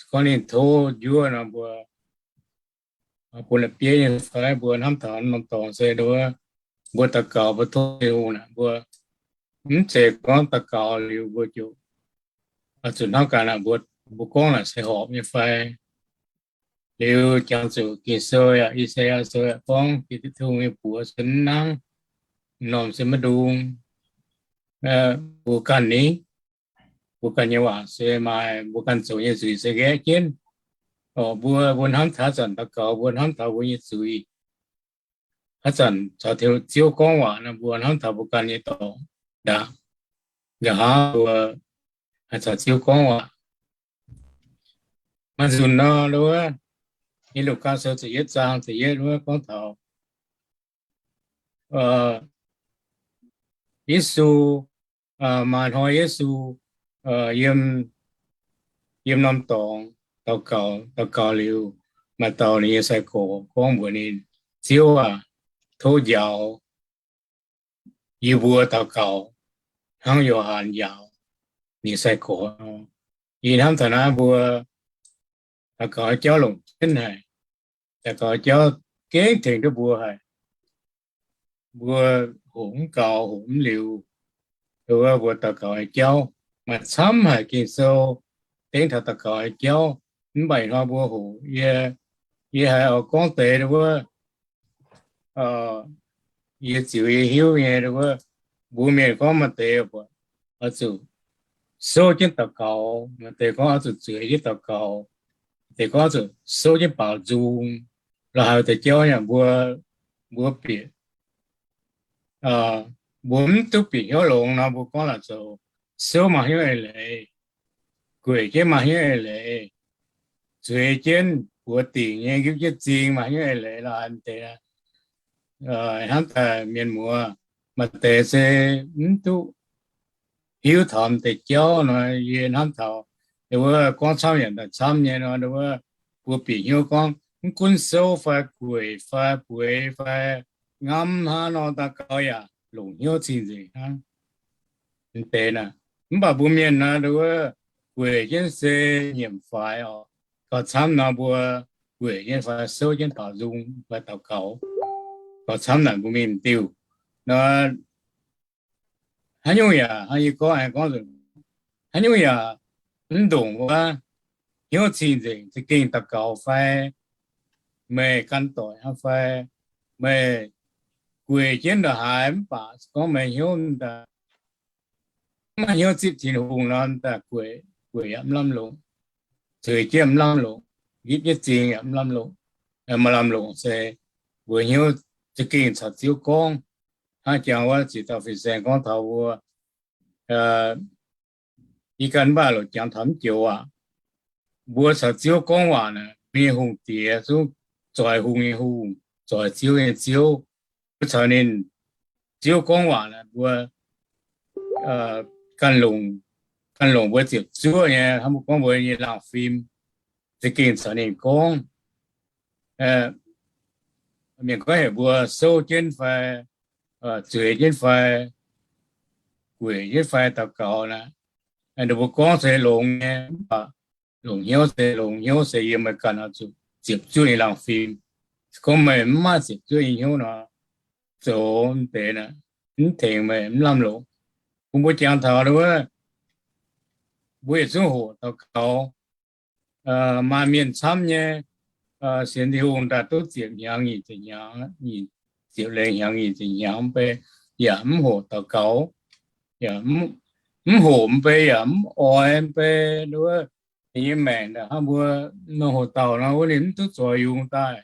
Gorngv ninh tov njuov nor, mbuo bun la'bieiv nyei fai mbuo hnamv taux norm dorngx se wuov, mbuo daux gaux mbuo tov Tin-Hungh naaic, mbuo mv zeiz gorngv daux gaux liuz mbuo ziouc zuqc hnamv gaax naaic, mbuo, mbuo gorngv naaic se horpc nyei fai. Liuz jangx zuqc Ging-Sou yaac, I^saa^yaa Sou yaac gorngv, Giduc Tin-Hungh nyei buoz se mv nangv, m'normh se maiv ndung. Mbuo ganh ni, mbuo ganh nyei waac se maaih, mbuo ganh zoux nyei nzuih se nqaeqv jienv. Mbuo, mbuo hnamv taux haaix zanc daux gaux, mbuo hnamv taux mbuo nyei zuiz. Haaix zanc caux Ziouv gorngv waac nor, mbuo hnamv taux mbuo ganh nyei dorngx ndaangc. Nqa'haav mbuo haih caux Ziouv gorngv waac. Maaih nzunc nor, wuov, Lugaa Sou ziepc yietv zaang ziepc yietv wuov gorngv taux Yesu, maaih hnoi Yesu yiem, yiem norm dorngx daux gaux. Daux gaux liuz, maaih dauh ninh nyei sai-gorx gorngv mbuox ninh, Ziouv aac, tov njaaux yie mbuo daux gaux hnangv Yo^han njaaux ninh sai-gorx nor. Yie hnamv taux naaiv mbuo daux gaux jauv longc jienv haic. Daux gaux jauv gengh tengx duqv mbuo haic. Mbuo hoqc mv gaux, hoqc mv liuz, wuov mbuo daux gaux nyei jauv maaih camv haic. Ging-Sou dengv taux daux gaux nyei jauv. Mv baac ih hnoi mbuo hoqc, yie, yie haiz oix gorngv deix wuov, yie ziux yie hiuv nyei wuov, mbuo mienh gorngv maaih deix buatc oix zuqc souv jienv daux gaux, maaih deix gorngv oix zuqc zueiz jienv daux gaux, maaih deix gorngv oix zuqc souv jienv baaux nzung. Lorqc haaix deix jauv yaac mbuo, mbuo bieqc, mbuo mv duqv bieqc hnyouv longx nor, mbuo gorngv laaix zoux souv maaih hnyouv eix leiz, gueic jienv maaih hnyouv eix leiz, zueiz jienv buoz dingc nyei nqipv jienv zing maaih hnyouv eix leiz lorqc haaix deix. Hnamv daaih mienh muoz, maaih deix se mv duqv hiuv taux deix jauv nor, yie hnamv taux wuov gorngv camv yaac daaih camv nyei nor, wuov mbuo bieqc hnyouv gorngv mv gunv souv fai gueic fai bueix fai ngamv hnangv nor, daux gaux yaac longc hnyouv cing-nzengc hnangv. Mv deix naaic, mv baac mbuo mienh naaic, nduov, gueic jienv se nyiemc faix oc. Gauh camv nor mbuo gueic jienv fai souv jienv baaux nzung fai daux gaux. Gauh camv naaic mbuo mingh m'diuh nor, haaix nyungc yaac, hnangv yie gorngv, aengx gorngv nzunc, haaix nyungc yaac mv ndongc wuov hnyouv cing-nzengc za'gengh daux gaux fai meih gan doic hnangv fai meih gueic jienv ndongc haaix mv baac gorngv meih hnyouv daaih mv maaih hnyouv zipv Tin-Hungh nor, daaih gueic, gueic yaac mv lamh longc, zueiz jienv mv lamh longc, nqipv jienv zingx yaac mv lamh longc. Maaih lamh longc se mbuo hnyouv za'gengh caux Ziouv gorngv. Hnangv jangx wuov ziqc dauh fin-saeng gorngv taux mbuo, yie ganh mv baac longc jangx taux mv joux aac, mbuo caux Ziouv gorngv waac naaic, mbuo nyei hungh diex zungv zoix hungh nyei hungh, zoix ziouv nyei Ziouv. Mbuo caux ninh Ziouv gorngv waac naaic, mbuo ganh longc, ganh longc mbuo ziepc zuoqv nyei, hnangv mbuo gorngv mbuo nyei laangh fim, za'gengh caux ninh gorngv. Mienh gorngv heuc mbuo souv jienv fai zueiz jienv fai gueic jienv fai daux gaux naaic, ninh mbuo gorngv se longx nyei, mv baac longc hnyouv se, longc hnyouv se yiem meih ganh oix zuqc ziepc zuoqv nyei laangh fim. Se gorngv meih mv maaih ziepc zuoqv nyei hnyouv nor, zoux mv deix naaic, mv tengx meih, mv lamh longc. Bun mbuo jangx taux wuov, mbuo yietc zungv hoqc daux gaux. Maaih mienh camv nyei sienx Tin-Hungh daaih duqv ziepc hnyangx nyic ziepc hnyangx, nyic ziepc lengh hnyangx nyic ziepc hnyangx mv bei, yaac mv hoqc daux gaux, yaac mv hoqc mv bei, yaac mv oix mv bei. Wuov, ninh nyei maengc hnangv mbuo nor hoqc dauh nor, wuov ninh mv duqv zoix yungz daaih,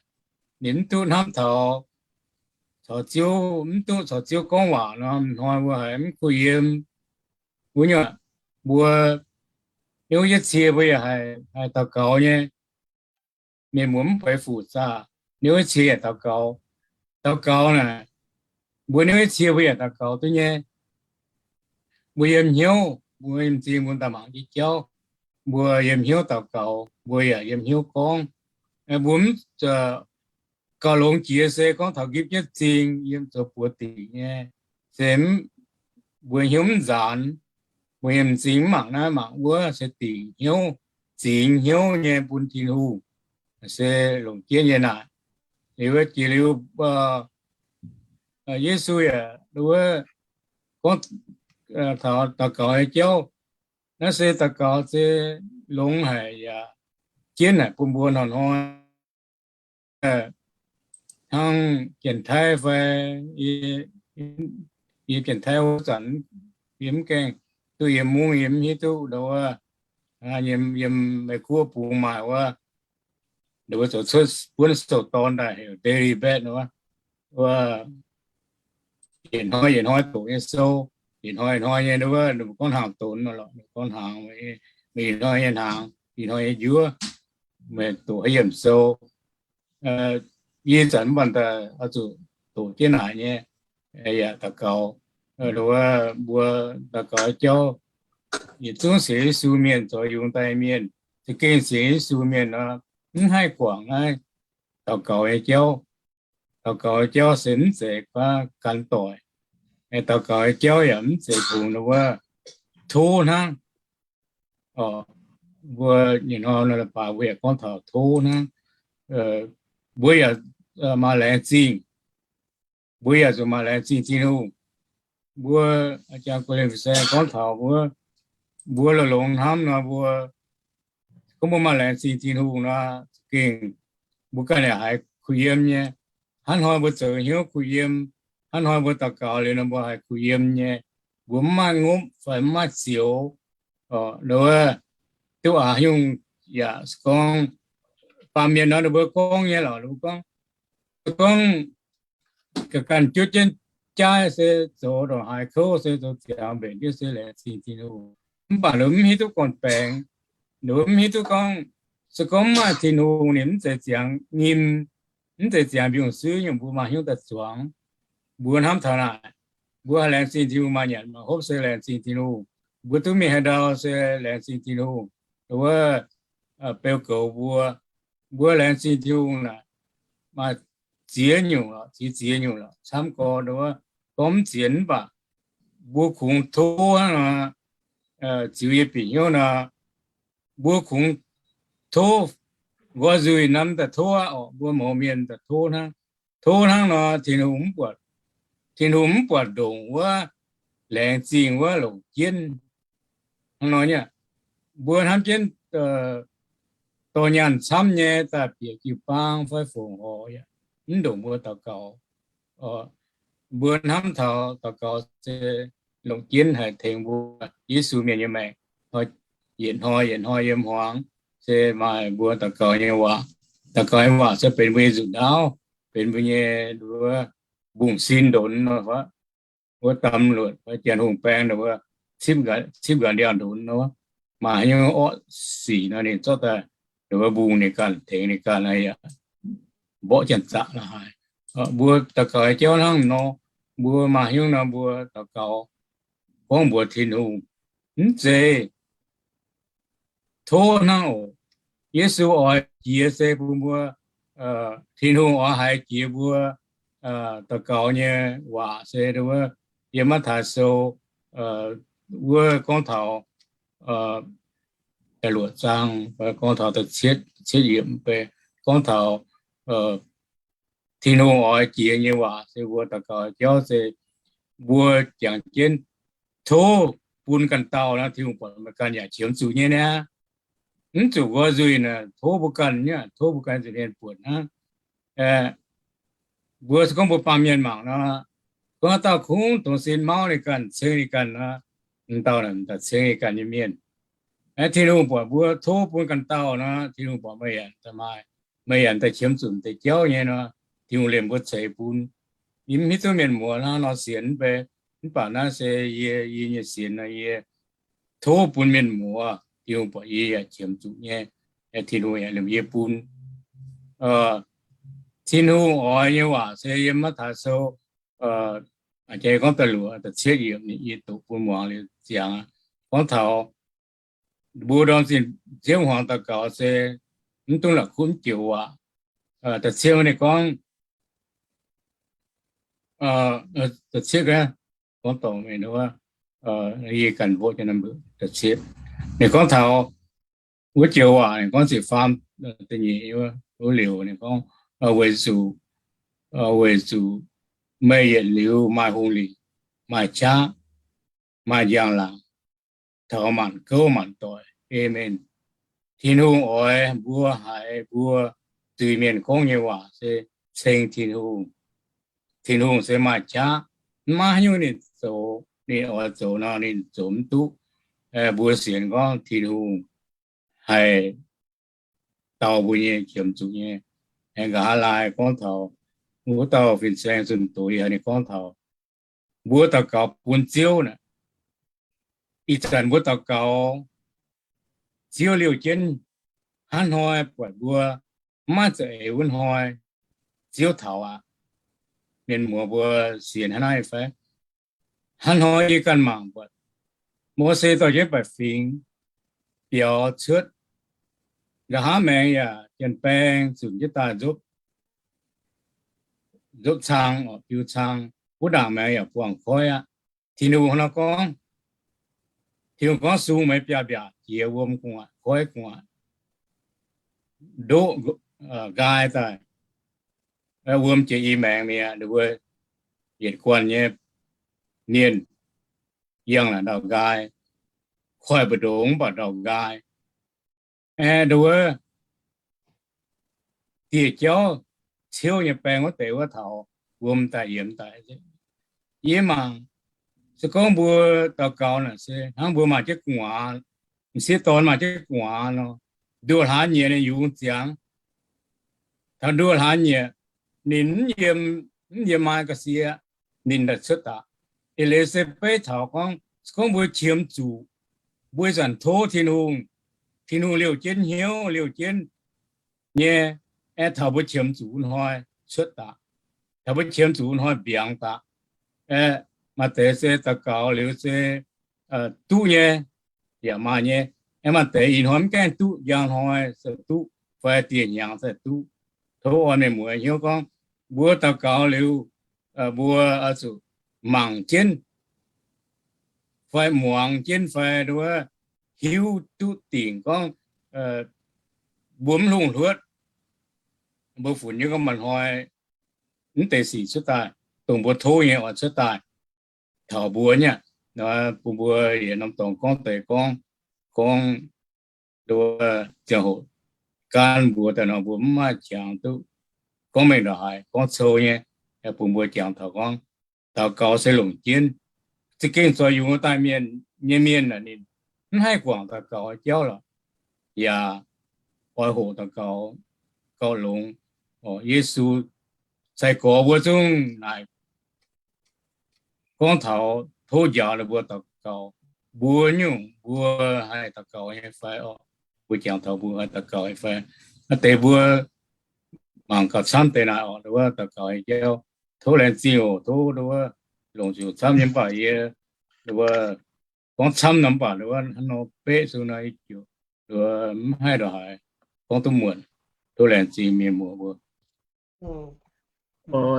ninh mv duqv hnamv taux, caux Ziouv, mv duqv caux Ziouv gorngv waac nor, hnoi mbuo haiz mv kuh yiem. Wuov nyungc, mbuo, ninh wuov yietv cie mbuo yaac haih daux gaux nyei. Mienh muoz mv beiz fuc zaah, ninh wuov cie yaac daux gaux. Daux gaux naaic, mbuo ninh wuov cie mbuo yaac daux gaux duqv nyei. Mbuo yiem hnyouv, mbuo m'zing mbuo daaih mangc jiex jauv, mbuo yiem hnyouv daux gaux, mbuo yaac yiem hnyouv gorngv. Mbuo mv gauh longx jiex se gorngv taux nqipv jienv zingh yiem zoux buoz dingc nyei, se mbuo hnyouv mv nzaanx, mbuo yiem m'zing mv mangc naaiv mangc wuov se dingc hnyouv, zingx hnyouv nyei bun Tin-Hungh, se longc jienv nyei naaic. Liuz jiex liuz, Yesu yaac wuov gorngv taux daux gaux nyei jauv. Naaiv se daux gaux se longx haic yaac jienv haic bun mbuo hnoi-hnoi hnangv Janx-Taiv fai, yie Janx-Taiv wuov zanc yie mv gaengh duqv yiem mungv, yie mv hiuv duqv ndau wuov, yiem Meiv-Guoqv bungx maaih wuov, ndau wuov zoux cuotv buonv sou-dorn daaih heuc Daily Bread wuov, yietc hnoi yietc hnoi doqc nyei sou, yietc hnoi yietc hnoi nyei ndau wuov, ninh mbuo gorngv hnaangx donx nor lorqc, ninh mbuo gorngv hnaangx, meih yietc hnoi nyei hnaangx, yietc hnoi nyei njuov, meih doqc haaix yiemc sou. Yie zanc mv baac daaih oix zuqc doqc jienv naaic nyei, yaac daux gaux, ndau wuov mbuo daux gaux jauv, yietc zungv sienx Yesu mienh, zoux yungz daaih mienh, za'gengh sienx Yesu mienh nor, mv haih guangc naaiv daux gaux nyei jauv. Daux gaux nyei jauv se mv zeiz gan doic. Daux gaux nyei jauv yaac mv zeiz kungx ndau wuov tov hnangv. Mbuo nyei hnoi nor leiz-baaix mbuo yaac gorngv taux tov hnangv. Mbuo yaac maaih laengz zingh. Mbuo yaac zuqc maaih laengz zingh Tin-Hungh. Mbuo jangx gu'lingh fin-saeng gorngv taux mbuo, mbuo longx-longx hnamv nor, mbuo gorngv mbuo maaih laengz zingh Tin-Hungh nor, za'gengh mbuo ganh yaac haiz kuh yiem nyei. Hnangv hnoi mbuo zoux hnyouv kuh yiem, hnangv hnoi mbuo daux gaux liuz nor mbuo haiz kuh yiem nyei. Mbuo mv maaih ngopv fai mv maaih zioux, nor duqv aax nyungc yaac gorngv, baamh mienh nor ninh mbuo gorngv nyei lorqc, ninh mbuo gorngv, gorngv ga'ganh jutv jienv jaaix se zoux ndongc haaix kouv se zoux ziangx mbenc jienv se laengz zingh Tin-Hungh. Mv baac ninh mv hiuv duqv gorn-baengx, ninh mv hiuv duqv gorngv, se gorngv mv maaih Tin-Hungh ninh mv zeiz ziangx nyim, mv zeiz ziangx mbiungc-suiv nyungc mbuo maaih hnyouv daaih zuangx. Mbuo hnamv taux naaic, mbuo haih laengz zingh Tin-Hungh, maaih nyanc maaih hopv se laengz zingh Tin-Hungh. Mbuo duqv mingh haaix ndau se laengz zingh Tin-Hungh. Wuov beu goux mbuo, mbuo laengz zingh Tin-Hungh naaic, maaih ziex nyungc lorqc, ziex ziex nyungc lorqc, camv gorx nduov gorngv mv ziex mv baac mbuo kungx tov hnangv nor, ziux yie bieqc hnyouv nor, mbuo kungx tov nqoi nzuih norm daaih tov oc, mbuo mouz mienh daaih tov hnangv. Tov hnangv nor, Tin-Hungh mv buatc, Tin-Hungh mv buatc ndongc wuov laengz zingh wuov longc jienv. Hnangv nor nyei, mbuo hnamv jienv dorh nyaanh camv nyei daaih bieqc jiu-baang fai fongc horc, mv ndongc mbuo daux gaux. Mbuo hnamv taux daux gaux se longc jienv haih tengx mbuo Yesu mienh nyei maengc, yietc hnoi yietc hnoi yiem hmuangx, se maaih mbuo daux gaux nyei waac. Daux gaux nyei waac se benx mbuo nyei nzuqc ndaauv, benx mbuo nyei mbungv sin ndonx, wuov ตำรวจ fai Janx-Hungh baeng wuov cipv nqanx ndiangx ndonx nor, maaih haaix nyungc orqv sic nor ninh zorqv daaih wuov mbungv ninh ganh, tengx ninh ganh, mborqv janx-zaqc la'haaix. Mbuo daux gaux jauv hnangv nor, mbuo maaih haaix nyungc nor mbuo daux gaux gorngv mbuox Tin-Hungh, mv zeiz tov hnangv oc. Yesu oix jiex se bun mbuo, Tin-Hungh oix haiz jiex mbuo daux gaux nyei waac se wuov, yiem Matv^taai Sou wuov gorngv taux da'luoqc zaang, gorngv taux da'cietv, cietv yiemc, gorngv taux Tin-Hungh oix jiex nyei waac se mbuo daux gaux jauv se mbuo jangx jienv tov bun ganh dauh nor, Tin-Hungh buatc meih ganh yaac qiemx zuqc nyei niaa. Mv zuqc nqoi nzuih naaic tov mbuo ganh nyei, tov mbuo ganh nza'hmien buonc hnangv. Mbuo se gorngv mbuo baamh mienh mangc nor, gorngv haaix dauh kungx dongh sin mauv ninh ganh, ceng ninh ganh nor, m'dauh naaic m'daaih ceng ninh ganh nyei mienh. Tin-Hungh buatc mbuo tov bun ganh dauh nor, Tin-Hungh buatc meih yaac maaih, meih yaac daaih qiemx zuqc deix jauv nyei nor, Tin-Hungh liemh mbuo ceix bun. Yie mv hiuv duqv mienh muoz hnangv nor sienx mv bei, mv baac naaiv se yie, yie nyei sienx nor, yie tov bun mienh muoz, Tin-Hungh buatc yie yaac qiemx zuqc nyei, Tin-Hungh yaac liemh yie bun. Tin-Hungh oix nyei waac se yiem Matv^taai Sou, aa, gorngv da'luoqc, da'cietv yiemc, yie doqc bun muangx liuz ziangx, gorngv taux mbuo ndorm zinh nziouv hmuangx daux gaux se mv dungx la'kuqv mv joux waac. Da'cietv ninh gorngv, da'cietv, gorngv dorngc, yie ganh mbuoqv da'cietv. Ninh gorngv taux wuov joux waac, ninh gorngv ziepc faam da'nyeic wuov liuz, ninh gorngv, weic zuqc, weic zuqc meih yietc liuz maaih hungh lingc, maaih qaqv, maaih njang-laangc, taux maanc gouv maanc doic. Aamen. Tin-Hungh oix mbuo haiz mbuo zuiz-mienh gorngv nyei waac se ceng Tin-Hungh. Tin-Hungh se maaih qaqv, mv maaih haaix nyungc ninh zoux, ninh oix zoux nor ninh zoux mv duqv. Mbuo sienx gorngv Tin-Hungh haih dau mbuo nyei, qiemx zuqc nyei. Aengx nqa'haav laai gorngv taux wuov dauh fin-saeng zunh doz yaac ninh gorngv taux mbuo daux gaux bun Ziouv naaic. Ih zanc mbuo daux gaux, Ziouv liouh jienv hnangv hnoi buatc mbuo maiv za'eix wuov hnoi, Ziouv taux aqv. Mienh muoz mbuo sienx hnangv naaiv fai? Hnangv hnoi yie ganh mangc buatc Mose dorh jienv baeqc fingx biaux cuotv, nqa'haav maengx yaac janx-baeng zunc jienv daaih nzopv, nzopv cang, biu cang, wuov ndaangc maengx yaac buangh koiv aqv. Tin-Hungh nor gorngv, Tin-Hungh gorngv, Sung meih biaav-mbiaac jiex wuom gu'nguaaic, koiv gu'nguaaic, ndoqv nqaai daaih. Wuom jiex i maengx mi'aqv. Ninh mbuo yietc guanh nyei mienh yangh naaic ndau-nqaai, koiv mbu'ndongx mv baac ndau-nqaai. Aeqv, nduov, dieh jauv ciouv nyei baeng wuov deix wuov taux wuom daaih yiemx daaih. Yie mangc, se gorngv mbuo daux gaux naaic se hnangv mbuo maaih jienv gu'nguaaz, m'sieqv dorn maaih jienv gu'nguaaz nor, nduoh hlaax nyieqc ninh yungz ziangx. Taux nduoh hlaax nyieqc, ninh mv yiem, mv yiem maa ga'sie, ninh daaih cuotv daaih. Eix leiz se beiv taux gorngv, se gorngv mbuo qiemx zuqc, mbuo zanc tov Tin-Hungh, Tin-Hungh liouh jienv hnyouv, liouh jienv nyei, aeqv, taux mbuo qiemx zuqc wuov hnoi cuotv daaih, taux mbuo qiemx zuqc wuov hnoi mbiaangx daaih. Aeqv, maaih deix se daux gaux liuz se duqv nyei, yaac maaih nyei. Aeqv, maaih deix ih hnoi mv gaengh duqv, njang hnoi se duqv, fai dieh hnyangx se duqv. Tov orn mienh muoz hnyouv gorngv, Mbuo daux gaux liuz, mbuo oix zuqc mangc jienv fai muangx jienv fai nduov hiuv duqv dingc gorngv mbuo mv lungh hluotv, mbuo funx nyei gorngv maaih hnoi mv deix sic cuotv daaih, dongh mbuo tov nyei oix cuotv daaih taux mbuo nyei aqv. Bun mbuo yietc norm dorngx gorngv deix gorngv, gorngv nduov ziangh hoc gan mbuox daaih nor mbuo mv maaih qangx duqv gorngv mengh ndongc haaix gorngv cou nyei, bun mbuo jangx taux gorngv daux gaux se longc jienv. Za'gengh zoux yungz daaih mienh nyei mienh aeqv, ninh mv haih guangc daux gaux jauv lorqc, yaac oix hoqc daux gaux gauh longx. Yesu sai-gorx mbuo zungv naaic gorngv taux tov njaaux ninh mbuo daux gaux, mbuo nyungc mbuo haih daux gaux nyei fai orqc? Mbuo jangx taux mbuo haih daux gaux nyei fai? Naaiv deix mbuo mangc gauh camv deix naaic orqc, nduov daux gaux nyei jauv. Tov laengz zingh oc. Tov nduov longc zuqc camv nyei mv baac yie nduov gorngv camv nor mv baac nduov hnangv nor beqv sung nor yie ziouc nduov mv haih ndongc haaix gorngv duqv muonc. Tov laengz zingh mienh muoz mbuo.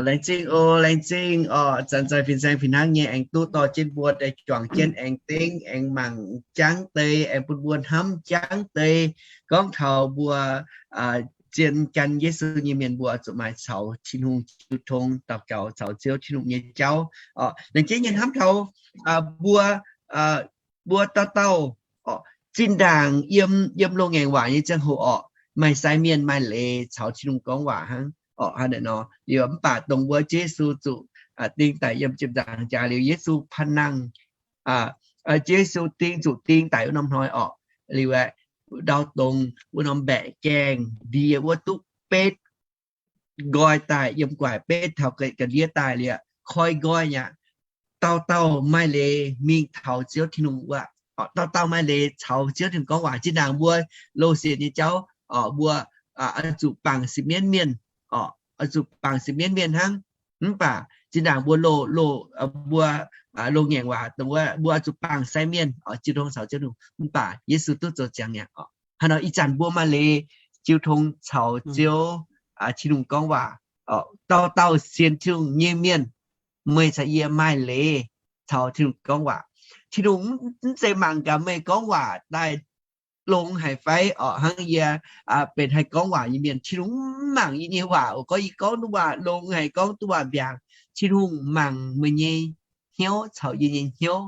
Laengz zingh oc, laengz zingh oc. Zanc-zanc fin-saeng fih hnangv nyei aengx duqv dorh jienv mbuo daaih juangc jienv aengx dengv aengx mangc jangv deix, aengx bun mbuo hnamv jangv deix gorngv taux mbuo zien gan Yesu nyei mienh mbuo zuqc maaih caux Tin-Hungh jiu tong daux gaux caux Ziouv Tin-Hungh nyei jauv. Laengz zingh nyei hnamv taux mbuo, mbuo dauh dauh zinh ndaangc yiem, yiem loz-ngaengc waac nyei ziangh hoc orqc, maaih sai mienh maaih leiz caux Tin-Hungh gorngv waac hnangv orqc. Hnangv naaic nor liuz mv baac dongh mbuo Yesu zuqc ding daaih yiem ziepc nzaangc jaax liuz, Yesu panh nangh, Yesu ding zuqc ding daic wuov norm hnoi orqc, liuz aeqv, ndau dongz wuov norm mbaeqc gaengh ndie wuov duqv betv nqoi daaih yiem gu'nguaaic betv taux ga'ndiev daaih liuz koi nqoi aqv. Dauh dauh maaih leiz mingh taux Ziouv Tin-Hungh wuov, dauh dauh maaih leiz caux Ziouv Tin-Hungh gorngv waac. Zinh ndaangc mbuo loz-sienc nyei jauv, mbuo oix zuqc bangc sipv mienv mienh, oix zuqc bangc sipv mienv mienh hnangv. Mv baac zinh ndaangc mbuo loz, loz, mbuo loz-ngaengc waac, mbuo oix zuqc bangc sai mienh jiu tong caux Ziouv Tin-Hungh. Mv baac Yesu duqv zoux ziangx mi'aqv. Hnangv nor ih zanc mbuo maaih leiz jiu tong caux Ziouv Tin-Hungh gorngv waac. Dauh dauh sienx Tin-Hungh nyei mienh, meih caux yie maaih leiz caux Tin-Hungh gorngv waac. Tin-Hungh mv zeiz mangc gaax meih gorngv waac daaih longx haic fai orqc, hnangv yie benx haih gorngv waac nyei mienh. Tin-Hungh mv mangc yie nyei waac oc, gorngv yie gorngv duqv waac longx haic, gorngv duqv waac mbiaangc. Tin-Hungh mangc meih nyei hnyouv caux yie nyei hnyouv,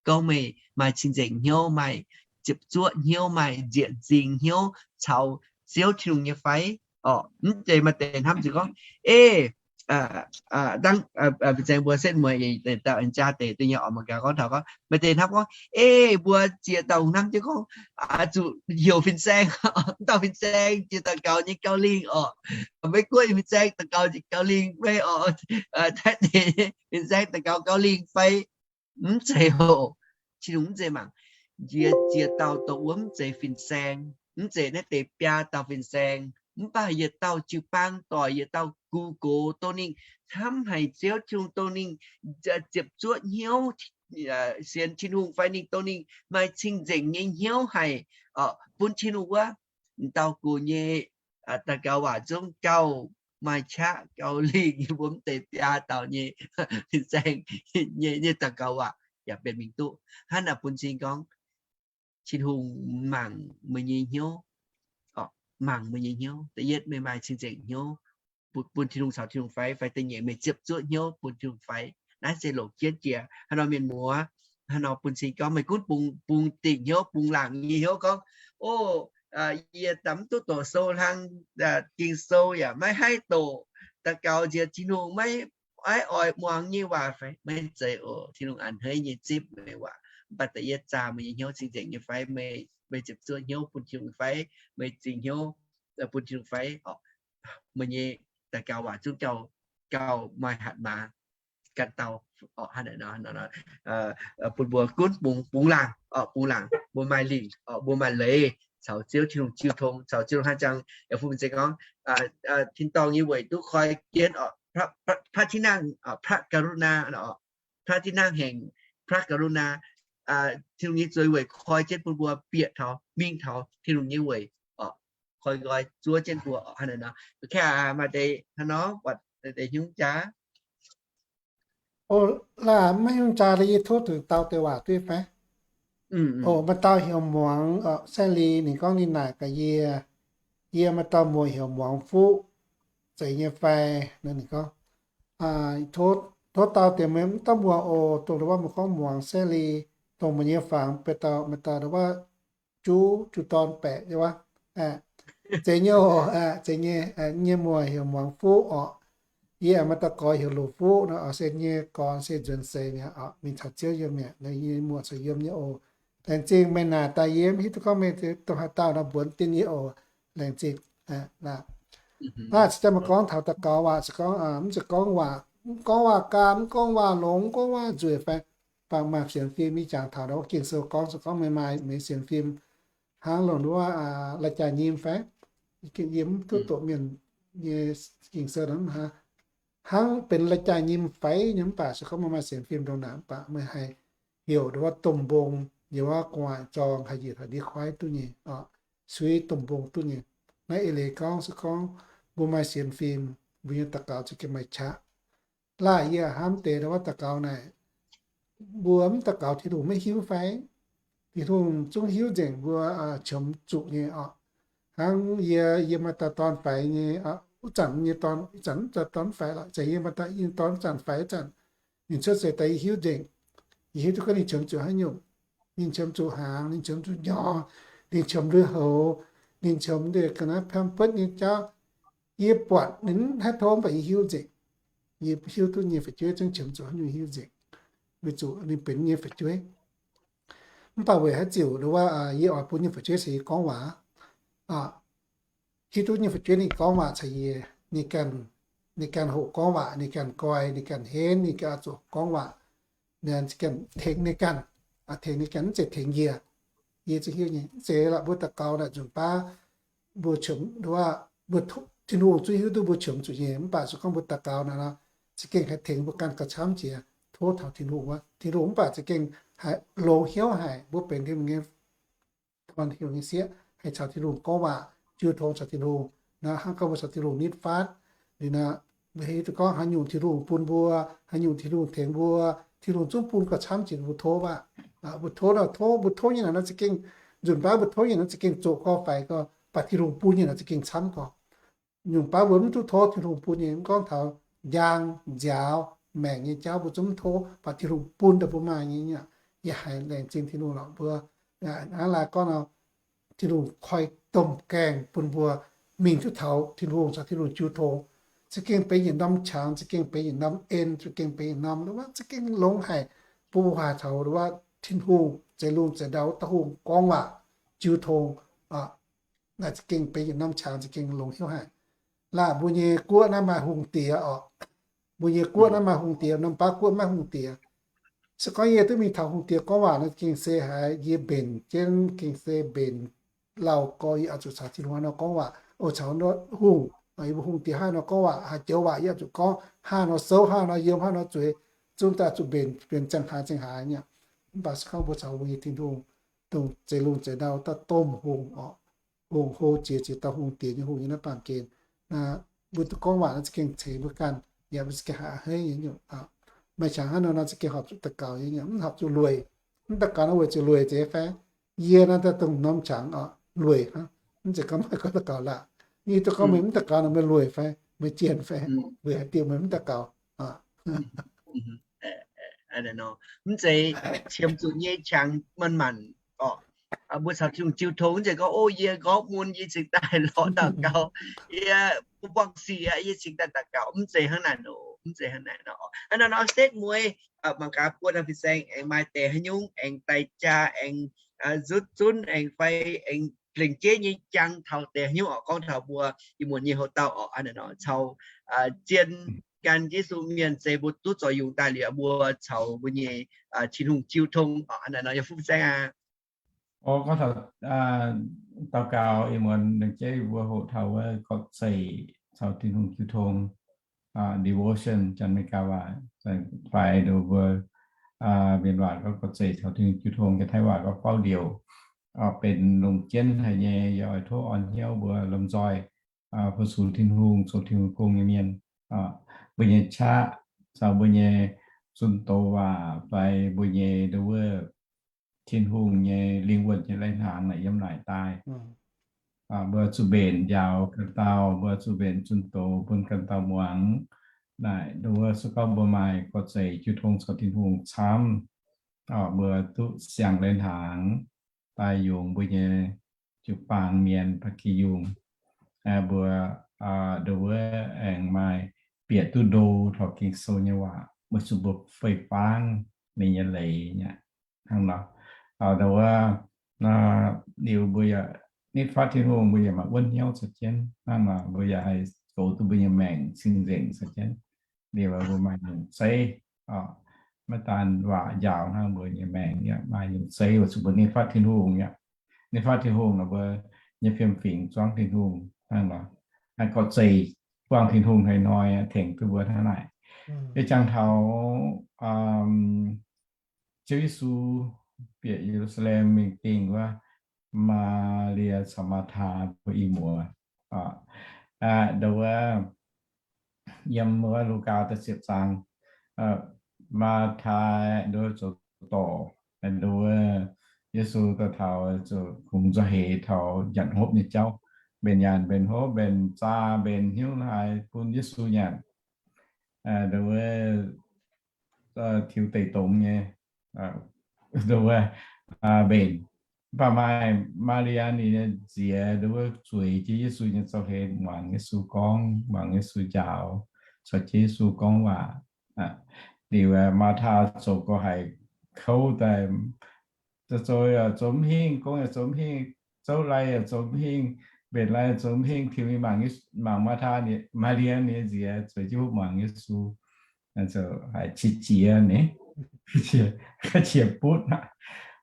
gorngv meih maaih cing-nzengc hnyouv, maaih ziepc zuoqv hnyouv, maaih nzieqc nzingx hnyouv caux Ziouv Tin-Hungh nyei fai orqc. Mv zeiz maaih deix hnamv ziouc gorngv, Ei, dangv fin-saeng mbuo setv mueiz dauh jaa deix da'nyeic oc, mangc gaax gorngv taux gorngv maaih deix hnamv gorngv, Ei, mbuo ziex dauh hnamv jienv gorngv zuqc heuc fin-saeng, dauh fin-saeng jiex daux gaux nyei gauh lingh orqc. Maiv gunv fin-saeng daux gaux gauh lingh fai orqc, taiv deix fin-saeng daux gaux gauh lingh fai, mv zeiz oc. Tin-Hungh mv zeiz mangc. Yie ziex dauh dongh wuov mv zeiz fin-saeng, mv zeiz naaiv deix biaa dauh fin-saeng, mv baac yietc dauh jiu-baang doic, yietc dauh gu gox, dongh ninh hnamv haic Ziouv Tin-Hungh, dongh ninh ziepc zuoqv hnyouv sienx Tin-Hungh fai ninh dongh ninh maaih cing-nzengc nyei hnyouv haic bun Tin-Hungh wuov, dauh gu nyei daux gaux waac zungv gauh maaih qaqv gauh lingh yie mbuo mv deix biaa dauh nyei fin-saeng nyei, nyei daux gaux waac yaac benx mingh duqv. Hnangv naaic bun cing gorngv Tin-Hungh mangc meih nyei hnyouv, mangc meih nyei hnyouv. Da'yietv meih maaih cing-nzengc hnyouv bun Tin-Hungh caux Tin-Hungh fai, fai da'nyeic meih ziepc zuoqv hnyouv bun Tin-Hungh fai. Naaiv se longc jienv jiex. Hnangv nor mienh muoz, hnangv nor bun cing gorngv meih gunv bungx, bungx dingc hnyouv, bungx laangc nyei hnyouv gorngv, O, yie daaih mv duqv doqc sou hlang, Ging-Sou yaac maiv haih doqc, daux gaux nziex Tin-Hungh maiv, maiv oix muangx nyei waac fai? Maiv zeiz oc. Tin-Hungh a'hneiv nyei zipv meih waac, mv baac da'yietv zaah meih nyei hnyouv cing-nzengc nyei fai, meih ziepc zuoqv hnyouv bun Tin-Hungh fai, meih zingh hnyouv bun Tin-Hungh fai, meih nyei daux gaux waac zungv gauh, gauh maaih hatc maaz ganh dauh. Bun mbuo gunv bungx, bungx laangc, bungx laangc, mbuo maaih lingc, mbuo maaih leiz caux Ziouv Tin-Hungh jiu tong, caux Ziouv Tin-Hungh hnangv jangx. Fu Mienh Zeiz gorngv, tin-dorngh nyei weic duqv koi jienv พระที่นั่ง, พระกรุณา, พระที่นั่งแห่ง พระกรุณา. Tin-Hungh nyei zueiz weic koi jienv bun mbuo bieqc taux, mingh taux Tin-Hungh nyei weic, koi nqoi zuov jienv mbuo. Hnangv naaic nor, maaih deix hnangv nor, buatc deix hnyouv jaax. O, laaix maiv hnyouv jaax, yie tov deix dauh deix waac duqv fai? O, maaih dauh heuc muangx Sally, ninh gorngv ninh naaic gaax yie, yie maaih dauh muoz heuc muangx fuqv, zeiz nyei fai? Ninh gorngv, tov, tov dauh deix meih mv dauh muoz oc, dongh wuov meih gorngv muangx Sally, dongh meih nyei fangx, maaih dauh, maaih dauh wuov juv, juv dorn baeqc nyei wuov. Zeiz nyei oc, zeiz nyei, nyei muoz heuc muangx fuqv orqc. Yie maaih dauh gorx heuc loz fuqv nor, se nyei gorx se nzuonx seix mi'aqv, mingh caux ziouv yiem mi'aqv, yie muoz caux yiem nyei oc. Laengz zingh meih naaic daaih, yie mv hiuv duqv gorngv meih dongh haaix dauh nor, mbuox dingh yie oc. Laengz zingh. Naaiv se daaih meih gorngv taux daux gaux waac, se gorngv mv zeiz gorngv waac, mv gorngv waac gaam, mv gorngv waac longx, mv gorngv waac nzueic fai, mv baac maaih sienx fim nyei jangx taux wuov Ging-Sou gorngv, se gorngv meih maaih meih sienx fim hnangv longc wuov lai-jaa nyim fai, yie mv duqv doqc mienh nyei Ging-Sou hnangv, hnangv benx lai-jaa nyim faix nyei, mv baac se gorngv meih maaih sienx fim ndongc naaic, mv baac meih haih heuc wuov domh mbong yiem wuov gu'nguaaic zorng haih njiec taux ndiev kuaaiv duqv nyei, suiv domh mbong duqv nyei. Naaiv eix leiz gorngv se gorngv mbuo maaih sienx fim, mbuo nyei daux gaux za'gengh maaih qaqv. Laaih yie hnamv deix wuov daux gaux naaic, mbuo mv daux gaux Tin-Hungh maiv hiuv fai? Tin-Hungh zungv hiuv nzengc mbuo qiemx zuqc nyei orqc. Hnangv yie, yie maaih dauh dorn faix nyei, wuov zanc nyei dorn, ih zanc mv zeiz dorn faix lorqc, zeiz yie maaih dauh dorn wuov zanc faix wuov zanc, ninh cuotv seix daaih yie hiuv nzengc. Yie hiuv duqv gorngv ninh qiemx zuqc haaix nyungc. Ninh qiemx zuqc hnaangx, ninh qiemx zuqc nyorx, ninh qiemx lui-houx, ninh qiemx ndeic ga'naaiv Pampers nyei jauv. Yie buatc ninh mv haih tov, mv baac yie hiuv nzengc. Yie hiuv duqv nyei fu'jueiv zungv qiemx zuqc haaix nyungc hiuv nzengc, weic zuqc ninh benx nyei fu'jueiv. Mv baac weic haaix diuc wuov, yie oix bun nyei fu'jueiv caux yie gorngv waac. Hiuv duqv nyei fu'jueiv ninh gorngv waac caux yie, ninh ganh, ninh ganh hoqc gorngv waac, ninh ganh goiv, ninh ganh henv, ninh ganh oix zuqc gorngv waac. Ninh ganh tengx ninh ganh, tengx ninh ganh, mv zeiz tengx yie. Yie zungv hiuv nyei, mv zeiz lorqc, mbuo daux gaux naaic nzunc baav mbuo qiemx, mbuo, Tin-Hungh zungv hiuv duqv mbuo qiemx zuqc nyei, mv baac se gorngv mbuo daux gaux naaic nor, za'gengh haih tengx mbuo ganh gauh camv jiex, tov taux Tin-Hungh wuov. Tin-Hungh mv baac za'gengh haih longx hnyouv haic mbuo benx Tin-Hungh nyei dorn, Tin-Hungh nyei sieqv, haih caux Tin-Hungh gorngv waac, jiu tong caux Tin-Hungh. Naaiv hnangv gorngv mbuo caux Tin-Hungh nitv faatv, ninh naaic, mbuo hiuv duqv gorngv haaix nyungc Tin-Hungh bun mbuo, haaix nyungc Tin-Hungh tengx mbuo, Tin-Hungh zungv bun gauh camv jiex mbuo tov aqv. Mbuo tov nor, tov, mbuo tov nyei naaic nor za'gengh, nzunc baav mbuo tov nyei naaic nor za'gengh zoqc gorx faix gorx, baac Tin-Hungh bun nyei naaic za'gengh camv gorx. Nyungc baav mbuo mv duqv tov Tin-Hungh bun nyei, mv gorngv taux njang, nziaaux, maengc nyei jauv mbuo zungv mv tov, baac Tin-Hungh bun daaih mbuo maaih nyei. Yie haiz laengz zingh Tin-Hungh lorqc mbuo. Hnangv laai gorngv nor, Tin-Hungh koi domh gaengh bun mbuo mingh duqv taux Tin-Hungh caux Tin-Hungh jiu tong. Za'gengh benx yietc norm qangx, za'gengh benx yietc norm en, za'gengh benx yietc norm, za'gengh longx haic. Mbuo waac taux wuov Tin-Hungh, zeix lungh zeix ndau wuov dauh Hungh gorngv waac, jiu tong, naaic za'gengh benx yietc norm qangx, za'gengh longx hnyouv haic. Laaih mbuo nyei guoqv naaiv maaih hungh diex orqc. Mbuo nyei guoqv naaiv maaih hungh diex, norm baav guoqv maiv hungh diex. Se gorngv yie duqv mingh taux hungh diex gorngv waac nor, gengh se haiz yie mbenc jienv, gengh se mbenc lauh gorx, yie oix zuqc caux Tin-Hungh haaix nor gorngv waac, o, caux hungh, yie mbuo hungh diex haaix nor gorngv waac, haaix joux waac yie oix zuqc gorngv, haaix nor souv, haaix nor yiem, haaix nor zueiz, zungv daaih zuqc mbenc, mbenc ziangh haaix ziangh haaix nyei. Mv baac se gorngv mbuo caux mbuo nyei Tin-Hungh, dongh zeix lungh zeix ndau dauh domh hungh orqc, hungh hlo jiex, jiex dauh hungh diex nyei hungh nyei naaiv baamh gen. Mbuo duqv gorngv waac nor za'gengh ceix mbuo ganh, yaac mbuo za'gengh haih a'hneiv nyei nyungc. Maaih qangx hnangv nor nor za'gengh horpc zuqc daux gaux nyei, mv horpc zuqc lueic. Mv daux gaux nor weic zuqc lueic zeiz fai? Yie naaiv daaih dongh norm qangx orqc, lueic hnangv. Mv zeiz gorngv meih gorngv daux gaux laangc. Yie duqv gorngv meih mv daux gaux nor meih lueic fai? Meih jienh fai? Weic haaix diuc meih mv daux gaux? Mv zeiz qiemx zuqc nyei qangx manc-manc orqc. Mbuo caux Tin-Hungh jiu tong, mv zeiz gorngv, o, yie nqorngv mun yie cingx daaih lorz daux gaux, yie mbuo buangh sic aqv, yie cingx daaih daux gaux. Mv zeiz hnangv naaic nor, mv zeiz hnangv naaic nor. Hnangv naaiv nor setv mueiz, mangc gaax buo dauh fin-saeng aengx maaih deix haaix nyungc aengx daaih jaa, aengx zutv zunv, aengx fai aengx lengc jeiv nyei jangx taux deix haaix nyungc orqc, gorngv taux mbuo ih muonz nyei houx-dauh orqc, hnangv naaic nor caux zien gan Yesu mienh, se mbuo duqv zoux yungz daaih liuz, mbuo caux mbuo nyei Tin-Hungh jiu tong orqc, hnangv naaic nor. Yie fuqv fin-saeng aqv. O, gorngv taux daux gaux ih muonz lengc jeiv mbuo hoqc taux wuov gorqv-zeic caux Tin-Hungh jiu tong, devotion, Janx-Meigaa waac, fai nduov mbuo mienh waac gorngv gorqv-zeic caux Tin-Hungh jiu tong, Janx-Taiv waac gorngv faaux liouc, benx longc jienv haic nyei, yaac oix tov orn hnyouv mbuo lomh nzoih fu-sux Tin-Hungh, zoux Tin-Hungh gong nyei mienh. mbuo nyei qaqv caux mbuo nyei zunh doz waac fai mbuo nyei nduov wuov Tin-Hungh nyei lingh wuonh nyei lai-hnaangx naaic yiem naaic daaih. Mbuo zuqc mbenc njaaux ganh dauh, mbuo zuqc mbenc zunh doz bun ganh dauh muangx. Naaic nduov wuov se gorngv mbuo maaih gorx-zeic jiu tong caux Tin-Hungh camv, mbuo duqv siang lai-hnaangx daaih yungz mbuo nyei jiu-baang mienh da'qiex yungh. Mbuo nduov wuov aengx maaih bieqc duqv ndo taux Ging-Sou nyei waac, weic zuqc mbuo fei-fangv ninh nyei leiz nyei. Hnangv nor, nduov wuov, liuz mbuo yaac nitv fatv Tin-Hungh, mbuo yaac maaih wuonv hnyouv caux jienv. Hnangv nor mbuo yaac haih goux duqv mbuo nyei maengc cing-nzengc caux jienv. Liuz mbuo maaih nyungc zeiv, maiv daan waac njaaux hnangv, mbuo nyei maengc yaac maaih nyungc zeiv weic zuqc mbuo nitv fatv Tin-Hungh aqv. Nitv fatv Tin-Hungh, mbuo nyei fiem-fingx zuangv Tin-Hungh hnangv nor, haih gorx-zeic buangh Tin-Hungh haaix hnoi tengx duqv mbuo hnangv naaic. Yie jangx taux Ziouv Yesu bieqc Ye^lu^saa^lem mingh dingh wuov, Maa^li^yaa caux Maa^taa mbuo i muoz. Nduov wuov, yiem wuov Lugaa da'ziepc zaang, Maa^taa nduov zoux dorc, nduov wuov, Yesu daaih taux zuqc kungx nzauh heix taux nyanc hopv nyei jauv, mbenc nyanc, mbenc hopv, mbenc zaa, mbenc hnyouv haaix bun Yesu nyanc. Nduov wuov, tiux deic-dongz nyei, nduov wuov, mbenc. Mv baac maaih Maa^li^yaa ninh nyei nziex nduov wuov zueiz jienv Yesu nyei zauh hlen, muangx Yesu gorngv, muangx Yesu njaaux, caux jienv Yesu gorngv waac. Liuz Maa^taa zoux gorx-haic kouv daaih, zoux yaac zoux mv hingh, gorngv yaac zoux mv hingh, zouv lai yaac zoux mv hingh, mbenc lai yaac zoux mv hingh, tiux mingh mangc, mangc Maa^taa, Maa^li^yaa ninh nyei nziex zueiz jienv hopv muangx Yesu. Haiz qiex jiez nyei, qiex butv aqv.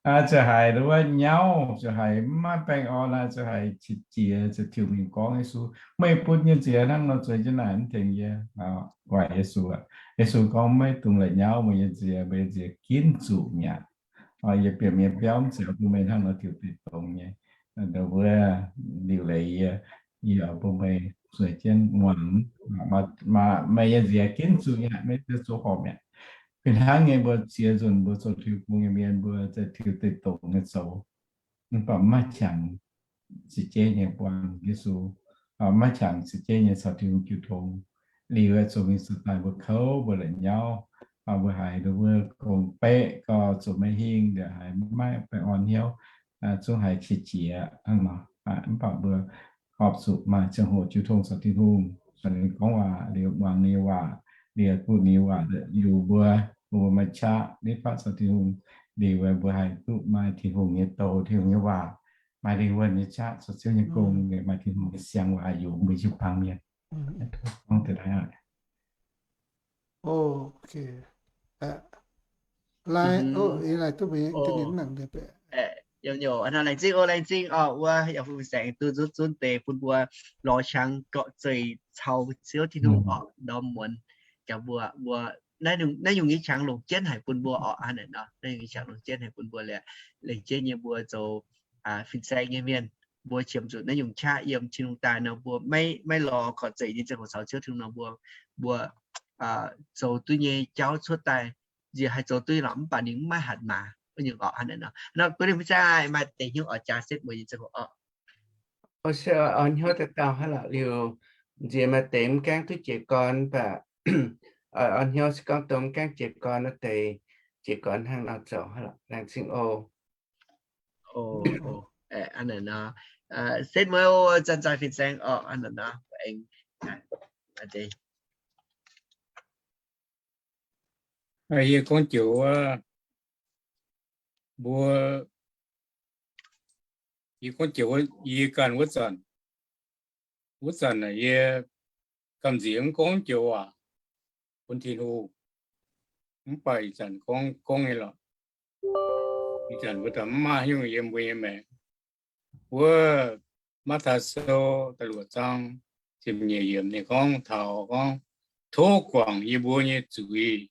Ziouc haiz nduov wuov nyauv, ziouc haiz mv maaih baengh orn aqv, ziouc haiz qiex jiez, ziouc tiux mingh gorngv Yesu, Meih bun nyei nziex hnangv nor zueiz jienv naaic mv tengx yie waaic Yesu aqv. Yesu gorngv, Maiv dungx la'nyauv meih nyei nziex, meih nyei nziex ginv zuqc mi'aqv. Yie bieqc mienh biauv mv zeiz bun meih hnangv nor tiux deic-dongz nyei. Nduov wuov, liuz leiz yie, yie oix bun meih zueiz jienv muangx, meih nyei nziex ginv zuqc mi'aqv, maiv zeiz zoux horpc mi'aqv. Fih hnangv nyei, mbuo ziex nzunc mbuo zoux Tin-Hungh nyei mienh, mbuo za'gengh tiux deic-dongz nyei zoux, mv baac maiv jangx za'gengh nyei buangh Yesu, maiv jangx za'gengh nyei caux Tin-Hungh jiu tong. Liuz zoux mingh zoux daaih mbuo kouv, mbuo la'nyauv, mbuo haiz nduov wuov gong-beqv gau, zoux maiv hingh, liuz haiz maiv baengh orn hnyouv, zungv haiz qiex jiez hnangv nor. Mv baac mbuo horpc zuqc maaih ziangh hoc jiu tong caux Tin-Hungh, caux ninh gorngv waac, liuz muangx ninh nyei waac, liuz bun ninh nyei waac liuz mbuo, bun mbuo maaih qaqv nitv fatv caux Tin-Hungh, liuz mbuo haih duqv maaih Tin-Hungh nyei douz, Tin-Hungh nyei waac, maaih lingh wuonh nyei qaqv caux Ziouv nyei gong, maaih Tin-Hungh nyei siang waac yungz mbuo jiu-baang mienh. Laengz zingh, laengz zingh oc, wuov yaac fungx saengx duqv zunv zunv deix bun mbuo lorz qangx gorqv-zeic caux Ziouv Tin-Hungh oc, ndorm muonz gaax mbuo, mbuo naaiv nyungc nyei qangx longc jienv haic bun mbuo oc. Hnangv naaic nor, naaiv nyungc nyei qangx longc jienv haic bun mbuo liuz, lengc jeiv nyei mbuo zoux fin-saeng nyei mienh, mbuo qiemx zuqc naaiv nyungc qaqv yiem Tin-Hungh daaih nor, mbuo maiv, maiv lorz gorqv-zeic nyei ziangh hoc caux Ziouv Tin-Hungh nor, mbuo, mbuo zoux duqv nyei jauv cuotv daaih, nziex haih zoux duqv nyei lorqc, mv baac ninh maiv hatc maaz wuov nyungc oc. Hnangv naaic nor, nor gunv ninh mbuo zungv maaih deix hnyouv oix jaax setv mueiz nyei ziangh hoc oc. Orn hnyouv daaih dauh hnangv lorqc liuz, nziex maaih deix mv gaengh duqv jiez gorn, mv baac orn hnyouv se gorngv dongh mv gaengh jiez gorn wuov deix, jiez gorn hnangv nor zoux hnangv lorqc. Laengz zingh oc. Setv mueiz oc, zanc-zanc fin-saeng oc. Hnangv naaic nor, aengx, yie gorngv joux wuov, mbuo, yie gorngv joux wuov, yie ganh wuov zanc, wuov zanc naaic yie gamh nziex mv gorngv joux waac bun Tin-Hungh, mv baac ih zanc gorngv, gorngv nyei lorqc. Ih zanc mbuo daaih mv maaih haaix nyungc yiem mbuo nyei maengc. Wuov Matv^taai Sou da'luoqc zaang ziepc nyeic yiemc ninh gorngv taux gorngv, Tov guangc yie mbuo nyei zuiz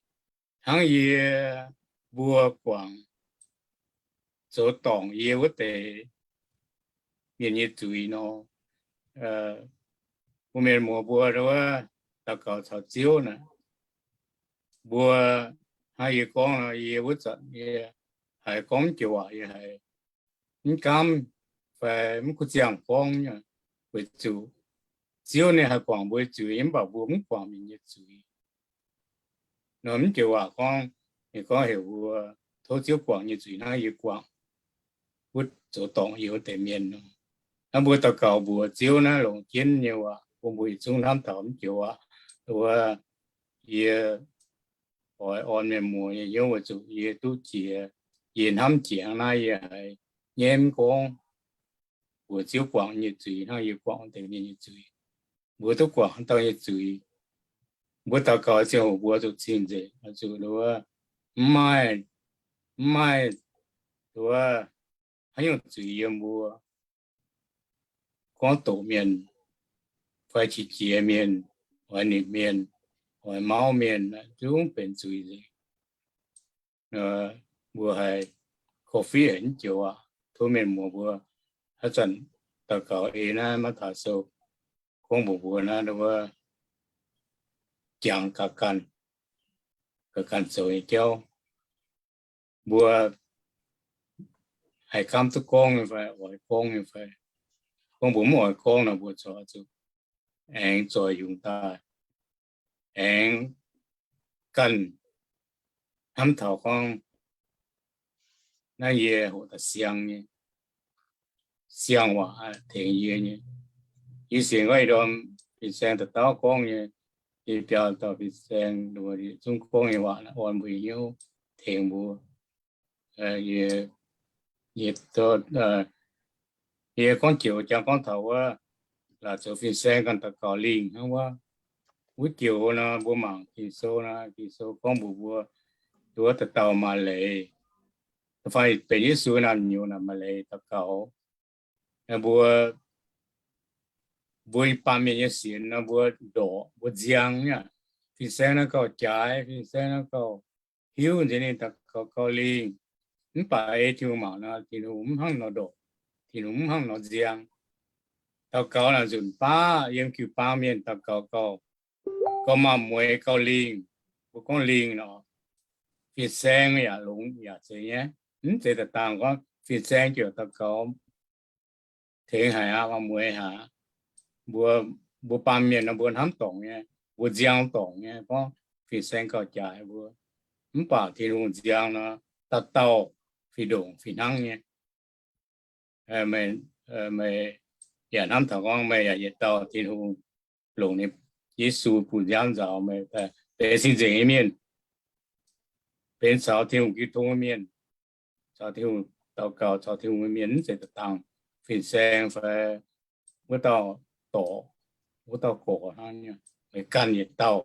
hnangv yie mbuo guangc zoux dorngc yie wuov deix mienh nyei zuiz nor. Mbuo mienh muoz mbuo wuov, daux gaux caux Ziouv naaic. Mbuo hnangv yie gorngv nor, yie wuov zanc yie haiz gorngv mv joux waac, yie haiz mv gaamv fai mv kuv ziangh gorngv, weic zuqc Ziouv ninh haih guangc mbuo zuiz, mv baac mbuo mv guangc ninh nyei zuiz. Nor mv joux waac gorngv, ninh gorngv heuc mbuo tov Ziouv guangc nyei zuiz hnangv yie guangc wuov zoux dorngc yie wuov deix mienh nor. Hnangv mbuo daux gaux mbuox Ziouv naaiv longc jienv nyei waac bun mbuo yietc zungv hnamv taux mv joux waac. Wuov, yie oix orn mienh muoz nyei hnyouv weic zuqc yie duqv jiex, yie hnamv jiex hnangv naaiv yie haiz nyaiv mv gorngv mbuox Ziouv guangc nyei zuiz hnangv yie guangc deix mienh nyei zuiz. Mbuo duqv guangc dauh nyei zuiz. Mbuo daux gaux ziangh hoc mbuo zuqc cing-nzengc, zuqc wuov, mv maaih, mv maaih wuov haaix nyungc zuiz yiem mbuo. Gorngv doqc mienh fai qiex jiez mienh, oix nipc mienh, oix mauv mienh, zungv benx zuiz nzengc. Mbuo haiz korv-fiqv haic mv joux aac, tov mienh muoz mbuo haaix zanc daux gaux ei naaiv Matv^taai Sou gorngv mbuox mbuo naaiv wuov jangx gaux ganh, gaux ganh zoux nyei jauv. Mbuo haih gaamv duqv gorngv nyei fai, oix gorngv nyei fai? Gorngv mbuo mv oix gorngv nor, mbuo corc zuqc aengx zoih yungz daaih, aengx ganh hnamv taux gorngv naaiv yie hoqc daaih siang nyei, siang waac tengx yie nyei. Yie sienx gorngv ih ndorm fin-saeng dauh dauh gorngv nyei, yie biaux dauh fin-saeng zungv gorngv nyei waac orn mbuo hnyouv, tengx mbuo. Yie, yie gorngv joux jangx gorngv taux wuov, laaix zoux fin-saeng ganh daux gaux lingh hnangv wuov. Wuov joux nor mbuo mangc Ging-Sou nor, Ging-Sou gorngv mbuox mbuo, wuov dauh dauh maaih leiz, da'faanh benx Yesu naamh nyouz naaic maaih leiz daux gaux. Mbuo, mbuo baamh mienh nyei sienx nor mbuo ndorqc, mbuo nziang nyei. Fin-saeng naaiv gauh jaaix, fin-saeng naaiv gauh hiuv nzengc, ninh daux gaux gauh lingh. Mv baac ei Tin-Hungh mangc nor, Tin-Hungh mv hnangv nor ndorqc, Tin-Hungh mv hnangv nor nziang. Daux gaux naaic nzunc baav yiem jiu-baang mienh daux gaux gauh, gauh maaih mueix gauh lingh. Mbuo gorngv lingh nor, fin-saeng yaac longx yaac zeiz nyei. Mv zeiz daaih dangh gorngv fin-saeng ziouc daux gaux tengx haic aqv, maaih mueix haic. Mbuo, mbuo baamh mienh nor mbuo hnamv dorngc nyei, mbuo nziang dorngc nyei, gorngv fin-saeng gauh jaaix mbuo. Mv baac Tin-Hungh nziang nor, dauh dauh fih ndongc fih hnangv nyei. Meih, meih yaac hnamv taux gorngv meih yaac yietc dauh Tin-Hungh longc ninh Yesu bun nziaamv nzaaux meih benx cing-nzengc nyei mienh, benx caux Tin-Hungh jiu tong nyei mienh, caux Tin-Hungh daux gaux, caux Tin-Hungh nyei mienh mv zeiz daaih dangh fin-saeng fai wuov dauh dorc, wuov dauh gorx hnangv. Meih ganh yietc dauh,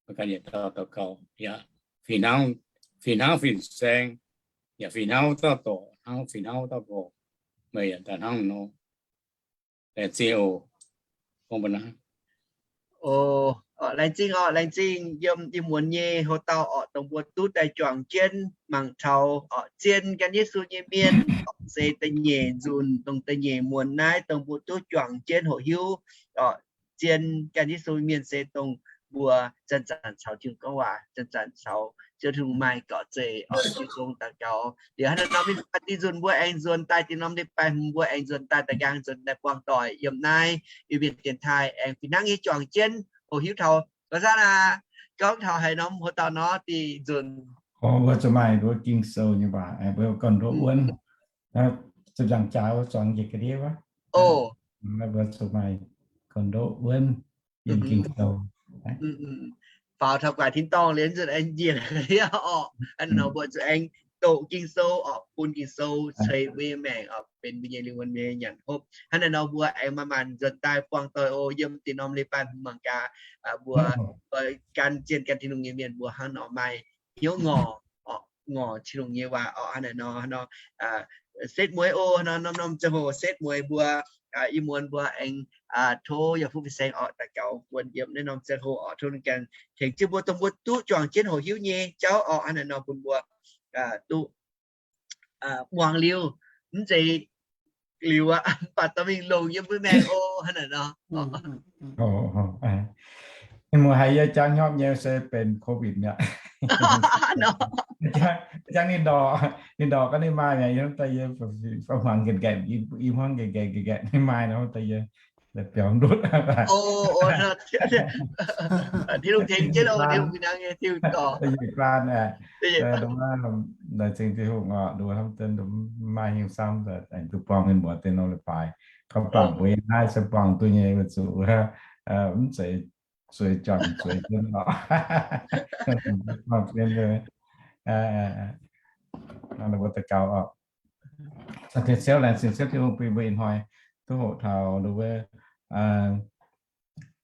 meih ganh yietc dauh daux gaux yaac fih hnangv, fih hnangv fin-saeng, yaac fih hnangv wuov dauh dorc, hnangv fih hnangv wuov dauh gorx. Meih yaac daaih hnangv nor. Laengz zingh oc. Gorngv mbuo naaiv. O, laengz zingh oc, laengz zingh yiem ih muonz nyei hoc dauh oc, dongh mbuo duqv daaih juangc jienv mangc taux oc, zien gan Yesu nyei mienh oc, se da'nyeic nzunc, dongh da'nyeic muonz naaiv dongh mbuo duqv juangc jienv hoqc hiuv oc, zien gan Yesu mienh se dongh mbuo zanc-zanc caux Tin-Hungh gorngv waac, zanc-zanc caux Ziouv Tin-Hungh maaih gorqv zeiv oc, jiu tong daux gaux. Liuz hnangv naaiv norm leiz-baaix dih nzunc mbuo aengx nzuonx daaih, dih norm leiz-baaix hmz mbuo aengx nzuonx daaih da'nqaang nzuonx daaih buangh doic yiem naaiv Iu-Mienh dienx taaih aengx fih hnangv nyei juangc jienv hoqc hiuv taux. Gauv zanv aqv, gorngv taux haaix norm hoc dauh nor dih nzunc. Mbuo zuqc maaih mbuo Ging-Sou nyei waac, mbuo ganh ndoqv wuonv. Zuqc nzaangc jaax zuangx njiec ga'ndiev wuov. O, mbuo zuqc maaih ganh ndoqv wuonv yiem Ging-Sou. Faaux taux guaax tin-dorngh liuz nzunc aengx njiec ga'ndiev oc. Hnangv nor mbuo zuqc aengx doqc Ging-Sou oc, bun Ging-Sou ceix mbuo nyei maengc oc, benx mbuo nyei lingh wuonh, mbuo nyei nyanc hopv. Hnangv naaiv nor mbuo aengx maaih maanc nzuonx daaih buangh doic oc, yiem dih norm leiz-baaix hmz mangc gaax, mbuo gan zien gan Tin-Hungh nyei mienh mbuo hnangv nor maaih hnyouv ngorc, ngorc Tin-Hungh nyei waac oc. Hnangv naaiv nor, hnangv nor setv mueiz oc, hnangv nor norm-norm ziangh hoc setv mueiz mbuo, ih muonz mbuo aengx tov yaac fuqv fin-saeng oc, daux gaux buonc yiem naaiv norm ziangh hoc oc, tov ninh ganh tengx jienv mbuo dongh mbuo duqv juangc jienv hoqc hiuv nyei jauv oc. Hnangv naaiv nor bun mbuo duqv muangx liuz, mv zeiz liuz aqv, mv baac dorh mingh longc yiem mbuo maengc oc. Hnangv naaiv nor. Ninh mbuo haiz yie jangv hnyopv nyei se benx COVID mi'aqv. Jangv ninh ndorqc, ninh ndorqc gorngv ninh maaih mi'aqv, yie hnamv daaih yie fai hmuangx nqaeqv nqaeqv, i hmuangx nqaeqv nqaeqv nqaeqv nqaeqv, ninh maaih nor daaih yie biaux ndutv. Tin-Hungh tengx jienv, Tin-Hungh ganh nyei, Tin-Hungh dorh. Laengz zingh Tin-Hungh oc, nduov hnamv deix maaih hingh samv aengx duqv buangh mienh muoz deix norm leiz-baaix. Gorngv bangc mbuo yiem naaiv se buangh duqv nyei, weic zuqc mv zeiz zueiz juangc zueiz jienv oc. Buangh jienv, mbuo daux gaux oc. Zaangc Diex Ziouv, laengz zingh Ziouv Tin-Hungh bun mbuo ih hnoi duqv hoqc taux nduov,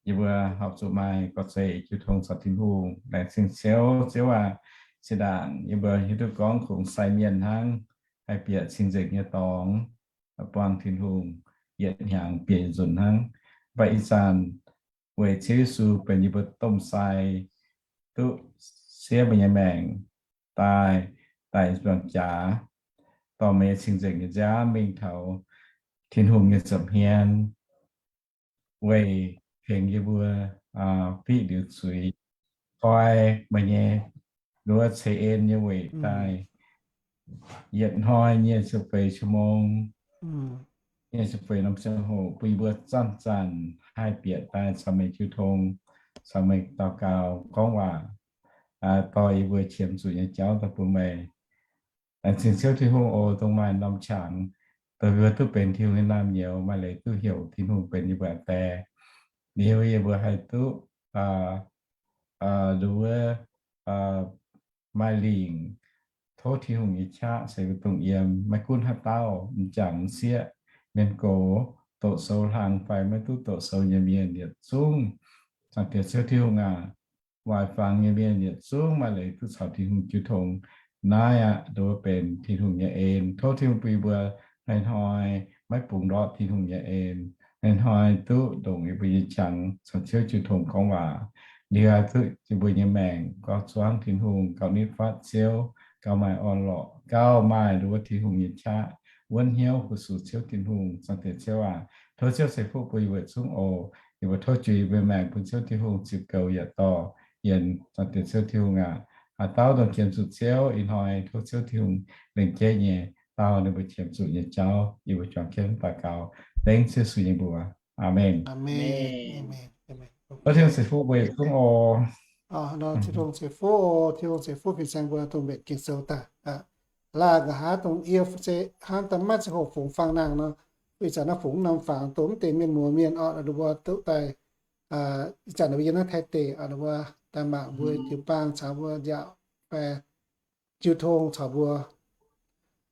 yie mbuo horpc zuqc maaih gorx-zoih jiu tong caux Tin-Hungh. Laengz zingh Ziouv, Ziouv aac, zinh ndaangc yie mbuo hiuv duqv gorngv kungx sai mienh hnangv, haih bieqc cing-nzengc nyei dorngx, buangh Tin-Hungh yietc hnyangx bieqc yietc nzunc hnangv. Mv baac ih zanc weic Ziouv Yesu benx yie mbuo domh sai, duqv siev mbuo nyei maengc daaih, daaih zuangx jaax, dorh meih nyei cing-nzengc nyei nziaamv mingh taux Tin-Hungh nyei nza'hmien, weic tengx yie mbuo fiqv liuz zuiz, koi meih nyei nduov ceix en nyei weic daaih, yietc hnoi nyei ziepc feix qaqv mong, nyei ziepc feix norm ziangh hoc bun yie mbuo zanc-zanc haih bieqc daaih caux meih jiu tong, caux meih daux gaux gorngv waac, dorh yie mbuo qiemx zuqc nyei jauv daaih bun meih. Laengz zingh Ziouv Tin-Hungh oc, dongh maaih norm qangx, dongh yie mbuo duqv benx Tin-Hungh nyei naamh nyouz, maaih leiz duqv heuc Tin-Hungh benx yie mbuo daeh. Liuz yie mbuo haih duqv nduov maaih lingc tov Tin-Hungh nyei qaqv se mbuo dongh yiem, maiv gunv haaix dauh, m'jangc m'sieqv, mienh gox, doqc sou hlang fai maiv duqv doqc sou nyei mienh yietc zungv, Zaangc Diex Ziouv Tin-Hungh aac, waaic fangx nyei mienh yietc zungv maaih leiz duqv caux Tin-Hungh jiu tong. Naaiv aqv nduov benx Tin-Hungh nyei en. Tov Tin-Hungh bun yie mbuo hnoi-hnoi maiv bungx ndortv Tin-Hungh nyei en. Hnoi-hnoi duqv ndongc yie mbuo nyei qangx caux Ziouv jiu tong gorngv waac. Liuz haih duqv yie mbuo nyei maengc gauh zuangv Tin-Hungh, gauh nitv fatv Ziouv, gauh maaih orn-lorqc, gauh maaih nduov Tin-Hungh nyei qaqv, wuonv hnyouv fu-sux Ziouv Tin-Hungh. Zaangc Diex Ziouv aac, tov Ziouv ceix fuqv bun yie mbuo yietc zungv oc. Yie mbuo tov jiex yie mbuo maengc bun Ziouv Tin-Hungh ziux goux yietc dorh yienx. Zaangc Diex Ziouv Tin-Hungh aac, haaix dauh dongh qiemx zuqc Ziouv ih hnoi, tov Ziouv Tin-Hungh lengc jeiv nyei dau ninh mbuo qiemx zuqc nyei jauv. Yie mbuo juangc jienv daux gaux dengv Ziouv Yesu nyei mbuox. Aamen. Tov Tin-Hungh ceix fuqv mbuo yietc zungv oc. Tin-Hungh ceix fuqv oc. Tin-Hungh ceix fuqv fin-saeng mbuo dongh mbenc Ging-Sou daaih. Laaih nqa'haav dongh yie se hnamv daaih maiv zeiz hoqc fungx faang nangh nor, ih zanc naaiv fungx norm fangx dongh mv deix mienh muoz mienh orqc, ninh mbuo duqv daaih, ih zanc ninh mbuo yiem naaiv Taiv deic, ninh mbuo daaih mangc mbuo jiu-baang caux mbuo nziaauc fai jiu tong caux mbuo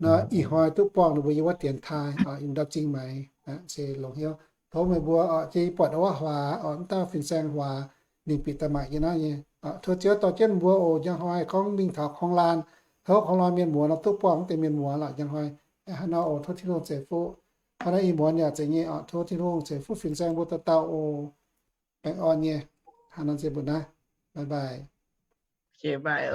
nor, ih hnoi duqv buangh ninh mbuo yiem wuov dienx taaih, yiem ndau zingh maix, se longx hnyouv. Tov meih mbuo oc, jiex buatc wuov huaax oc, mv dauh fin-saeng huaax, ninh bieqc daaih mangc yie naaiv nyei. Tov Ziouv dorh jienv mbuo oc, njang hnoi gorngv mingh taux korng laan, tov korng laan mienh muoz nor duqv buangh mv deix mienh muoz lorqc njang hnoi. Hnangv nor oc, tov Tin-Hungh ceix fuqv. Hnangv naaiv ih muonz yaac zeiz nyei oc, tov Tin-Hungh ceix fuqv fin-saeng mbuo dauh dauh oc. Baengh orn nyei. Hnangv nor nzengc mbuo naaiv. Bye bye.